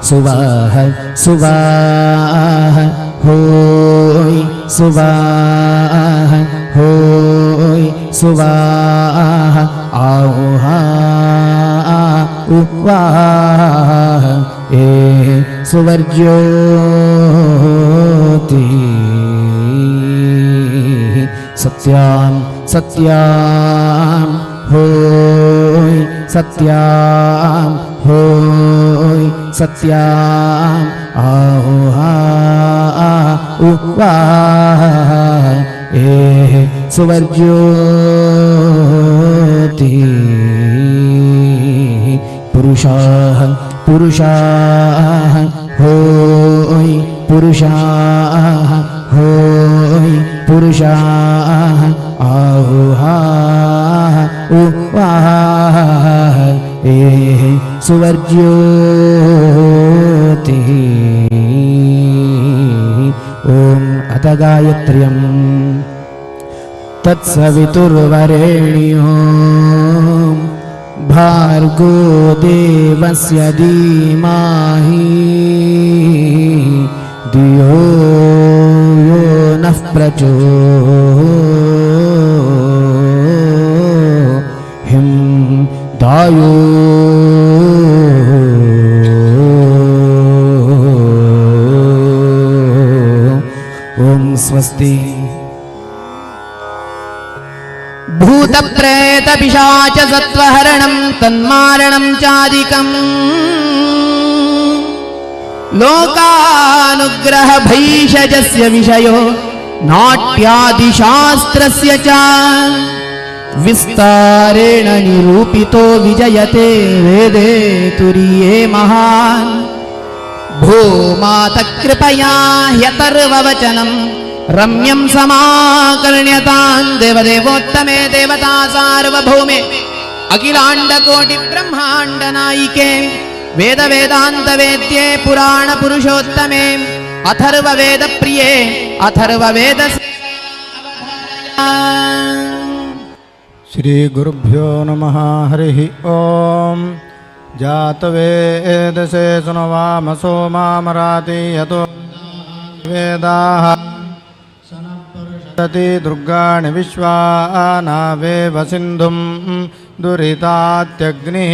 सुवाह सुवाह होय सुवाह होय सुवाह आह उ वाह एह सुवर्ज्योति सत्यां सत्यां होय सत्यां होय सत्यां आह उ वाह एह सुवर्ज्योति पुरुषाः पुरुषाः होय पुरुषाः होय पुरुषाः आह उ वाह एह सुवर्ज्योति ॐ अथ गायत्र्यम्। तत्सवितुर्वरेण्यो भार्गो देवस्य धीमहि धियो यो नः प्रचोदयात्। ಸ್ವಸ್ತಿ. ಭೂತಪ್ರೇತ ಪಿಶಾಚ ಸತ್ವಹರಣಂ ತನ್ಮಾರಣಂ ಚಾದಿಕಂ ಲೋಕಾನುಗ್ರಹ ಭೈಷಜಸ್ಯ ವಿಷಯೋ ನಾಟ್ಯಾದಿಶಾಸ್ತ್ರಸ್ಯ ಚ ವಿಸ್ತಾರೇಣ ನಿರೂಪಿತೋ ವಿಜಯತೆ ವೇದೇ ತುರಿಯೇ ಮಹಾನ್. ಭೂಮಾತ ಕೃಪಯಾ ಹ್ಯತರ್ವವಚನಂ ರಮ್ಯಂ ಸಮಾಕರ್ಣ್ಯತಾಂ ದೇವದೇವೋತ್ತಮೇ ದೇವತಾ ಸಾರ್ವಭೌಮೆ ಅಖಿಲಾಂಡಕೋಟಿ ಬ್ರಹ್ಮಾಂಡ ನಾಯಿಕೆ ವೇದ ವೇದಾಂತ ವೇದ್ಯೆ ಪುರಾಣ ಪುರುಷೋತ್ತಮೆ ಅಥರ್ವ ವೇದ ಪ್ರಿಯೆ ಅಥರ್ವ ವೇದ. श्रीगुरुभ्यो नमः। हरिः ॐ। जातवेदसे सुनवामसो मामराति यतो वेदाः सति दुर्गाणि विश्वा नावेव सिन्धुं दुरितात्यग्निः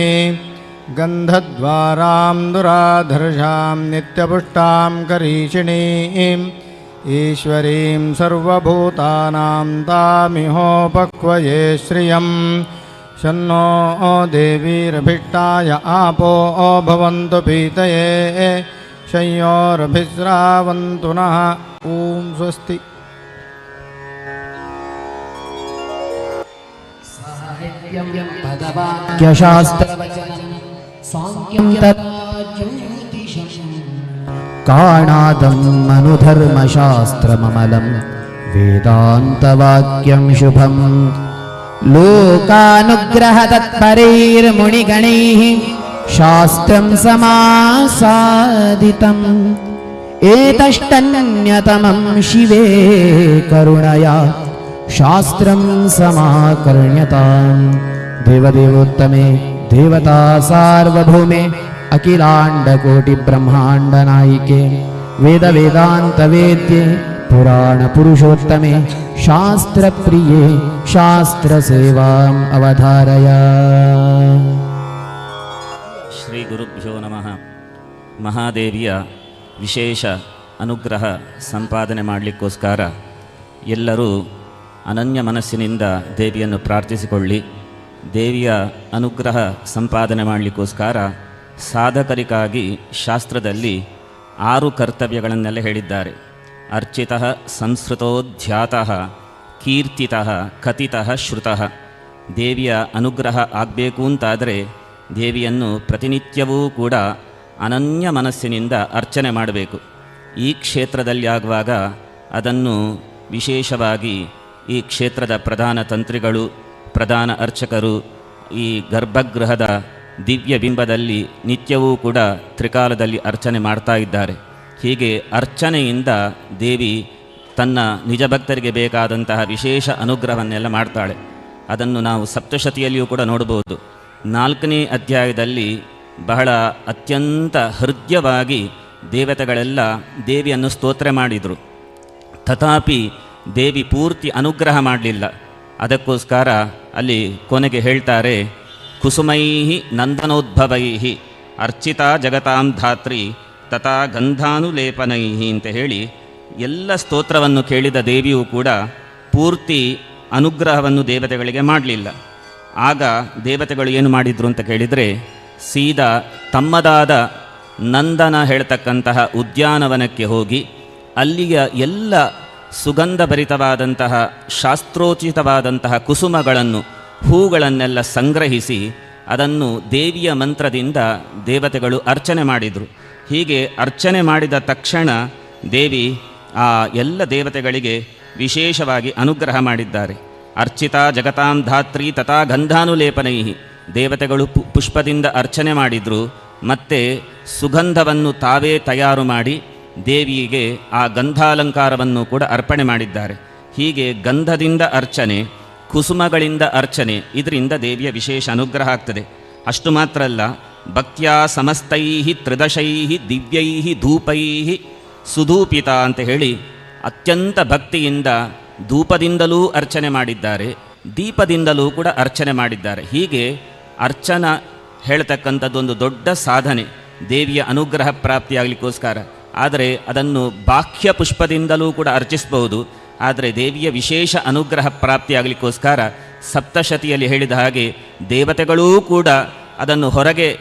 गन्धद्वारां दुराधर्षां नित्यपुष्टां करीषिणीम् ईश्वरीं सर्वभूतानां तामिहोपक्वये श्रियं शन्नो देवीरभिष्टाय आपो भवन्तु पीतये शंयोरभिस्रावन्तु नः। ॐ स्वस्ति। शास्त्रवचनं साङ्ख्यं तथा ज्योतिषं काणादं मनुधर्मशास्त्रममलं वेदान्तवाक्यं शुभम् लोकानुग्रहतत्परैर्मुनिगणैः शास्त्रं समासादितम् एतष्टन्यतमं शिवे करुणया शास्त्रं समाकर्ण्यतां देवदेवोत्तमे देवता सार्वभौमे अखिलाण्डकोटिब्रह्माण्डनायिके वेदवेदान्तवेद्ये पुराणपुरुषोत्तमे शास्त्रप्रिये शास्त्रसेवाम् अवधारय. ಶ್ರೀ ಗುರುಭ್ಯೋ ನಮಃ. ಮಹಾದೇವಿಯ ವಿಶೇಷ ಅನುಗ್ರಹ ಸಂಪಾದನೆ ಮಾಡಲಿಕ್ಕೋಸ್ಕರ ಎಲ್ಲರೂ ಅನನ್ಯ ಮನಸ್ಸಿನಿಂದ ದೇವಿಯನ್ನು ಪ್ರಾರ್ಥಿಸಿಕೊಳ್ಳಿ. ದೇವಿಯ ಅನುಗ್ರಹ ಸಂಪಾದನೆ ಮಾಡಲಿಕ್ಕೋಸ್ಕರ ಸಾಧಕರಿಗಾಗಿ ಶಾಸ್ತ್ರದಲ್ಲಿ 6 ಕರ್ತವ್ಯಗಳನ್ನೆಲ್ಲ ಹೇಳಿದ್ದಾರೆ. ಅರ್ಚಿತ ಸಂಸ್ಕೃತೋಧ್ಯಾತಃ ಕೀರ್ತಿತಃ ಕಥಿತಃ ಶ್ರುತಃ. ದೇವಿಯ ಅನುಗ್ರಹ ಆಗಬೇಕು ಅಂತಾದರೆ ದೇವಿಯನ್ನು ಪ್ರತಿನಿತ್ಯವೂ ಕೂಡ ಅನನ್ಯ ಮನಸ್ಸಿನಿಂದ ಅರ್ಚನೆ ಮಾಡಬೇಕು. ಈ ಕ್ಷೇತ್ರದಲ್ಲಿ ಆಗುವಾಗ ಅದನ್ನು ವಿಶೇಷವಾಗಿ ಈ ಕ್ಷೇತ್ರದ ಪ್ರಧಾನ ತಂತ್ರಿಗಳು, ಪ್ರಧಾನ ಅರ್ಚಕರು ಈ ಗರ್ಭಗೃಹದ ದಿವ್ಯ ಬಿಂಬದಲ್ಲಿ ನಿತ್ಯವೂ ಕೂಡ ತ್ರಿಕಾಲದಲ್ಲಿ ಅರ್ಚನೆ ಮಾಡ್ತಾ ಇದ್ದಾರೆ. ಹೀಗೆ ಅರ್ಚನೆಯಿಂದ ದೇವಿ ತನ್ನ ನಿಜ ಭಕ್ತರಿಗೆ ಬೇಕಾದಂತಹ ವಿಶೇಷ ಅನುಗ್ರಹವನ್ನೆಲ್ಲ ಮಾಡ್ತಾಳೆ. ಅದನ್ನು ನಾವು ಸಪ್ತಶತಿಯಲ್ಲಿಯೂ ಕೂಡ ನೋಡ್ಬೋದು. 4ನೇ ಅಧ್ಯಾಯದಲ್ಲಿ ಬಹಳ ಅತ್ಯಂತ ಹೃದಯವಾಗಿ ದೇವತೆಗಳೆಲ್ಲ ದೇವಿಯನ್ನು ಸ್ತೋತ್ರ ಮಾಡಿದರು. ತಥಾಪಿ ದೇವಿ ಪೂರ್ತಿ ಅನುಗ್ರಹ ಮಾಡಲಿಲ್ಲ. ಅದಕ್ಕೋಸ್ಕರ ಅಲ್ಲಿ ಕೊನೆಗೆ ಹೇಳ್ತಾರೆ, ಕುಸುಮೈಹಿ ನಂದನೋದ್ಭವೈಹಿ ಅರ್ಚಿತಾ ಜಗತಾಂ ಧಾತ್ರಿ ತಥಾ ಗಂಧಾನುಲೇಪನೈಹಿ ಅಂತ ಹೇಳಿ ಎಲ್ಲ ಸ್ತೋತ್ರವನ್ನು ಕೇಳಿದ ದೇವಿಯು ಕೂಡ ಪೂರ್ತಿ ಅನುಗ್ರಹವನ್ನು ದೇವತೆಗಳಿಗೆ ಮಾಡಲಿಲ್ಲ. ಆಗ ದೇವತೆಗಳು ಏನು ಮಾಡಿದರು ಅಂತ ಕೇಳಿದರೆ, ಸೀದಾ ತಮ್ಮದಾದ ನಂದನ ಹೇಳ್ತಕ್ಕಂತಹ ಉದ್ಯಾನವನಕ್ಕೆ ಹೋಗಿ ಅಲ್ಲಿಯ ಎಲ್ಲ ಸುಗಂಧಭರಿತವಾದಂತಹ ಶಾಸ್ತ್ರೋಚಿತವಾದಂತಹ ಕುಸುಮಗಳನ್ನು, ಹೂಗಳನ್ನೆಲ್ಲ ಸಂಗ್ರಹಿಸಿ ಅದನ್ನು ದೇವಿಯ ಮಂತ್ರದಿಂದ ದೇವತೆಗಳು ಅರ್ಚನೆ ಮಾಡಿದರು. ಹೀಗೆ ಅರ್ಚನೆ ಮಾಡಿದ ತಕ್ಷಣ ದೇವಿ ಆ ಎಲ್ಲ ದೇವತೆಗಳಿಗೆ ವಿಶೇಷವಾಗಿ ಅನುಗ್ರಹ ಮಾಡಿದ್ದಾರೆ. ಅರ್ಚಿತಾ ಜಗತಾಂ ಧಾತ್ರಿ ತಥಾ ಗಂಧಾನುಲೇಪನೈಹಿ. ದೇವತೆಗಳು ಪುಷ್ಪದಿಂದ ಅರ್ಚನೆ ಮಾಡಿದರು, ಮತ್ತು ಸುಗಂಧವನ್ನು ತಾವೇ ತಯಾರು ಮಾಡಿ ದೇವಿಗೆ ಆ ಗಂಧಾಲಂಕಾರವನ್ನು ಕೂಡ ಅರ್ಪಣೆ ಮಾಡಿದ್ದಾರೆ. ಹೀಗೆ ಗಂಧದಿಂದ ಅರ್ಚನೆ, ಕುಸುಮಗಳಿಂದ ಅರ್ಚನೆ, ಇದರಿಂದ ದೇವಿಯ ವಿಶೇಷ ಅನುಗ್ರಹ ಆಗ್ತದೆ. ಅಷ್ಟು ಮಾತ್ರ ಅಲ್ಲ, ಭಕ್ತ್ಯಾ ಸಮಸ್ತೈಹಿ ತ್ರಿದಶೈಹಿ ದಿವ್ಯೈಹಿ ಧೂಪೈಹಿ ಸುಧೂಪಿತ ಅಂತ ಹೇಳಿ ಅತ್ಯಂತ ಭಕ್ತಿಯಿಂದ ಧೂಪದಿಂದಲೂ ಅರ್ಚನೆ ಮಾಡಿದ್ದಾರೆ, ದೀಪದಿಂದಲೂ ಕೂಡ ಅರ್ಚನೆ ಮಾಡಿದ್ದಾರೆ. ಹೀಗೆ ಅರ್ಚನ ಹೇಳ್ತಕ್ಕಂಥದ್ದೊಂದು ದೊಡ್ಡ ಸಾಧನೆ ದೇವಿಯ ಅನುಗ್ರಹ ಪ್ರಾಪ್ತಿಯಾಗಲಿಕ್ಕೋಸ್ಕರ. ಆದರೆ ಅದನ್ನು ಬಾಹ್ಯ ಪುಷ್ಪದಿಂದಲೂ ಕೂಡ ಅರ್ಚಿಸಬಹುದು. ಆದರೆ ದೇವಿಯ ವಿಶೇಷ ಅನುಗ್ರಹ ಪ್ರಾಪ್ತಿಯಾಗಲಿಕ್ಕೋಸ್ಕರ ಸಪ್ತಶತಿಯಲ್ಲಿ ಹೇಳಿದ ಹಾಗೆ ದೇವತೆಗಳೂ ಕೂಡ ಅದನ್ನು ಹೊರಗೆ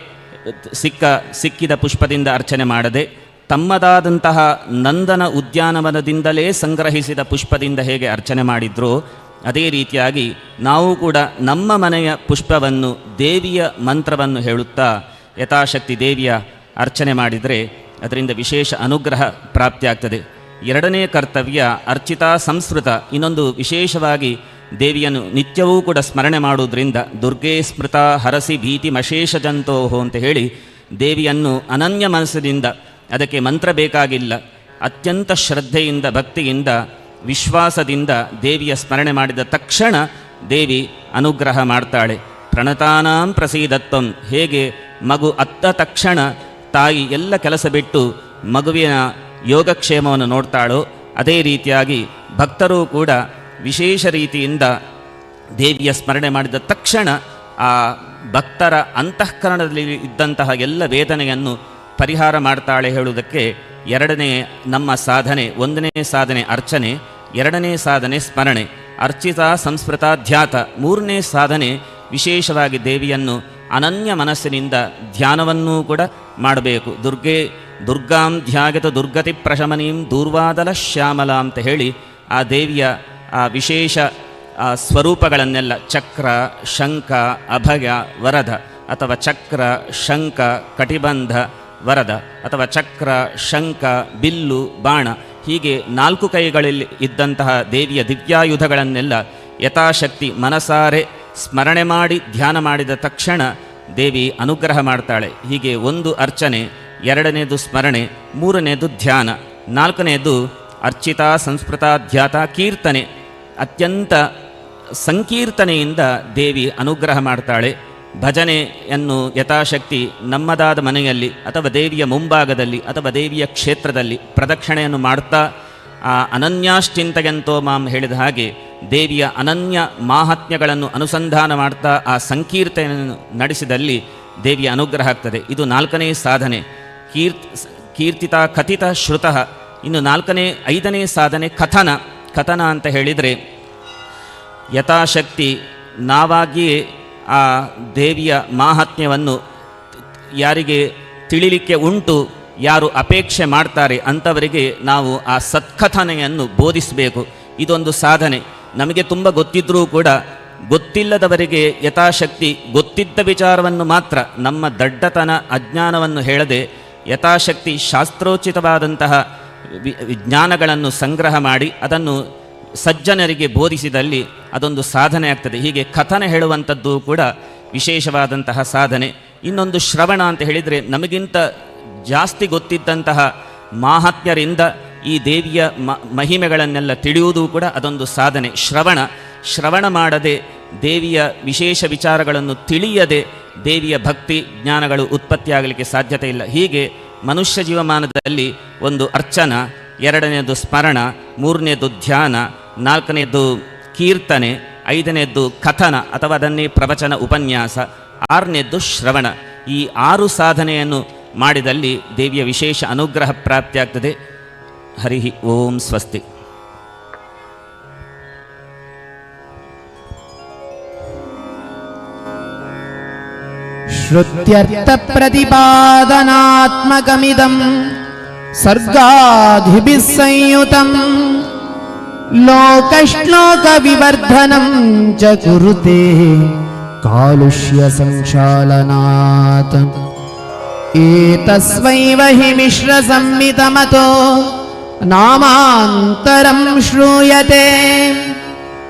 ಸಿಕ್ಕಿದ ಪುಷ್ಪದಿಂದ ಅರ್ಚನೆ ಮಾಡದೆ ತಮ್ಮದಾದಂತಹ ನಂದನ ಉದ್ಯಾನವನದಿಂದಲೇ ಸಂಗ್ರಹಿಸಿದ ಪುಷ್ಪದಿಂದ ಹೇಗೆ ಅರ್ಚನೆ ಮಾಡಿದ್ರೋ ಅದೇ ರೀತಿಯಾಗಿ ನಾವು ಕೂಡ ನಮ್ಮ ಮನೆಯ ಪುಷ್ಪವನ್ನು ದೇವಿಯ ಮಂತ್ರವನ್ನು ಹೇಳುತ್ತಾ ಯಥಾಶಕ್ತಿ ದೇವಿಯ ಅರ್ಚನೆ ಮಾಡಿದರೆ ಅದರಿಂದ ವಿಶೇಷ ಅನುಗ್ರಹ ಪ್ರಾಪ್ತಿಯಾಗ್ತದೆ. ಎರಡನೇ ಕರ್ತವ್ಯ ಅರ್ಚಿತಾ ಸಂಸ್ಕೃತ. ಇನ್ನೊಂದು ವಿಶೇಷವಾಗಿ ದೇವಿಯನ್ನು ನಿತ್ಯವೂ ಕೂಡ ಸ್ಮರಣೆ ಮಾಡುವುದರಿಂದ ದುರ್ಗೇ ಸ್ಮೃತ ಹರಸಿ ಭೀತಿ ಮಶೇಷ ಜಂತೋಹೋ ಅಂತ ಹೇಳಿ ದೇವಿಯನ್ನು ಅನನ್ಯ ಮನಸ್ಸಿನಿಂದ, ಅದಕ್ಕೆ ಮಂತ್ರ ಬೇಕಾಗಿಲ್ಲ, ಅತ್ಯಂತ ಶ್ರದ್ಧೆಯಿಂದ ಭಕ್ತಿಯಿಂದ ವಿಶ್ವಾಸದಿಂದ ದೇವಿಯ ಸ್ಮರಣೆ ಮಾಡಿದ ತಕ್ಷಣ ದೇವಿ ಅನುಗ್ರಹ ಮಾಡ್ತಾಳೆ. ಪ್ರಣತಾನಾಂ ಪ್ರಸೀದತ್ವಂ, ಹೇಗೆ ಮಗು ಅತ್ತ ತಕ್ಷಣ ತಾಯಿ ಎಲ್ಲ ಕೆಲಸ ಬಿಟ್ಟು ಮಗುವಿನ ಯೋಗಕ್ಷೇಮವನ್ನು ನೋಡ್ತಾಳೋ ಅದೇ ರೀತಿಯಾಗಿ ಭಕ್ತರೂ ಕೂಡ ವಿಶೇಷ ರೀತಿಯಿಂದ ದೇವಿಯ ಸ್ಮರಣೆ ಮಾಡಿದ ತಕ್ಷಣ ಆ ಭಕ್ತರ ಅಂತಃಕರಣದಲ್ಲಿ ಇದ್ದಂತಹ ಎಲ್ಲ ವೇದನೆಯನ್ನು ಪರಿಹಾರ ಮಾಡ್ತಾಳೆ ಹೇಳುವುದಕ್ಕೆ ಎರಡನೇ ನಮ್ಮ ಸಾಧನೆ. ಒಂದನೇ ಸಾಧನೆ ಅರ್ಚನೆ, ಎರಡನೇ ಸಾಧನೆ ಸ್ಮರಣೆ, ಅರ್ಚಿತ ಸಂಸ್ಮೃತ ಧ್ಯಾತ. ಮೂರನೇ ಸಾಧನೆ ವಿಶೇಷವಾಗಿ ದೇವಿಯನ್ನು ಅನನ್ಯ ಮನಸ್ಸಿನಿಂದ ಧ್ಯಾನವನ್ನೂ ಕೂಡ ಮಾಡಬೇಕು. ದುರ್ಗೆ ದುರ್ಗಾಂ ಧ್ಯಾಯತ ದುರ್ಗತಿ ಪ್ರಶಮನೀಂ ದೂರ್ವಾದಲ ಶ್ಯಾಮಲ ಅಂತ ಹೇಳಿ ಆ ದೇವಿಯ ಆ ವಿಶೇಷ ಆ ಸ್ವರೂಪಗಳನ್ನೆಲ್ಲ ಚಕ್ರ ಶಂಖ ಅಭಯ ವರದ, ಅಥವಾ ಚಕ್ರ ಶಂಖ ಕಟಿಬಂಧ ವರದ, ಅಥವಾ ಚಕ್ರ ಶಂಖ ಬಿಲ್ಲು ಬಾಣ, ಹೀಗೆ ನಾಲ್ಕು ಕೈಗಳಲ್ಲಿ ಇದ್ದಂತಹ ದೇವಿಯ ದಿವ್ಯಾಯುಧಗಳನ್ನೆಲ್ಲ ಯಥಾಶಕ್ತಿ ಮನಸಾರೆ ಸ್ಮರಣೆ ಮಾಡಿ ಧ್ಯಾನ ಮಾಡಿದ ತಕ್ಷಣ ದೇವಿ ಅನುಗ್ರಹ ಮಾಡ್ತಾಳೆ. ಹೀಗೆ ಒಂದು ಅರ್ಚನೆ, ಎರಡನೇದು ಸ್ಮರಣೆ, ಮೂರನೇದು ಧ್ಯಾನ, ನಾಲ್ಕನೇದು ಅರ್ಚಿತಾ ಸಂಸ್ಮೃತ ಧ್ಯಾತ ಕೀರ್ತನೆ. ಅತ್ಯಂತ ಸಂಕೀರ್ತನೆಯಿಂದ ದೇವಿ ಅನುಗ್ರಹ ಮಾಡ್ತಾಳೆ. ಭಜನೆಯನ್ನು ಯಥಾಶಕ್ತಿ ನಮ್ಮದಾದ ಮನೆಯಲ್ಲಿ ಅಥವಾ ದೇವಿಯ ಮುಂಭಾಗದಲ್ಲಿ ಅಥವಾ ದೇವಿಯ ಕ್ಷೇತ್ರದಲ್ಲಿ ಪ್ರದಕ್ಷಿಣೆಯನ್ನು ಮಾಡ್ತಾ ಆ ಅನನ್ಯಾಶ್ಚಿಂತಯಂತೋ ಮಾಂ ಹೇಳಿದ ಹಾಗೆ ದೇವಿಯ ಅನನ್ಯ ಮಾಹಾತ್ಮ್ಯಗಳನ್ನು ಅನುಸಂಧಾನ ಮಾಡ್ತಾ ಆ ಸಂಕೀರ್ತನೆಯನ್ನು ನಡೆಸಿದಲ್ಲಿ ದೇವಿಯ ಅನುಗ್ರಹ ಆಗ್ತದೆ. ಇದು ನಾಲ್ಕನೇ ಸಾಧನೆ. ಕೀರ್ತಿತ ಕಥಿತ ಶ್ರುತಃ. ಇನ್ನು ನಾಲ್ಕನೇ ಐದನೇ ಸಾಧನೆ ಕಥನ. ಕಥನ ಅಂತ ಹೇಳಿದರೆ ಯಥಾಶಕ್ತಿ ನಾವಾಗಿಯೇ ಆ ದೇವಿಯ ಮಾಹಾತ್ಮ್ಯವನ್ನು ಯಾರಿಗೆ ತಿಳಿಲಿಕ್ಕೆ ಉಂಟು, ಯಾರು ಅಪೇಕ್ಷೆ ಮಾಡ್ತಾರೆ ಅಂಥವರಿಗೆ ನಾವು ಆ ಸತ್ಕಥನೆಯನ್ನು ಬೋಧಿಸಬೇಕು. ಇದೊಂದು ಸಾಧನೆ. ನಮಗೆ ತುಂಬ ಗೊತ್ತಿದ್ದರೂ ಕೂಡ ಗೊತ್ತಿಲ್ಲದವರಿಗೆ ಯಥಾಶಕ್ತಿ ಗೊತ್ತಿದ್ದ ವಿಚಾರವನ್ನು ಮಾತ್ರ, ನಮ್ಮ ದಡ್ಡತನ ಅಜ್ಞಾನವನ್ನು ಹೇಳದೆ ಯಥಾಶಕ್ತಿ ಶಾಸ್ತ್ರೋಚಿತವಾದಂತಹ ವಿಜ್ಞಾನಗಳನ್ನು ಸಂಗ್ರಹ ಮಾಡಿ ಅದನ್ನು ಸಜ್ಜನರಿಗೆ ಬೋಧಿಸಿದಲ್ಲಿ ಅದೊಂದು ಸಾಧನೆ ಆಗ್ತದೆ. ಹೀಗೆ ಕಥನ ಹೇಳುವಂಥದ್ದು ಕೂಡ ವಿಶೇಷವಾದಂತಹ ಸಾಧನೆ. ಇನ್ನೊಂದು ಶ್ರವಣ ಅಂತ ಹೇಳಿದರೆ ನಮಗಿಂತ ಜಾಸ್ತಿ ಗೊತ್ತಿದ್ದಂತಹ ಮಾಹಾತ್ಮ್ಯರಿಂದ ಈ ದೇವಿಯ ಮಹಿಮೆಗಳನ್ನೆಲ್ಲ ತಿಳಿಯುವುದು ಕೂಡ ಅದೊಂದು ಸಾಧನೆ. ಶ್ರವಣ ಮಾಡದೆ ದೇವಿಯ ವಿಶೇಷ ವಿಚಾರಗಳನ್ನು ತಿಳಿಯದೆ ದೇವಿಯ ಭಕ್ತಿ ಜ್ಞಾನಗಳು ಉತ್ಪತ್ತಿಯಾಗಲಿಕ್ಕೆ ಸಾಧ್ಯತೆ ಇಲ್ಲ. ಹೀಗೆ ಮನುಷ್ಯ ಜೀವಮಾನದಲ್ಲಿ ಒಂದು ಅರ್ಚನ, ಎರಡನೇದು ಸ್ಮರಣ, ಮೂರನೇದು ಧ್ಯಾನ, ನಾಲ್ಕನೇದು ಕೀರ್ತನೆ, ಐದನೇದ್ದು ಕಥನ ಅಥವಾ ಅದನ್ನೇ ಪ್ರವಚನ ಉಪನ್ಯಾಸ, ಆರನೇದ್ದು ಶ್ರವಣ. ಈ ಆರು ಸಾಧನೆಯನ್ನು ಮಾಡಿದಲ್ಲಿ ದೇವಿಯ ವಿಶೇಷ ಅನುಗ್ರಹ ಪ್ರಾಪ್ತಿಯಾಗ್ತದೆ. ಹರಿ ಓಂ ಸ್ವಸ್ತಿ. श्रुत्यर्थप्रतिपादनात्मकमिदं सर्गाधिभिः संयुतं लोकश्लोकविवर्धनं च कुरुते कालुष्यसंक्षालनात्। एतस्मैव हि मिश्रसंमितमतो नामान्तरं श्रूयते।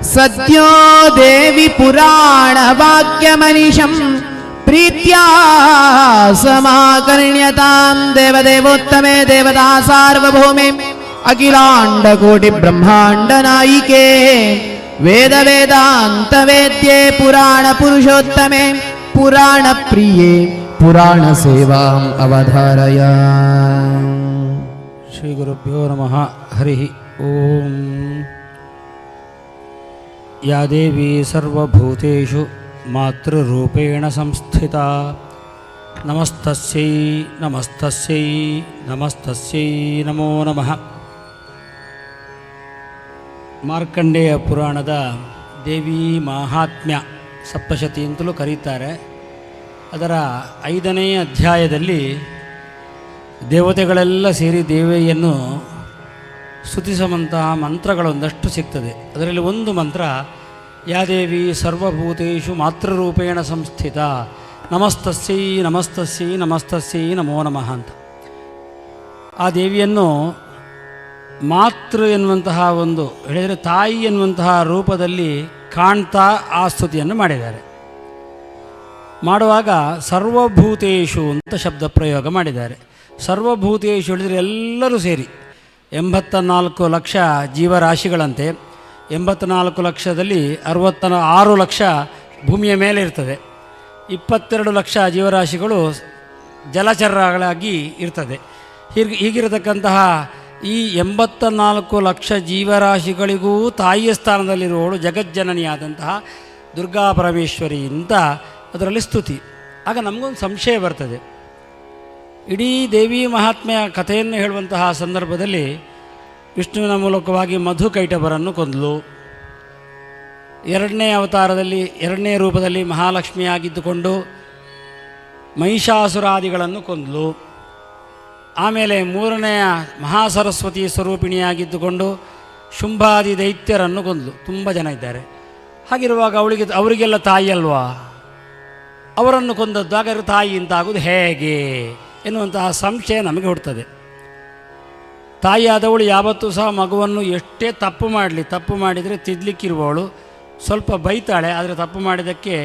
सद्यो देवि पुराणवाक्यमनिशं प्रीत्या समाकर्ण्यतां देवदेवोत्तमे देवता सार्वभौमे अखिलाण्डकोटिब्रह्माण्डनायिके वेदवेदान्तवेद्ये पुराणपुरुषोत्तमे पुराणप्रिये पुराणसेवाम् अवधारय. ಶ್ರೀ ಗುರುಭ್ಯೋ ನಮಃ. ಹರಿ ಓಂ. ಯಾ ದೇವಿ ಸರ್ವಭೂತೇಷು ಮಾತೃರೂಪೇಣ ಸಂಸ್ಥಿತಾ. ನಮಸ್ತಸ್ಯೈ ನಮಸ್ತಸ್ಯೈ ನಮಸ್ತಸ್ಯೈ ನಮೋ ನಮಃ. ಮಾರ್ಕಂಡೇಯ ಪುರಾಣದ ದೇವಿ ಮಾಹಾತ್ಮ್ಯ ಸಪ್ತಶತಿ ಅಂತಲೂ ಕರೀತಾರೆ. ಅದರ 5ನೇ ಅಧ್ಯಾಯದಲ್ಲಿ ದೇವತೆಗಳೆಲ್ಲ ಸೇರಿ ದೇವಿಯನ್ನು ಸ್ತುತಿಸುವಂತಹ ಮಂತ್ರಗಳೊಂದಷ್ಟು ಸಿಗ್ತದೆ. ಅದರಲ್ಲಿ ಒಂದು ಮಂತ್ರ, ಯಾ ದೇವಿ ಸರ್ವಭೂತೇಷು ಮಾತೃರೂಪೇಣ ಸಂಸ್ಥಿತ ನಮಸ್ತಸ್ಯೈ ನಮಸ್ತಸ್ಯೈ ನಮಸ್ತಸ್ಯೈ ನಮೋ ನಮಃ ಅಂತ. ಆ ದೇವಿಯನ್ನು ಮಾತೃ ಎನ್ನುವಂತಹ ಒಂದು ಹೇಳಿದರೆ ತಾಯಿ ಎನ್ನುವಂತಹ ರೂಪದಲ್ಲಿ ಕಾಣ್ತಾ ಆ ಸ್ತುತಿಯನ್ನು ಮಾಡಿದ್ದಾರೆ. ಮಾಡುವಾಗ ಸರ್ವಭೂತೇಷು ಅಂತ ಶಬ್ದ ಪ್ರಯೋಗ ಮಾಡಿದ್ದಾರೆ. ಸರ್ವಭೂತೇಷು ಹೇಳಿದರೆ ಎಲ್ಲರೂ ಸೇರಿ 84 ಲಕ್ಷ ಜೀವರಾಶಿಗಳಂತೆ. 84 ಲಕ್ಷದಲ್ಲಿ 66 ಲಕ್ಷ ಭೂಮಿಯ ಮೇಲೆ ಇರ್ತದೆ, 22 ಲಕ್ಷ ಜೀವರಾಶಿಗಳು ಜಲಚರಗಳಾಗಿ ಇರ್ತದೆ. ಹೀಗಿರತಕ್ಕಂತಹ ಈ 84 ಲಕ್ಷ ಜೀವರಾಶಿಗಳಿಗೂ ತಾಯಿಯ ಸ್ಥಾನದಲ್ಲಿರುವವಳು ಜಗಜ್ಜನನಿಯಾದಂತಹ ದುರ್ಗಾ ಪರಮೇಶ್ವರಿ ಅಂತ ಅದರಲ್ಲಿ ಸ್ತುತಿ. ಆಗ ನಮಗೊಂದು ಸಂಶಯ ಬರ್ತದೆ. ಇಡೀ ದೇವಿ ಮಹಾತ್ಮೆಯ ಕಥೆಯನ್ನು ಹೇಳುವಂತಹ ಸಂದರ್ಭದಲ್ಲಿ ವಿಷ್ಣುವಿನ ಮೂಲಕವಾಗಿ ಮಧು ಕೈಟಬರನ್ನು ಕೊಂದಲು, ಎರಡನೇ ಅವತಾರದಲ್ಲಿ ಎರಡನೇ ರೂಪದಲ್ಲಿ ಮಹಾಲಕ್ಷ್ಮಿಯಾಗಿದ್ದುಕೊಂಡು ಮಹಿಷಾಸುರಾದಿಗಳನ್ನು ಕೊಂದಲು, ಆಮೇಲೆ ಮೂರನೆಯ ಮಹಾಸರಸ್ವತಿ ಸ್ವರೂಪಿಣಿಯಾಗಿದ್ದುಕೊಂಡು ಶುಂಭಾದಿ ದೈತ್ಯರನ್ನು ಕೊಂದಲು. ತುಂಬ ಜನ ಇದ್ದಾರೆ. ಹಾಗಿರುವಾಗ ಅವರಿಗೆಲ್ಲ ತಾಯಿ ಅಲ್ವಾ? ಅವರನ್ನು ಕೊಂದದ್ದು, ಹಾಗಾದರೆ ತಾಯಿ ಅಂತ ಆಗೋದು ಹೇಗೆ ಎನ್ನುವಂತಹ ಸಂಶಯ ನಮಗೆ ಹುಟ್ಟುತ್ತದೆ. ತಾಯಿಯಾದವಳು ಯಾವತ್ತೂ ಸಹ ಮಗುವನ್ನು ಎಷ್ಟೇ ತಪ್ಪು ಮಾಡಲಿ, ತಪ್ಪು ಮಾಡಿದರೆ ತಿದ್ದಲಿಕ್ಕಿರುವವಳು, ಸ್ವಲ್ಪ ಬೈತಾಳೆ, ಆದರೆ ತಪ್ಪು ಮಾಡಿದ್ದಕ್ಕೆ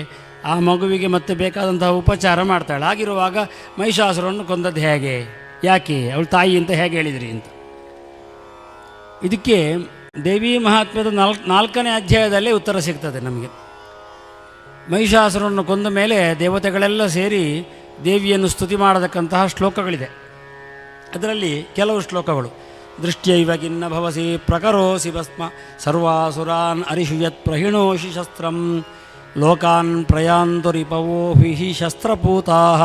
ಆ ಮಗುವಿಗೆ ಮತ್ತೆ ಬೇಕಾದಂತಹ ಉಪಚಾರ ಮಾಡ್ತಾಳೆ. ಹಾಗಿರುವಾಗ ಮಹಿಷಾಸುರನ್ನು ಕೊಂದದ್ದು ಹೇಗೆ, ಯಾಕೆ ಅವಳು ತಾಯಿ ಅಂತ ಹೇಗೆ ಹೇಳಿದ್ರಿ ಅಂತ. ಇದಕ್ಕೆ ದೇವಿ ಮಹಾತ್ಮ್ಯದ 4ನೇ ಅಧ್ಯಾಯದಲ್ಲೇ ಉತ್ತರ ಸಿಗ್ತದೆ ನಮಗೆ. ಮಹಿಷಾಸುರನ್ನು ಕೊಂದ ಮೇಲೆ ದೇವತೆಗಳೆಲ್ಲ ಸೇರಿ ದೇವಿಯನ್ನು ಸ್ತುತಿ ಮಾಡತಕ್ಕಂತಹ ಶ್ಲೋಕಗಳಿದೆ. ಅದರಲ್ಲಿ ಕೆಲವು ಶ್ಲೋಕಗಳು, ದೃಷ್ಟ್ಯೈವ ಕಿನ್ನ ಭವಸಿ ಪ್ರಕರೋಸಿ ಭಸ್ಮ ಸರ್ವಾಸುರಾನ್ ಅರಿಷು ಯತ್ ಪ್ರಹಿಣೋಷಿ ಶಸ್ತ್ರಂ ಲೋಕಾನ್ ಪ್ರಯಾಂತು ರಿಪವೋ ಹಿ ಶಸ್ತ್ರಪೂತಾಃ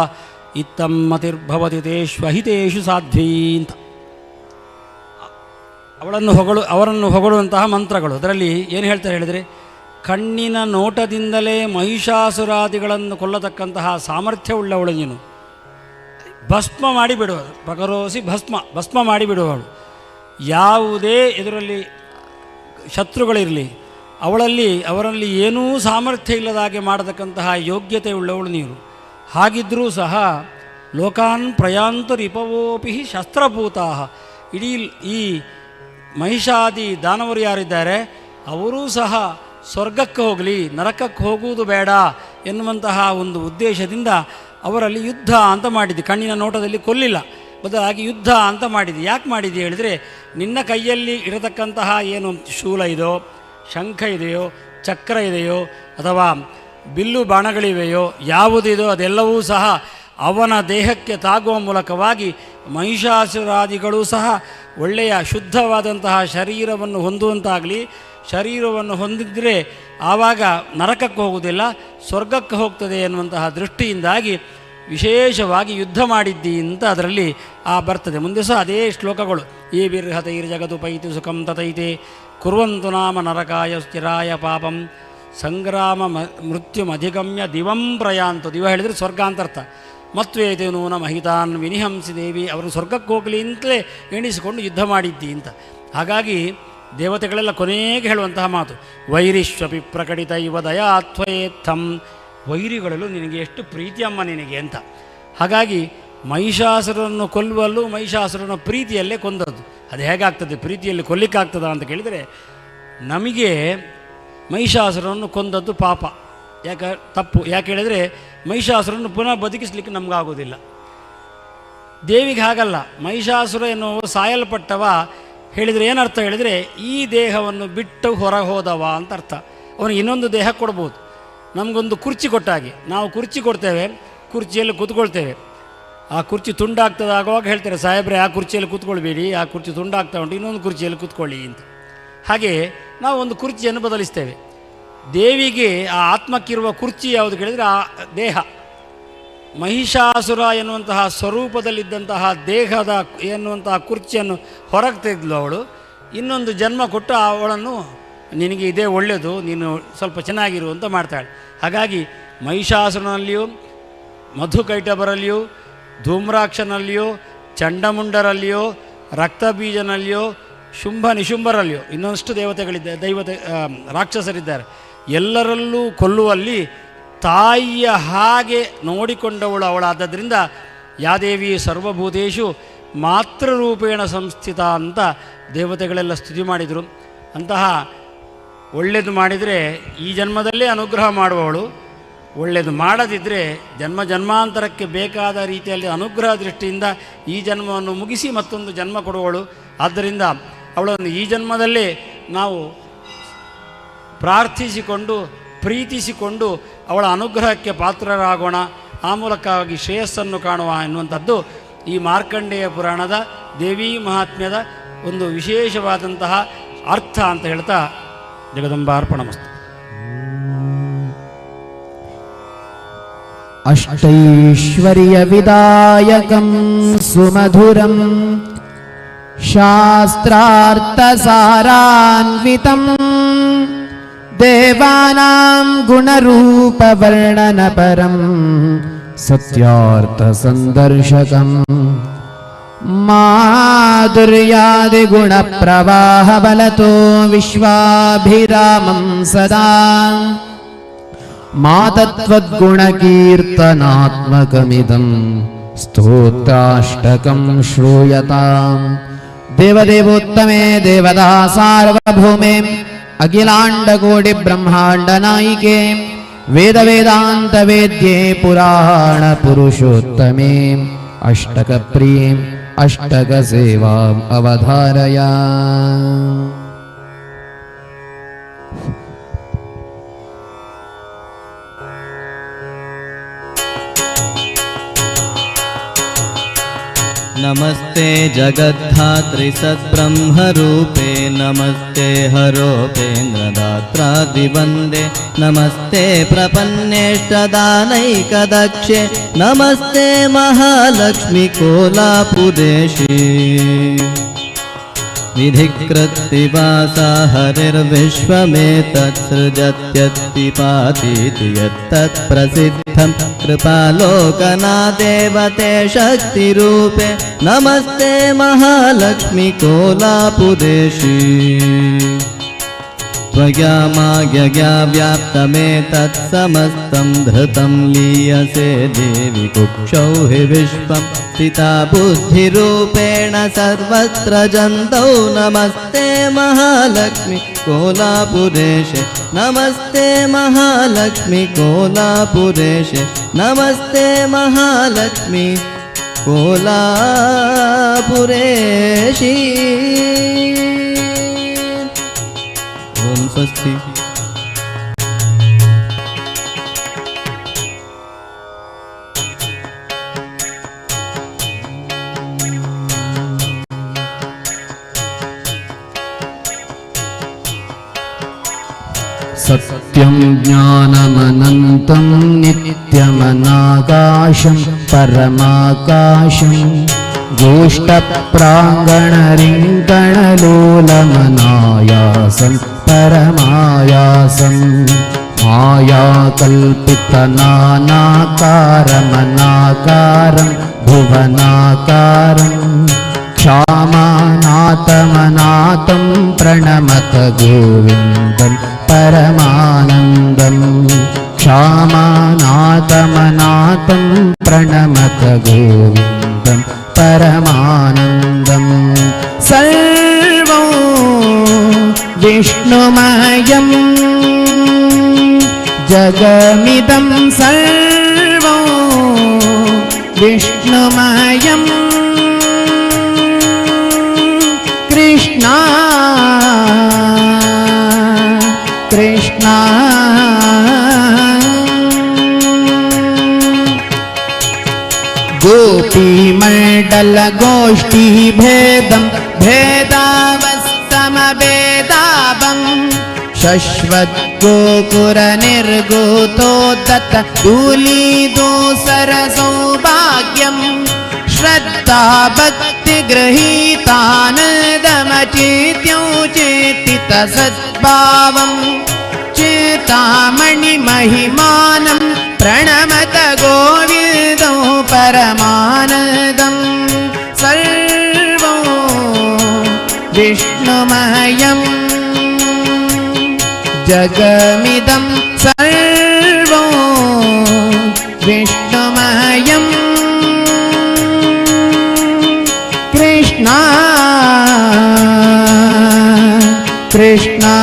ಇತ್ತಂ ಮತಿರ್ಭವತಿ ತೇಷ್ವಹಿತೇಷು ಸಾಧ್ವೀ ಅಂತ ಅವರನ್ನು ಹೊಗಳುವಂತಹ ಮಂತ್ರಗಳು. ಅದರಲ್ಲಿ ಏನು ಹೇಳ್ತಾರೆ ಹೇಳಿದರೆ, ಕಣ್ಣಿನ ನೋಟದಿಂದಲೇ ಮಹಿಷಾಸುರಾದಿಗಳನ್ನು ಕೊಲ್ಲತಕ್ಕಂತಹ ಸಾಮರ್ಥ್ಯವುಳ್ಳವಳು ನೀನು. ಭಸ್ಮ ಮಾಡಿಬಿಡುವುದು, ಪ್ರಕರೋಸಿ ಭಸ್ಮ, ಭಸ್ಮ ಮಾಡಿಬಿಡುವವಳು. ಯಾವುದೇ ಇದರಲ್ಲಿ ಶತ್ರುಗಳಿರಲಿ, ಅವರಲ್ಲಿ ಏನೂ ಸಾಮರ್ಥ್ಯ ಇಲ್ಲದ ಹಾಗೆ ಮಾಡತಕ್ಕಂತಹ ಯೋಗ್ಯತೆ ಉಳ್ಳವಳು ನೀನು. ಹಾಗಿದ್ದರೂ ಸಹ ಲೋಕಾನ್ ಪ್ರಯಾಂತು ರಿಪವೋಪಿ ಶಸ್ತ್ರಭೂತಾಃ, ಇಡೀ ಈ ಮಹಿಷಾದಿ ದಾನವರು ಯಾರಿದ್ದಾರೆ ಅವರೂ ಸಹ ಸ್ವರ್ಗಕ್ಕೆ ಹೋಗಲಿ, ನರಕಕ್ಕೆ ಹೋಗುವುದು ಬೇಡ ಎನ್ನುವಂತಹ ಒಂದು ಉದ್ದೇಶದಿಂದ ಅವರಲ್ಲಿ ಯುದ್ಧ ಅಂತ ಮಾಡಿದ್ದೆ. ಕಣ್ಣಿನ ನೋಟದಲ್ಲಿ ಕೊಲ್ಲಿಲ್ಲ, ಬದಲಾಗಿ ಯುದ್ಧ ಅಂತ ಮಾಡಿದ್ದೆ. ಯಾಕೆ ಮಾಡಿದ್ದೆ ಹೇಳಿದರೆ, ನಿನ್ನ ಕೈಯಲ್ಲಿ ಇರತಕ್ಕಂತಹ ಏನು ಶೂಲ ಇದೆಯೋ, ಶಂಖ ಇದೆಯೋ, ಚಕ್ರ ಇದೆಯೋ, ಅಥವಾ ಬಿಲ್ಲು ಬಾಣಗಳಿವೆಯೋ, ಯಾವುದಿದೆಯೋ ಅದೆಲ್ಲವೂ ಸಹ ಅವನ ದೇಹಕ್ಕೆ ತಾಗುವ ಮೂಲಕವಾಗಿ ಮಹಿಷಾಸುರಾದಿಗಳೂ ಸಹ ಒಳ್ಳೆಯ ಶುದ್ಧವಾದಂತಹ ಶರೀರವನ್ನು ಹೊಂದುವಂತಾಗಲಿ. ಶರೀರವನ್ನು ಹೊಂದಿದರೆ ಆವಾಗ ನರಕಕ್ಕೆ ಹೋಗುವುದಿಲ್ಲ, ಸ್ವರ್ಗಕ್ಕೆ ಹೋಗ್ತದೆ ಎನ್ನುವಂತಹ ದೃಷ್ಟಿಯಿಂದಾಗಿ ವಿಶೇಷವಾಗಿ ಯುದ್ಧ ಮಾಡಿದ್ದಿ ಅಂತ ಅದರಲ್ಲಿ ಆ ಬರ್ತದೆ. ಮುಂದೆ ಸಹ ಅದೇ ಶ್ಲೋಕಗಳು. ಈ ಬಿರ್ಹತೈರ್ ಜಗದು ಪೈತಿ ಸುಖಂ ತತೈತೆ ಕುರ್ವಂತು ನಾಮ ನರಕಾಯ ಸ್ಥಿರಾಯ ಪಾಪಂ ಸಂಗ್ರಾಮ ಮೃತ್ಯುಮಧಿಗಮ್ಯ ದಿವಂ ಪ್ರಯಾಂತು. ದಿವ ಹೇಳಿದರೆ ಸ್ವರ್ಗ ಅಂತ ಅರ್ಥ. ಮತ್ವೇತೆ ನೂನ ಮಹಿತಾನ್ ವಿನಿಹಂಸಿ ದೇವಿ, ಅವರು ಸ್ವರ್ಗಕ್ಕೆ ಹೋಗಲಿ ಅಂತಲೇ ಎಣಿಸಿಕೊಂಡು ಯುದ್ಧ ಮಾಡಿದ್ದಿ ಅಂತ. ಹಾಗಾಗಿ ದೇವತೆಗಳೆಲ್ಲ ಕೊನೆಗೆ ಹೇಳುವಂತಹ ಮಾತು, ವೈರಿಶ್ವಪಿ ಪ್ರಕಟಿತ ಇವ ದಯಾತ್ವಯೇತ್ಥಂ, ವೈರಿಗಳಲ್ಲೂ ನಿನಗೆ ಎಷ್ಟು ಪ್ರೀತಿಯಮ್ಮ ನಿನಗೆ ಅಂತ. ಹಾಗಾಗಿ ಮಹಿಷಾಸುರನ್ನು ಕೊಲ್ಲುವಲ್ಲೂ ಮಹಿಷಾಸುರನ ಪ್ರೀತಿಯಲ್ಲೇ ಕೊಂದದ್ದು. ಅದು ಹೇಗಾಗ್ತದೆ, ಪ್ರೀತಿಯಲ್ಲಿ ಕೊಲ್ಲಿಕ್ಕಾಗ್ತದ ಅಂತ ಕೇಳಿದರೆ, ನಮಗೆ ಮಹಿಷಾಸುರನ್ನು ಕೊಂದದ್ದು ಪಾಪ, ಯಾಕೆ ತಪ್ಪು. ಯಾಕೆ ಹೇಳಿದರೆ ಮಹಿಷಾಸುರನ್ನು ಪುನಃ ಬದುಕಿಸ್ಲಿಕ್ಕೆ ನಮಗಾಗೋದಿಲ್ಲ. ದೇವಿಗೆ ಹಾಗಲ್ಲ. ಮಹಿಷಾಸುರ ಎನ್ನುವ ಸಾಯಲ್ಪಟ್ಟವ ಹೇಳಿದರೆ ಏನರ್ಥ ಹೇಳಿದರೆ, ಈ ದೇಹವನ್ನು ಬಿಟ್ಟು ಹೊರ ಹೋದವ ಅಂತ ಅರ್ಥ. ಅವನಿಗೆ ಇನ್ನೊಂದು ದೇಹ ಕೊಡ್ಬೋದು. ನಮಗೊಂದು ಕುರ್ಚಿ ಕೊಟ್ಟಾಗೆ, ನಾವು ಕುರ್ಚಿ ಕೊಡ್ತೇವೆ, ಕುರ್ಚಿಯಲ್ಲಿ ಕೂತ್ಕೊಳ್ತೇವೆ. ಆ ಕುರ್ಚಿ ತುಂಡಾಗ್ತದೆ ಆಗುವಾಗ ಹೇಳ್ತಾರೆ, ಸಾಹೇಬ್ರೆ ಆ ಕುರ್ಚಿಯಲ್ಲಿ ಕೂತ್ಕೊಳ್ಬೇಡಿ, ಆ ಕುರ್ಚಿ ತುಂಡಾಗ್ತಾ ಉಂಟು, ಇನ್ನೊಂದು ಕುರ್ಚಿಯಲ್ಲಿ ಕೂತ್ಕೊಳ್ಳಿ ಅಂತ. ಹಾಗೆ ನಾವು ಒಂದು ಕುರ್ಚಿಯನ್ನು ಬದಲಿಸ್ತೇವೆ. ದೇವಿಗೆ ಆ ಆತ್ಮಕ್ಕಿರುವ ಕುರ್ಚಿ ಯಾವುದು ಕೇಳಿದರೆ ಆ ದೇಹ. Mahishasura ಎನ್ನುವಂತಹ ಸ್ವರೂಪದಲ್ಲಿದ್ದಂತಹ ದೇಹದ ಎನ್ನುವಂತಹ ಕುರ್ಚಿಯನ್ನು ಹೊರಗೆ ತೆಗೆದ್ಲು ಅವಳು. ಇನ್ನೊಂದು ಜನ್ಮ ಕೊಟ್ಟು ಅವಳನ್ನು ನಿನಗೆ ಇದೇ ಒಳ್ಳೆಯದು, ನೀನು ಸ್ವಲ್ಪ ಚೆನ್ನಾಗಿರು ಅಂತ ಮಾಡ್ತಾಳೆ. ಹಾಗಾಗಿ ಮಹಿಷಾಸುರನಲ್ಲಿಯೂ ಮಧುಕೈಟಬರಲ್ಲಿಯೂ ಧೂಮ್ರಾಕ್ಷನಲ್ಲಿಯೂ ಚಂಡಮುಂಡರಲ್ಲಿಯೋ ರಕ್ತಬೀಜನಲ್ಲಿಯೋ ಶುಂಭ ನಿಶುಂಭರಲ್ಲಿಯೋ ಇನ್ನೊಂದಷ್ಟು ದೇವತೆಗಳಿದ್ದಾರೆ, ದೈವತೆ ರಾಕ್ಷಸರಿದ್ದಾರೆ. ಎಲ್ಲರಲ್ಲೂ ಕೊಲ್ಲುವಲ್ಲಿ ತಾಯಿಯ ಹಾಗೆ ನೋಡಿಕೊಂಡವಳು ಅವಳಾದ್ದರಿಂದ ಯಾದೇವಿ ಸರ್ವಭೂತೇಶು ಮಾತೃರೂಪೇಣ ಸಂಸ್ಥಿತ ಅಂತ ದೇವತೆಗಳೆಲ್ಲ ಸ್ತುತಿ ಮಾಡಿದರು. ಅಂತಹ ಒಳ್ಳೆಯದು ಮಾಡಿದರೆ ಈ ಜನ್ಮದಲ್ಲೇ ಅನುಗ್ರಹ ಮಾಡುವವಳು, ಒಳ್ಳೆಯದು ಮಾಡದಿದ್ದರೆ ಜನ್ಮ ಜನ್ಮಾಂತರಕ್ಕೆ ಬೇಕಾದ ರೀತಿಯಲ್ಲಿ ಅನುಗ್ರಹ ದೃಷ್ಟಿಯಿಂದ ಈ ಜನ್ಮವನ್ನು ಮುಗಿಸಿ ಮತ್ತೊಂದು ಜನ್ಮ ಕೊಡುವವಳು. ಆದ್ದರಿಂದ ಅವಳನ್ನು ಈ ಜನ್ಮದಲ್ಲೇ ನಾವು ಪ್ರಾರ್ಥಿಸಿಕೊಂಡು ಪ್ರೀತಿಸಿಕೊಂಡು ಅವಳ ಅನುಗ್ರಹಕ್ಕೆ ಪಾತ್ರರಾಗೋಣ, ಆ ಮೂಲಕವಾಗಿ ಶ್ರೇಯಸ್ಸನ್ನು ಕಾಣುವ ಎನ್ನುವಂಥದ್ದು ಈ ಮಾರ್ಕಂಡೇಯ ಪುರಾಣದ ದೇವಿ ಮಹಾತ್ಮ್ಯದ ಒಂದು ವಿಶೇಷವಾದಂತಹ ಅರ್ಥ ಅಂತ ಹೇಳ್ತಾ ಜಗದಂಬಾರ್ಪಣಮಸ್ತು. अष्टैश्वर्यविदायकं सुमधुरं शास्त्रार्थसारान्वितं देवानां गुणरूपवर्णनपरं सत्यार्थसन्दर्शकम् माधुर्यादिगुणप्रवाहबलतो विश्वाभिरामं सदा मातत्वद्गुणकीर्तनात्मकमिदं स्तोत्राष्टकं श्रूयताम्। देवदेवोत्तमे देवदा सार्वभौमे अखिलाण्डकोटिब्रह्माण्डनायिके वेदवेदान्तवेद्ये पुराणपुरुषोत्तमे अष्टकप्रिये अष्टकसेवाम् अवधारया। नमस्ते जगद्धात्रि सद्ब्रह्मरूपे नमस्ते हरोपेन्द्रदात्रादिवन्दे नमस्ते प्रपन्नेष्टदानैकदक्षे नमस्ते महालक्ष्मि कोलापुरेशे। विधिकृत्तिवासा हरिर्विश्वमेतत्सृजत्यत्पिपातीति यत्तत्प्रसिद्धं कृपालोकनादेवते शक्तिरूपे नमस्ते महालक्ष्मि कोलापुरेशि। त्वया मायया व्याप्तमेतत्समस्तं धृतं लीयसे देवि कुक्षौ हि विश्वं स्थिता बुद्धिरूपेण सर्वत्र जन्तौ नमस्ते महालक्ष्मि कोलापुरेशे नमस्ते महालक्ष्मि कोलापुरेशे नमस्ते महालक्ष्मि कोलापुरेशी। ॐ स्वस्ति। सत्यं ज्ञानमनन्तं नित्यमनाकाशं परमाकाशं गोष्ठप्राङ्गणरिङ्गणलोलमनायासं परमायासं मायाकल्पितनानाकारमनाकारं भुवनाकारं क्षामानाथमनाथं प्रणमत गोविन्दं परमानन्दं क्षामानाथमनाथं प्रणमत गोविन्दं परमानन्दं सर्वं विष्णुमयं जगमिदं सर्वं विष्णुमयम् कृष्णा कृष्णा। गोपीमण्डलगोष्ठीभेदं भेदावस्तमभेदावं शश्वद्गोकुरनिर्गोतोदत्त धूलीदूसर सौभाग्यं श्रद्धा भक्तिगृहीतानदमचेत्योचेतित सद्भावं चेतामणिमहिमानं प्रणमत गोविन्दं परमानन्दं सर्वं विष्णुमयम् जगमिदं सर्वं विष्णुमयम्। कृष्णा कृष्णा।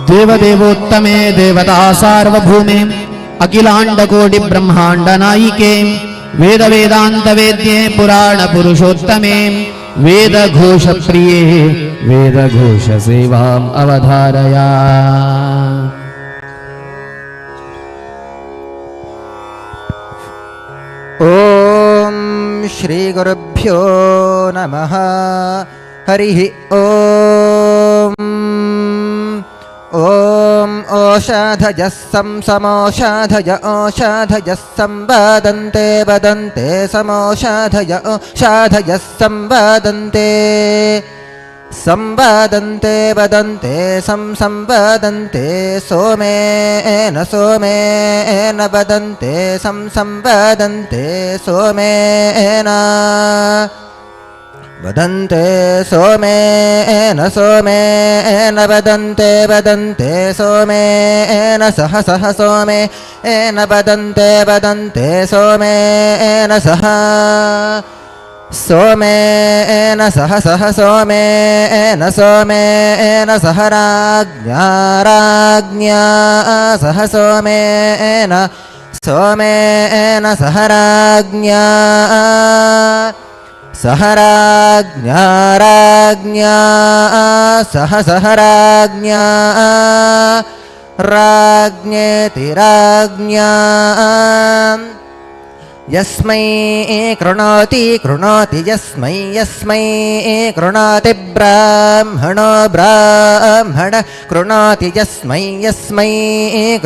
देवदेवोत्तमे देवता सार्वभौमे अखिलांड कोटि ब्रह्मांड नायिके वेद वेदांत वेद्ये पुराण पुरुषोत्तमे वेद घोष प्रिये वेद घोष सेवाम अवधारया। ॐ श्रीगुरुभ्यो नमः। हरिः ॐ। ॐ ओषधयः समोषधय ओषधयः संवदन्ते वदन्ते समोषधय ओषधयः संवदन्ते संवदन्ते वदन्ते संवदन्ते सोमेन सोमेन वदन्ते संवदन्ते सोमेन वदन्ते सोमेन सोमेन वदन्ते वदन्ते सोमेन सह सह सोमेन वदन्ते वदन्ते सोमेन सह सोमेन सह सह सोमेन सोमेन सह राज्ञा राज्ञा सह सोमेन सोमेन सह राज्ञा सह राज्ञा राज्ञा सह सह राज्ञा राज्ञेति राज्ञा। यस्मै कृणोति कृणोति यस्मै यस्मै कृणोति ब्राह्मणो ब्राह्मण कृणोति यस्मै यस्मै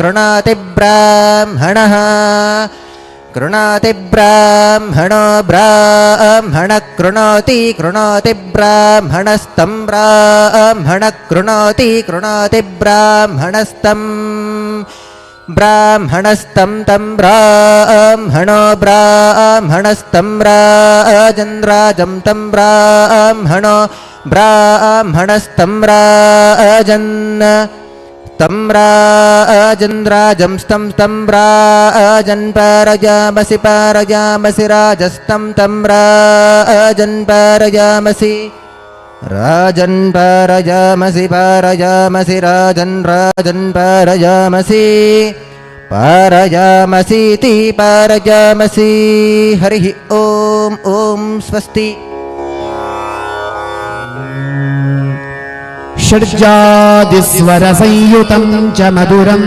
कृणोति ब्राह्मणः कृणोति ब्राह्मणो ब्राह्मण कृणोति कृणोति ब्राह्मणस्तं ब्राह्मण कृणोति कृणोति ब्राह्मणस्तं ब्राह्मणस्तं तं ब्राह्मणो ब्राह्मणस्तं राजन् राजं तं ब्राह्मणो ब्राह्मणस्तं राजन् तं राजन् राजंस्तं तं राजन् पारयामसि पारयामसि राजस्तं तं राजन् पारयामसि राजन् पारयामसि पारयामसि राजन् राजन् पारयामसि पारयामसीति पारयामसि। हरिः ॐ। ॐ स्वस्ति। षड्जादिस्वरसंयुतं च मधुरं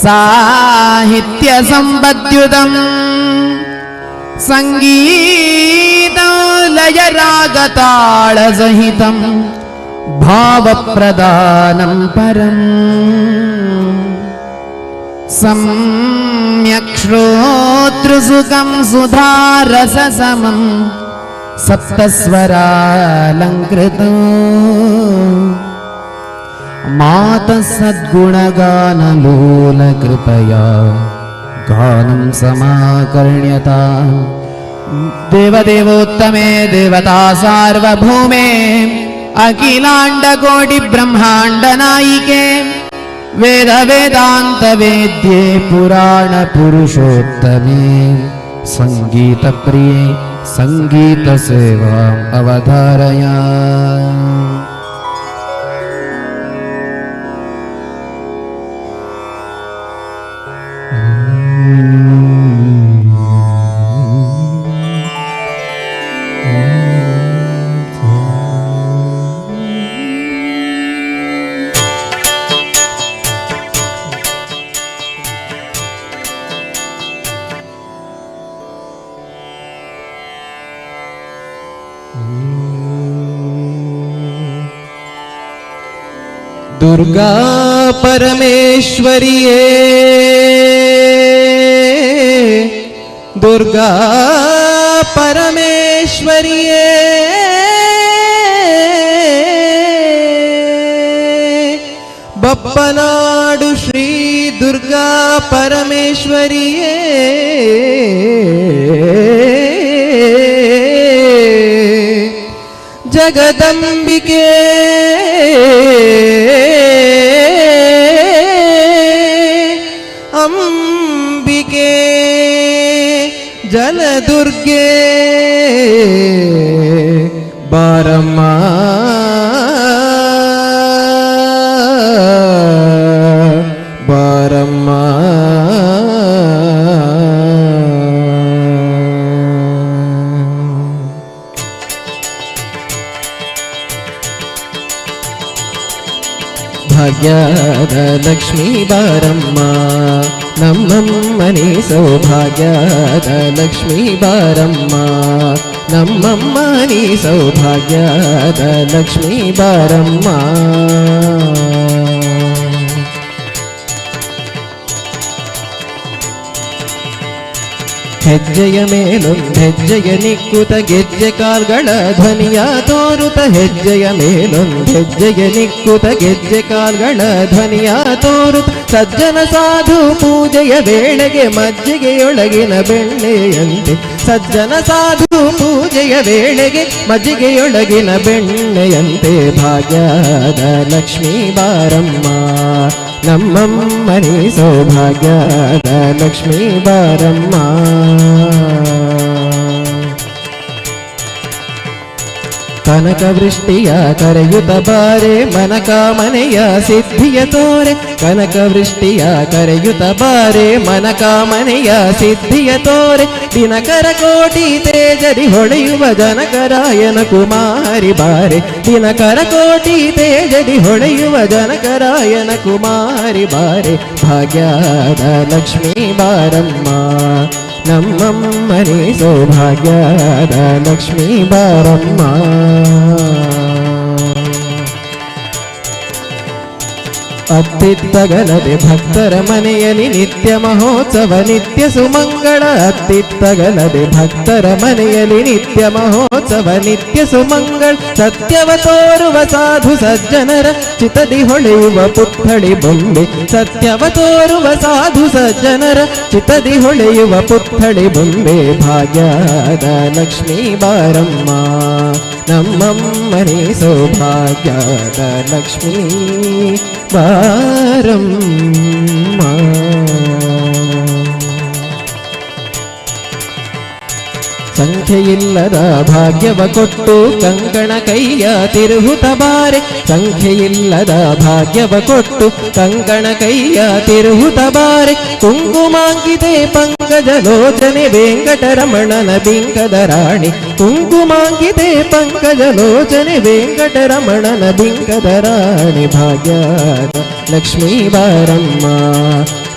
साहित्यसम्पद्युतं सङ्गीतं लयरागताळसहितं भावप्रदानं परम् सम्यक् श्रोतृसुखं सुधारससमं सप्तस्वरालङ्कृतम् मातः सद्गुणगानलोलकृपया गानं समाकर्ण्यता। देवदेवोत्तमे देवता सार्वभौमे अखिलाण्डकोटिब्रह्माण्डनायिके वेद वेदान्तवेद्ये पुराणपुरुषोत्तमे सङ्गीतप्रिये सङ्गीतसेवाम् अवधारया। Durga ಪರಮೇಶ್ವರಿಯೇ, ದುರ್ಗಾ ಪರಮೇಶ್ವರಿಯೇ, ಬಪ್ಪನಾಡು ಶ್ರೀ ದುರ್ಗಾ ಪರಮೇಶ್ವರಿಯೇ, ಜಗದಂಬಿಕೆ ಅಂಬಿಕೆ ಜಲದುರ್ಗೆ ಬಾರಮ್ಮ ಬಾರಮ್ಮ. ಭಾಗ್ಯದ ಲಕ್ಷ್ಮೀ ಬಾರಮ್ಮ, ನಮ್ಮಮ್ಮನಿ ಸೌಭಾಗ್ಯದ ಲಕ್ಷ್ಮೀ ಬಾರಮ್ಮ, ನಮ್ಮಮ್ಮನಿ ಸೌಭಾಗ್ಯದ ಲಕ್ಷ್ಮೀ ಬಾರಮ್ಮ. ಹೆಜ್ಜೆಯ ಮೇಲೊಂದೆಜ್ಜೆಯ ನಿಕ್ಕುತ ಗೆಜ್ಜೆ ಕಾಲ್ಗಳ ಧ್ವನಿಯ ತೋರುತ, ಹೆಜ್ಜೆಯ ಮೇಲೊಂದೆಜ್ಜೆಯ ನಿಕ್ಕುತ ಗೆಜ್ಜೆ ಕಾಲ್ಗಳ ಧ್ವನಿಯ ತೋರುತ, ಸಜ್ಜನ ಸಾಧು ಪೂಜೆಯ ವೇಳೆಗೆ ಮಜ್ಜಿಗೆಯೊಳಗಿನ ಬೆಣ್ಣೆಯಂತೆ, ಸಜ್ಜನ ಸಾಧು ಪೂಜೆಯ ವೇಳೆಗೆ ಮಜ್ಜಿಗೆಯೊಳಗಿನ ಬೆಣ್ಣೆಯಂತೆ ಭಾಗ್ಯದ ಲಕ್ಷ್ಮೀ ಬಾರಮ್ಮ, ನಮ್ಮಮ್ಮನಿ ಸೌಭಾಗ್ಯದ ಲಕ್ಷ್ಮೀ ಬಾರಮ್ಮ. ಕನಕವೃಷ್ಟಿಯ ಕರೆಯುತ ಬಾರೆ, ಮನಕಾಮನೆಯ ಸಿದ್ಧಿಯ ತೋರೆ, ಕನಕವೃಷ್ಟಿಯ ಕರೆಯುತ ಬಾರೆ, ಮನಕಾಮನೆಯ ಸಿದ್ಧಿಯ ತೋರೆ, ದಿನಕರ ಕೋಟಿ ತೇಜರಿ ಹೊಳೆಯುವ ಜನಕರಾಯನ ಕುಮಾರಿ ಬಾರೆ, ದಿನಕರ ಕೋಟಿ ತೇಜರಿ ಹೊಳೆಯುವ ಜನಕರಾಯನ ಕುಮಾರಿ ಬಾರೆ, ಭಾಗ್ಯದ ಲಕ್ಷ್ಮೀ ಬಾರಮ್ಮ, ನಮ್ಮಮ್ಮನಿ ಸೌಭಾಗ್ಯದ ಲಕ್ಷ್ಮೀ ಬಾರಮ್ಮ. ಅತ್ತಿತ್ತಗಲದೆ ಭಕ್ತರ ಮನೆಯಲ್ಲಿ ನಿತ್ಯ ಮಹೋತ್ಸವ ನಿತ್ಯ ಸುಮಂಗಳ, ಅತ್ತಿತ್ತಗಲದೆ ಭಕ್ತರ ಮನೆಯಲ್ಲಿ ನಿತ್ಯ ಮಹೋತ್ಸವ ನಿತ್ಯ ಸುಮಂಗಳ, ಸತ್ಯವ ತೋರುವ ಸಾಧು ಸಜ್ಜನರ ಚಿತದಿ ಹೊಳೆಯುವ ಪುತ್ಥಳಿ ಬೊಂಬೆ, ಸತ್ಯವ ತೋರುವ ಸಾಧು ಸಜ್ಜನರ ಚಿತದಿ ಹೊಳೆಯುವ ಪುತ್ಥಳಿ ಬೊಂಬೆ, ಭಾಗ್ಯದ ಲಕ್ಷ್ಮೀ ಬಾರಮ್ಮ, ನಮ್ಮಮ್ಮನಿ ಸೌಭಾಗ್ಯದ ಲಕ್ಷ್ಮೀ ಬಾರಮ್ಮ. ಸಂಖ್ಯೆಯಿಲ್ಲದ ಭಾಗ್ಯವ ಕೊಟ್ಟು ಕಂಕಣ ಕೈಯ ತಿರುಹುತ ಬಾರೆ, ಸಂಖ್ಯೆಯಿಲ್ಲದ ಭಾಗ್ಯವ ಕೊಟ್ಟು ಕಂಕಣ ಕೈಯ ತಿರುಹುತ ಬಾರೆ, ಕುಂಕುಮಾಂಕಿತೆ ಪಂಕಜಲೋಚನೆ ವೆಂಕಟರಮಣನ ಬಿಂಕದ ರಾಣಿ, ಕುಂಕುಮಾಂಕಿತೆ ಪಂಕಜಲೋಚನೆ ವೆಂಕಟರಮಣನ ಬಿಂಕದ ರಾಣಿ, ಭಾಗ್ಯದ ಲಕ್ಷ್ಮೀ ಬಾರಮ್ಮ,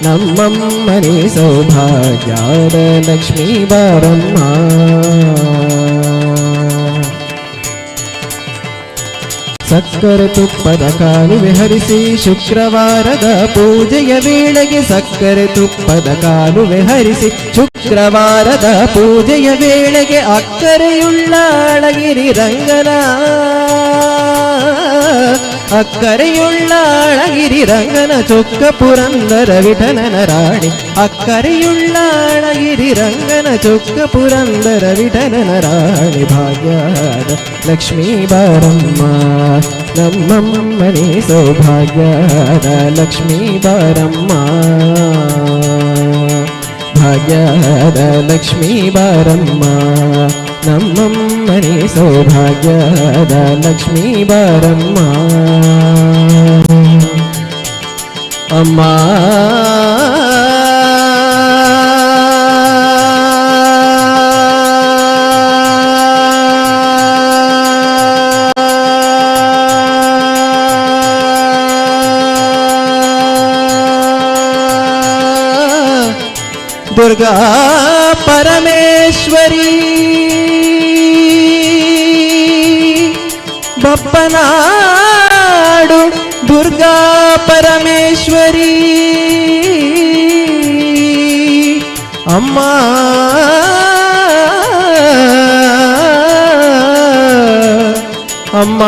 ನಮ್ಮಮ್ಮನಿ ಸೌಭಾಗ್ಯದ ಲಕ್ಷ್ಮೀ ಬಾರಮ್ಮ. ಸಕ್ಕರೆ ತುಪ್ಪದ ಕಾಲುವೆ ಹರಿಸಿ ಶುಕ್ರವಾರದ ಪೂಜೆಯ ವೇಳೆಗೆ, ಸಕ್ಕರೆ ತುಪ್ಪದ ಕಾಲುವೆ ಹರಿಸಿ ಶುಕ್ರವಾರದ ಪೂಜೆಯ ವೇಳೆಗೆ, ಅಕ್ಕರೆಯುಳ್ಳ ಅಳಗಿರಿ ರಂಗನ, ಅಕ್ಕರೆಯುಳ್ಳ ಅಳಗಿರಿ ರಂಗನ ಚೊಕ್ಕ ಪುರಂದರ ವಿಠಲನ ರಾಣಿ, ಅಕ್ಕರೆಯುಳ್ಳ ಅಳಗಿರಿ ರಂಗನ ಚೊಕ್ಕ ಪುರಂದರ ವಿಠಲನ ರಾಣಿ, ಭಾಗ್ಯದ ಲಕ್ಷ್ಮೀ ಬಾರಮ್ಮ, ನಮ್ಮಮ್ಮನಿ ಸೌಭಾಗ್ಯದ ಲಕ್ಷ್ಮೀ ಬಾರಮ್ಮ, ಭಾಗ್ಯದ ಲಕ್ಷ್ಮೀ ಬಾರಮ್ಮ, ನಮ್ಮಮ್ಮನಿ ಸೌಭಾಗ್ಯದ ಲಕ್ಷ್ಮೀ ಬಾರಮ್ಮ. ಅಮ್ಮ ದುರ್ಗಾ ಪರಮೇಶ್ವರಿ, ಬಪ್ಪನಾಡು ದುರ್ಗಾ ಪರಮೇಶ್ವರಿ ಅಮ್ಮ ಅಮ್ಮ.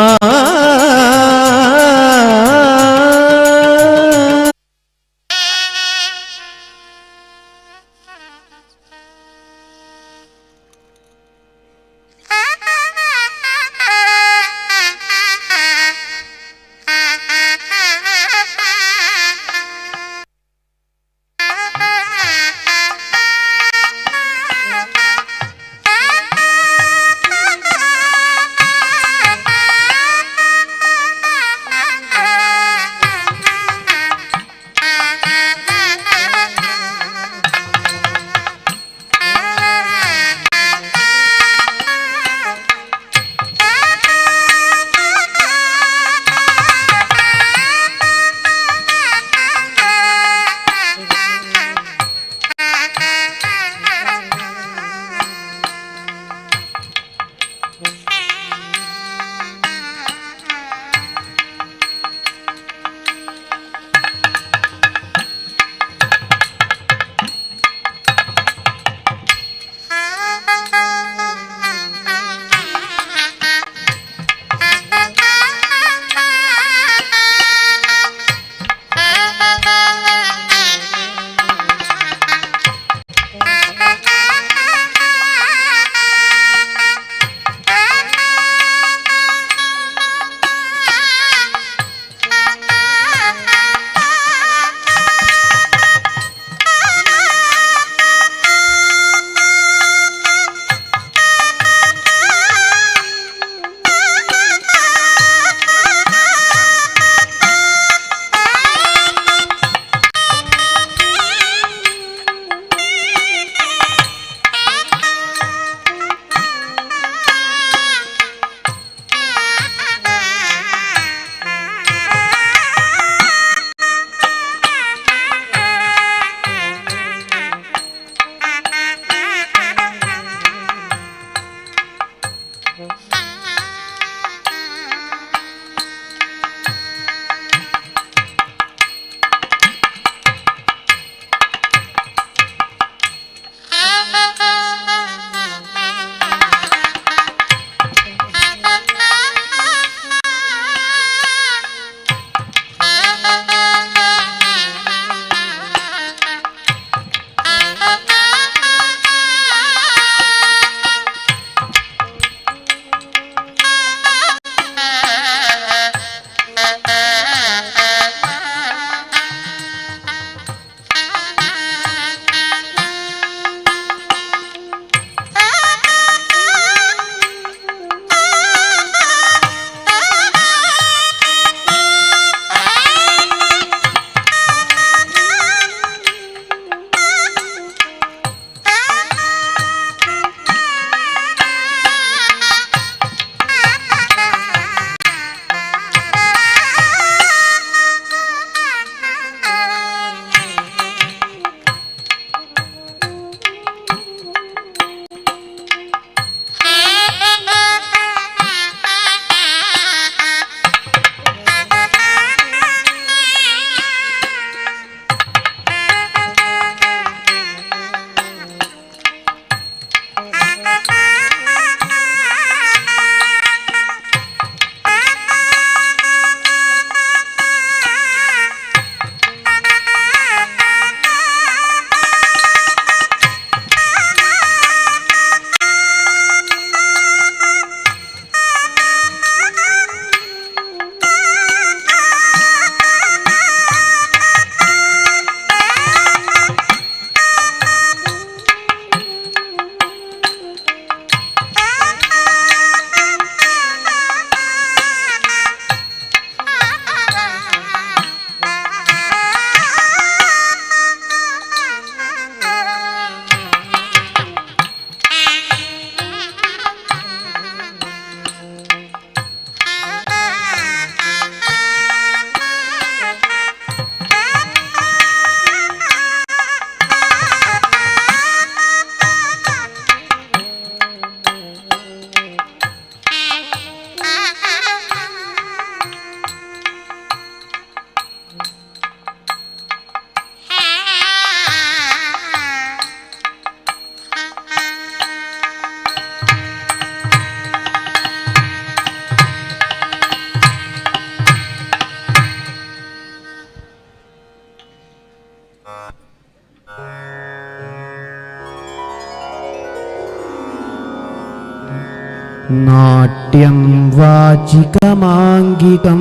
नाट्यं वाचिकमाङ्गिकं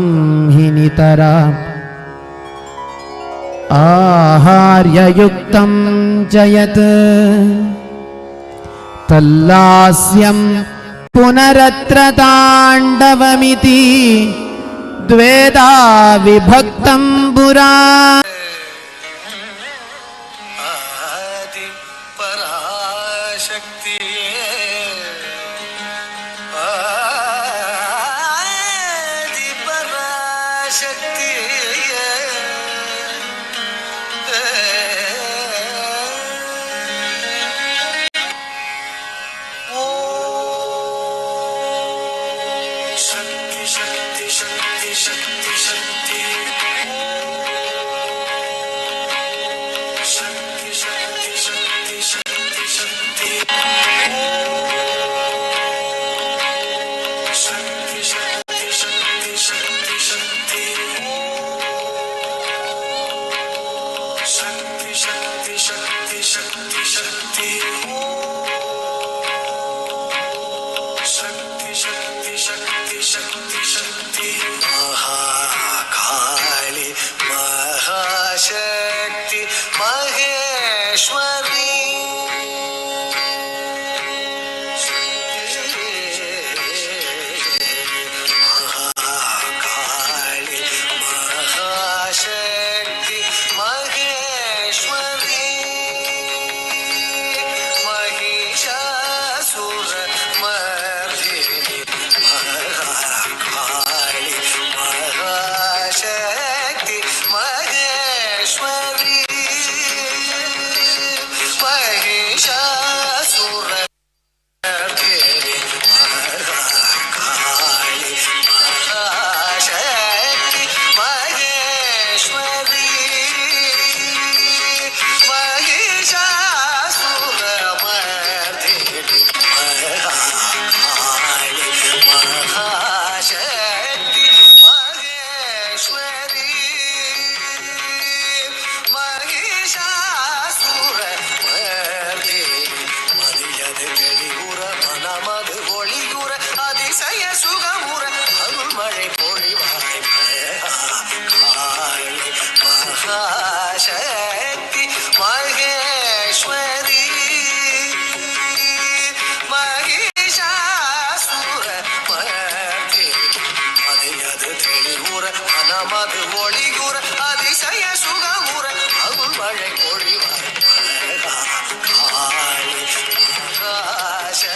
हि नितरा आहार्ययुक्तं च यत् तल्लास्यं पुनरत्र ताण्डवमिति द्वेधा विभक्तं पुरा. ஆதி பராசக்தியே, ஆதி பராசக்தியே. ஓம் சக்தி சக்தி சக்தி சக்தி சக்தி, சக்தி சக்தி சக்தி சக்தி சக்தி, சக்தி சக்தி சக்தி சக்தி சக்தி, சக்தி சக்தி சக்தி சக்தி சக்தி, சக்தி சக்தி சக்தி சக்தி சக்தி. மகாகாளி மகாசக்தி மகேஸ்வரி, மகாகாளி மகாசக்தி மகேஸ்வரி, மகிஷாசுர மர்தினி, மகாகாளி மகாசக்தி மகேஸ்வரி, மகிஷாசுர மகாகாளி மகாசக்தி மகேஸ்வரி, மகிஷாசுர மர்தினி, மகாகாளி மகாசக்தி மகேஸ்வரி, மகிஷாசுர மர்தினி. மதியது தெளிவுற மனமது ஒளியுற அதிசய சுகமுற அருள்மழை பொழிவாய், காளி மகாசக்தி மகேஸ்வரி, மகிஷாசுர மர்தினி. மதியது தெளிவுற மனமது ஒளியுற அதிசய சுகமுற அருள்மழை பொழிவாய், காளி மகாசக்தி.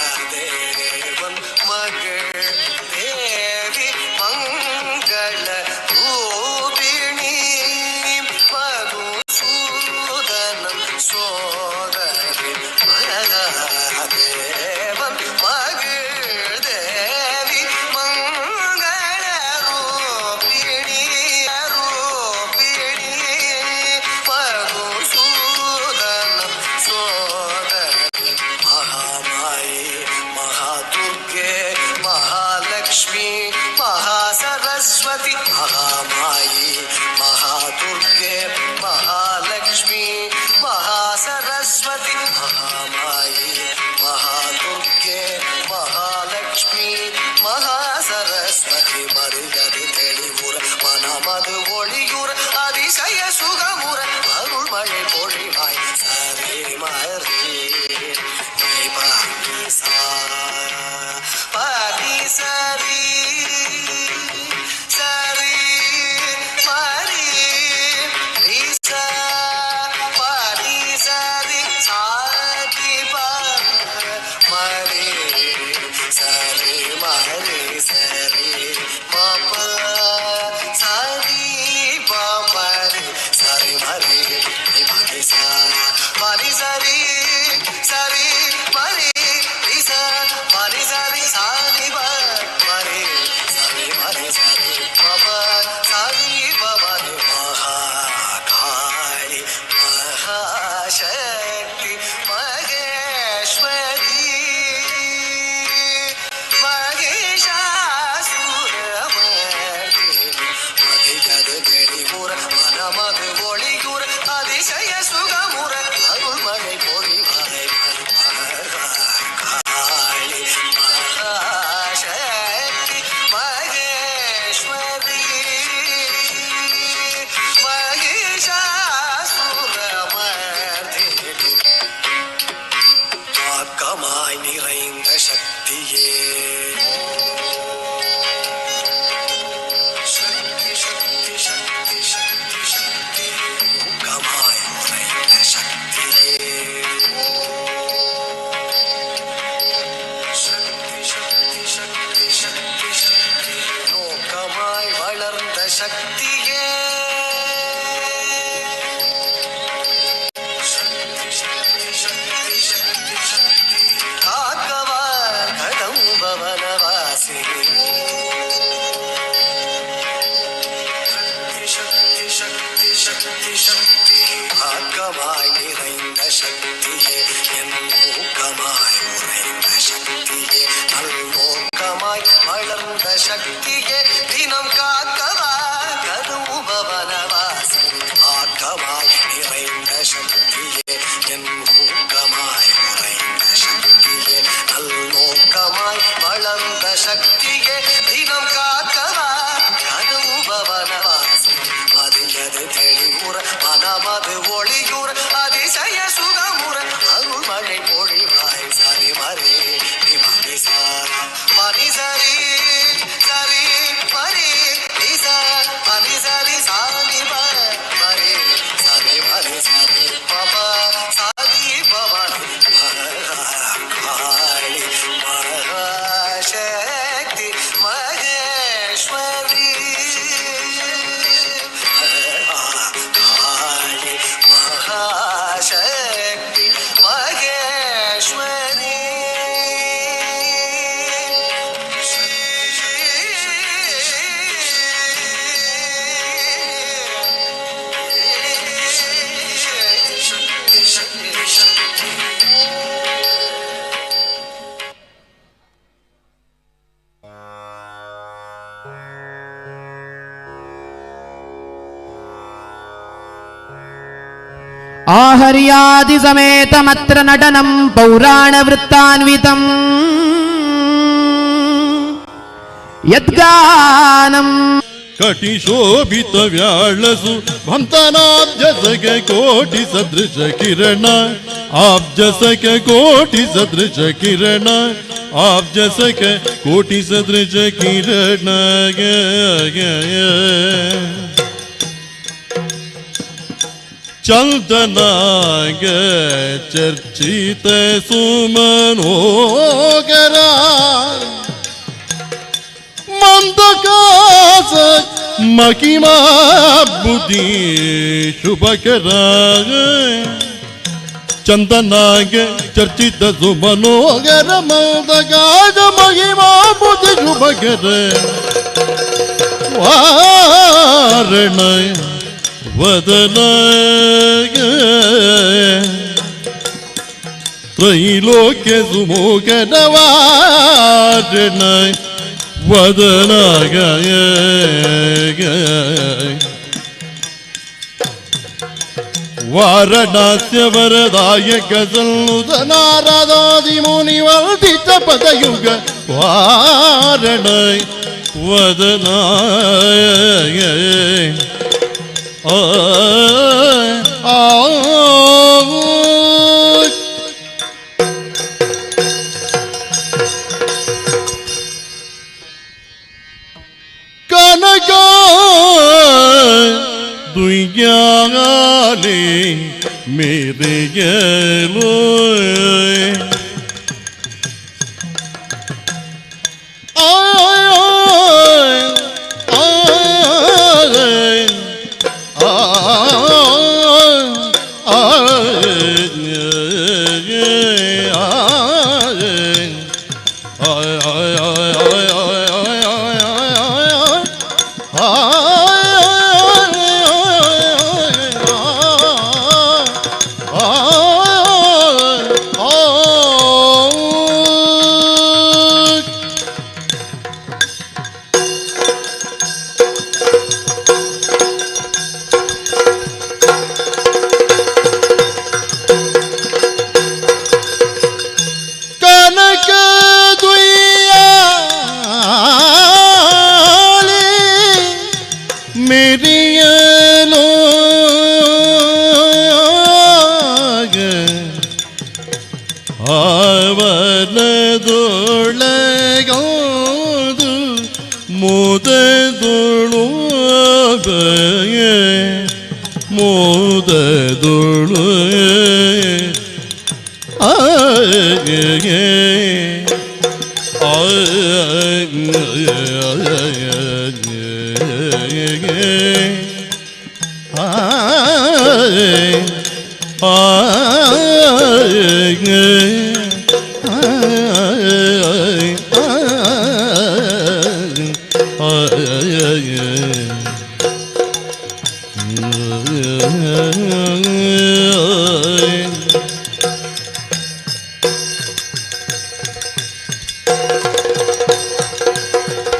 மகாதேவன் மகள் தேவி மங்கள ரூபிணி, மதுசூதனன் சோதரி, மகாதேவன் மகள் தேவி மங்கள ரூபிணி, ரூபிணி, மதுசூதனன் சோதரி, மகாமாயே மகாதுர்கே மகாலட்சுமி மகாசரஸ்வதி, மகாமாயி மகாதுர்கே மகாலட்சுமி மகாசரஸ்வதி, மகாமாயி மகாதுர்கே மகாலட்சுமி மகாசரஸ்வதி. மருகது தெளிவுற மனமது ஒளியுற அதிசய சுகமுற அருள்மழை பொழிவாய். சரி மரி சா பரி சரி சரி மரி ரிச பரி சரி சாதி ப மரி சரி மரி சரி மப சரி ப மரி சரி மரி மரி சா மரி சரி சரி மரி ரிச. ಆಹರ್ಯಾದಿ ಸಮೇತಮತ್ರ ನಟನಂ ಪೌರಾಣ ವೃತ್ತಾನ್ವಿತಂ ಯದ್ಗಾನಂ ಕಟಿಶೋಭಿತ ವ್ಯಾಳಸು ಭಂತನಾಬ್ಜಸಗೆ ಕೋಟಿ ಸದೃಶ ಕಿರಣ, ಆಬ್ಜಸಕ್ಕೆ ಕೋಟಿ ಸದೃಶ ಕಿರಣ, ಆಬ್ಜಸಕ್ಕೆ ಕೋಟಿ ಸದೃಶ ಕಿರಣ. ಚಂದನಾಗ ಚರ್ಚಿತ ಸುಮನೋಗರ ಮಂದಕಾಸ ಮಹಿಮಾ ಬುದ್ಧಿ ಶುಭಕರ. ಚಂದನಾಗ ಚರ್ಚಿತ ಸುಮನೋಗರ ಮಂದಕಾಸ ಮಹಿಮಾ ಬುದ್ಧಿ ಶುಭಕರ ವಾರಣ ವದನ ತ್ರೈಲೋಕ್ಯ ಸುಮೋಗನ ವಾರಣ ವದನ ವಾರಣಾಸ್ಯ ವರದಾಯಕ ಸಲ್ಲುತ ನಾರದಾದಿ ಮುನಿ ವರ್ಧಿತ ಪದಯುಗ ವಾರಣ ವದನ ಆ ಆ. ಕನಕ ದುಯ್ಯಾಲೆ ಮೇರೆಯಲು ಕನಕ ದುಯ್ಯಾಲೆ ಮೆರಿಯಲೋ ಆವನದೊಳಗೋದು ಮೋದದೊಳು ಮೋದದೊಳು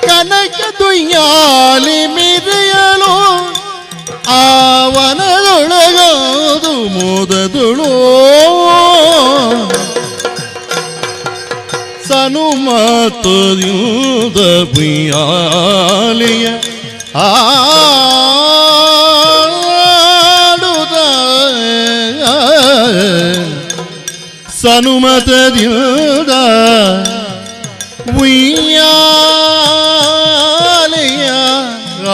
ಕನಕ ದುಯ್ಯಾಲಿ ಮಿರಿಯಲು ಆವನದೊಳಗೋದು ಮೋದದುಳು ಸನುಮತದಿಂದ ಬುಯ್ಯಾಲಿಯ ಆಡುದ ಸನುಮತದಿಂದ ಉಯ್ಯಾಲೆಯ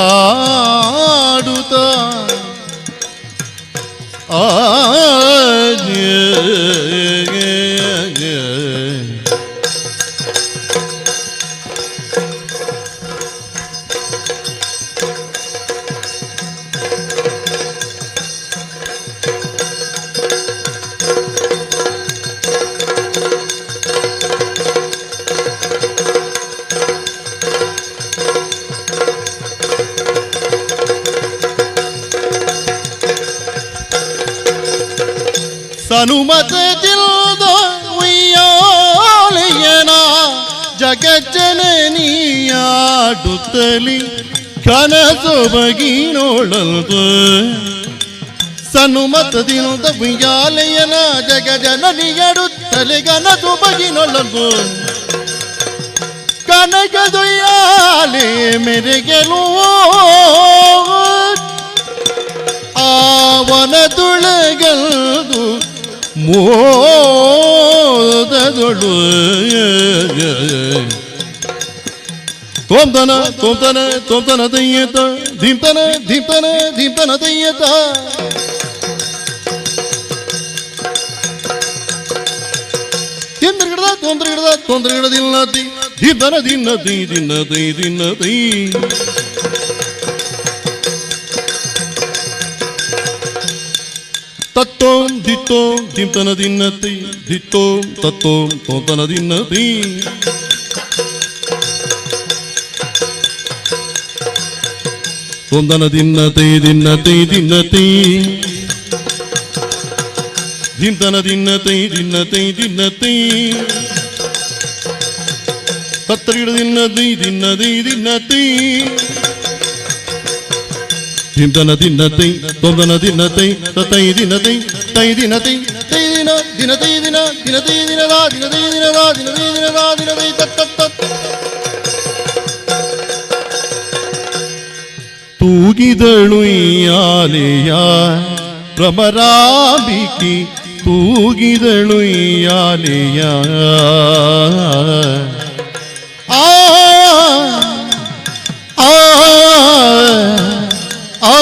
ಆಡುತ್ತ ಆ. ಸನುಮತದಿಲ್ದ ಉಯ್ಯಾಲೆಯನ ಜಗಜ್ಜನನಿಯಾಡುತ್ತಲಿ ಕನಸು ಬಗಿನೋಳಲ್ದು. ಸನುಮತದಿನುದ ಉಯ್ಯಾಲೆಯನ ಜಗ ಜನನಿಯಡುತ್ತಲೆ ಗನದು ಬಗಿನೊಳಗು ಕನಕದುಯ್ಯಾಲೆ ಮೆರೆಗೆಲು ಆವನದುಳಗಲ್ದು ಮೋದದೊಳು ತೋಂತನ ತೋಂತನ ತೋಂತನ ದಯ್ಯತ ಧೀಂತನ ಧೀಂತನ ಧೀಂತನ ದಯ್ಯತ ತಿಂದ್ರಗಿಡದ ತೊಂದ್ರಗಿಡದ ತೊಂದ್ರಗಿಡದಿಲ್ಲ ತಿ ಧೀಂತನ ದಿನ್ನ ತಿ ದಿನ್ನ ತೈ ದಿನ್ನ ತೈ ತತ್ತೋಂ ದಿತ್ತೋಂ ಧಿಂತನ ದಿನ್ನತಿ ದಿತ್ತೋಂ ತತ್ತೋಂ ತೋಂತನ ದಿನ್ನತಿ ತೊಂದನ ದಿನ್ನತಿ ದಿನ್ನತಿ ದಿನ್ನತಿ ಧಿಂತನ ದಿನ್ನತಿ ದಿನ್ನತಿ ದಿನ್ನತಿ ತತ್ತರಿಗಿಡ ದಿನ್ನತಿ ದಿನ್ನತಿ ದಿನ್ನತಿ ಧಿಂತನ ದಿನ್ನತಿ ತೊಂದನ ದಿನ್ನತಿ ತತೈ ದಿನತಿ ತೈ ದಿನತಿ ತೈ ದಿನ ದಿನತೈ ದಿನ ದಿನತೈ ದಿನದ ದಿನತೈ ದಿನದ ದಿನತೈ ದಿನದ ದಿನತೈ ತತ್ ತತ್ ತತ್ ತೂಗಿದಳು ಯಾಲೆಯ ಭ್ರಮರಾಂಬಿಕೆ ತೂಗಿದಳು ಯಾಲೆಯ ಆ ಆ ಆ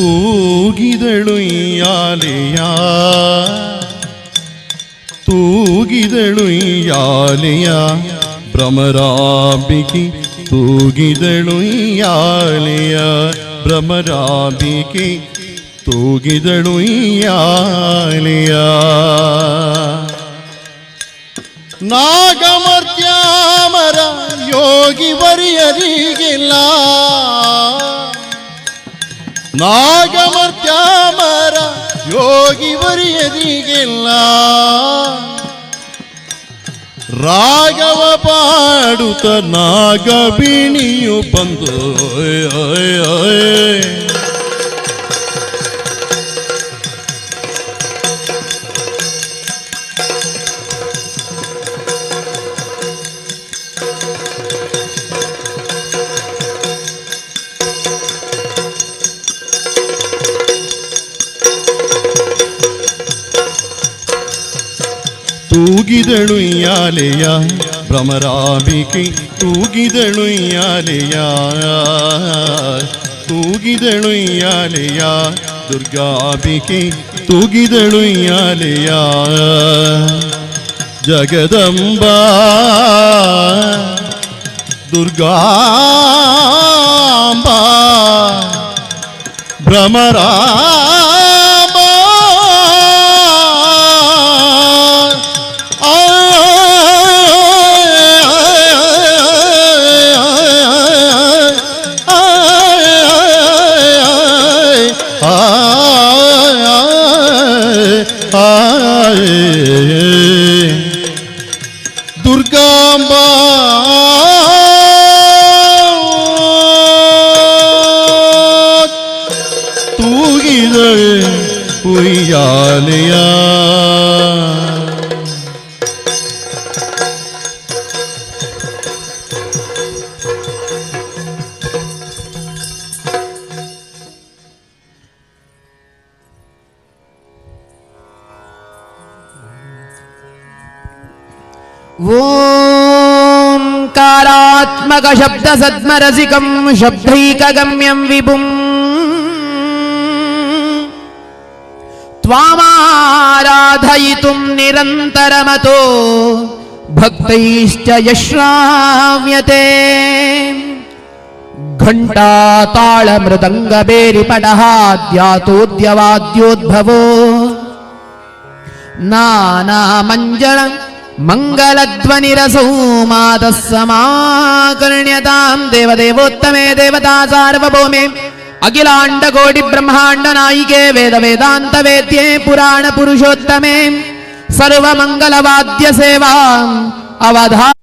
ತೂಗಿದಳು ಯಾಲೆಯ ತೂಗಿದಳು ಯಾಲೆಯ ಭ್ರಮರಾಂಬಿಕೆ ತೂಗಿದಳು ಯಾಲೆಯ ಭ್ರಮರಾಂಬಿಕೆ ತೂಗಿದಳು ಯಾಲೆಯ ನಾಗಮರ್ತ್ಯಾಮರ ಯೋಗಿ ವರಿಯರಿಗಿಲ್ಲ ನಾಗಮರ್ತ್ಯಾಮರ ಯೋಗಿ ವರಿಯರಿಗಿಲ್ಲ ರಾಘವ ಪಾಡುತ್ತ ನಾಗಬಿಣಿಯು ಬಂದು ತೂಗಿದಳು ಯಾಲೆಯ ಭ್ರಮರಾಂಬಿಕೆ ತೂಗಿದಳು ಯಾಲೆಯ ತೂಗಿದಳು ಯಾಲೆಯ ದುರ್ಗಾಂಬಿಕೆ ತೂಗಿದಳು ಯಾಲೆಯ ಜಗದಂಬಾ ದುರ್ಗಾಂಬಾ ಭ್ರಮರಾಂಬ ದುರ್ಗಾಂಬಾ ತೂಗಿದಳು ಉಯ್ಯಾಲೆಯ ಓಂಕಾರಾತ್ಮಕಶಬ್ದಸದ್ಮರಸಿಕಂ ಶಬ್ದೈಕಗಮ್ಯಂ ವಿಭುಂ ತ್ವಾಮಾರಾಧಯಿತುಂ ನಿರಂತರಮತೋ ಭಕ್ತೈಶ್ಚ ಯಶ್ರಾವ್ಯತೆ. ಘಂಟಾ ತಾಳ ಮೃದಂಗ ಬೇರಿ ಪಡಹಾದ್ಯಾತೋದ್ಯವಾದ್ಯೋದ್ಭವೋ ನಾನಾ ಮಂಜಳ ಮಂಗಲಧ್ವನಿರಸೌ ಮಾತಃ ಸಮಾಕರ್ಣ್ಯತಾಂ. ದೇವದೇವೋತ್ತಮೇ, ದೇವತಾ ಸಾರ್ವಭೌಮೆ, ಅಖಿಲಾಂಡ ಕೋಟಿ ಬ್ರಹ್ಮಾಂಡ ನಾಯಿಕೆ, ವೇದ ವೇದಾಂತ ವೇದ್ಯೆ, ಪುರಾಣ ಪುರುಷೋತ್ತಮೆ, ಸರ್ವಮಂಗಲವಾದ್ಯ ಸೇವಾ ಅವಧಾ.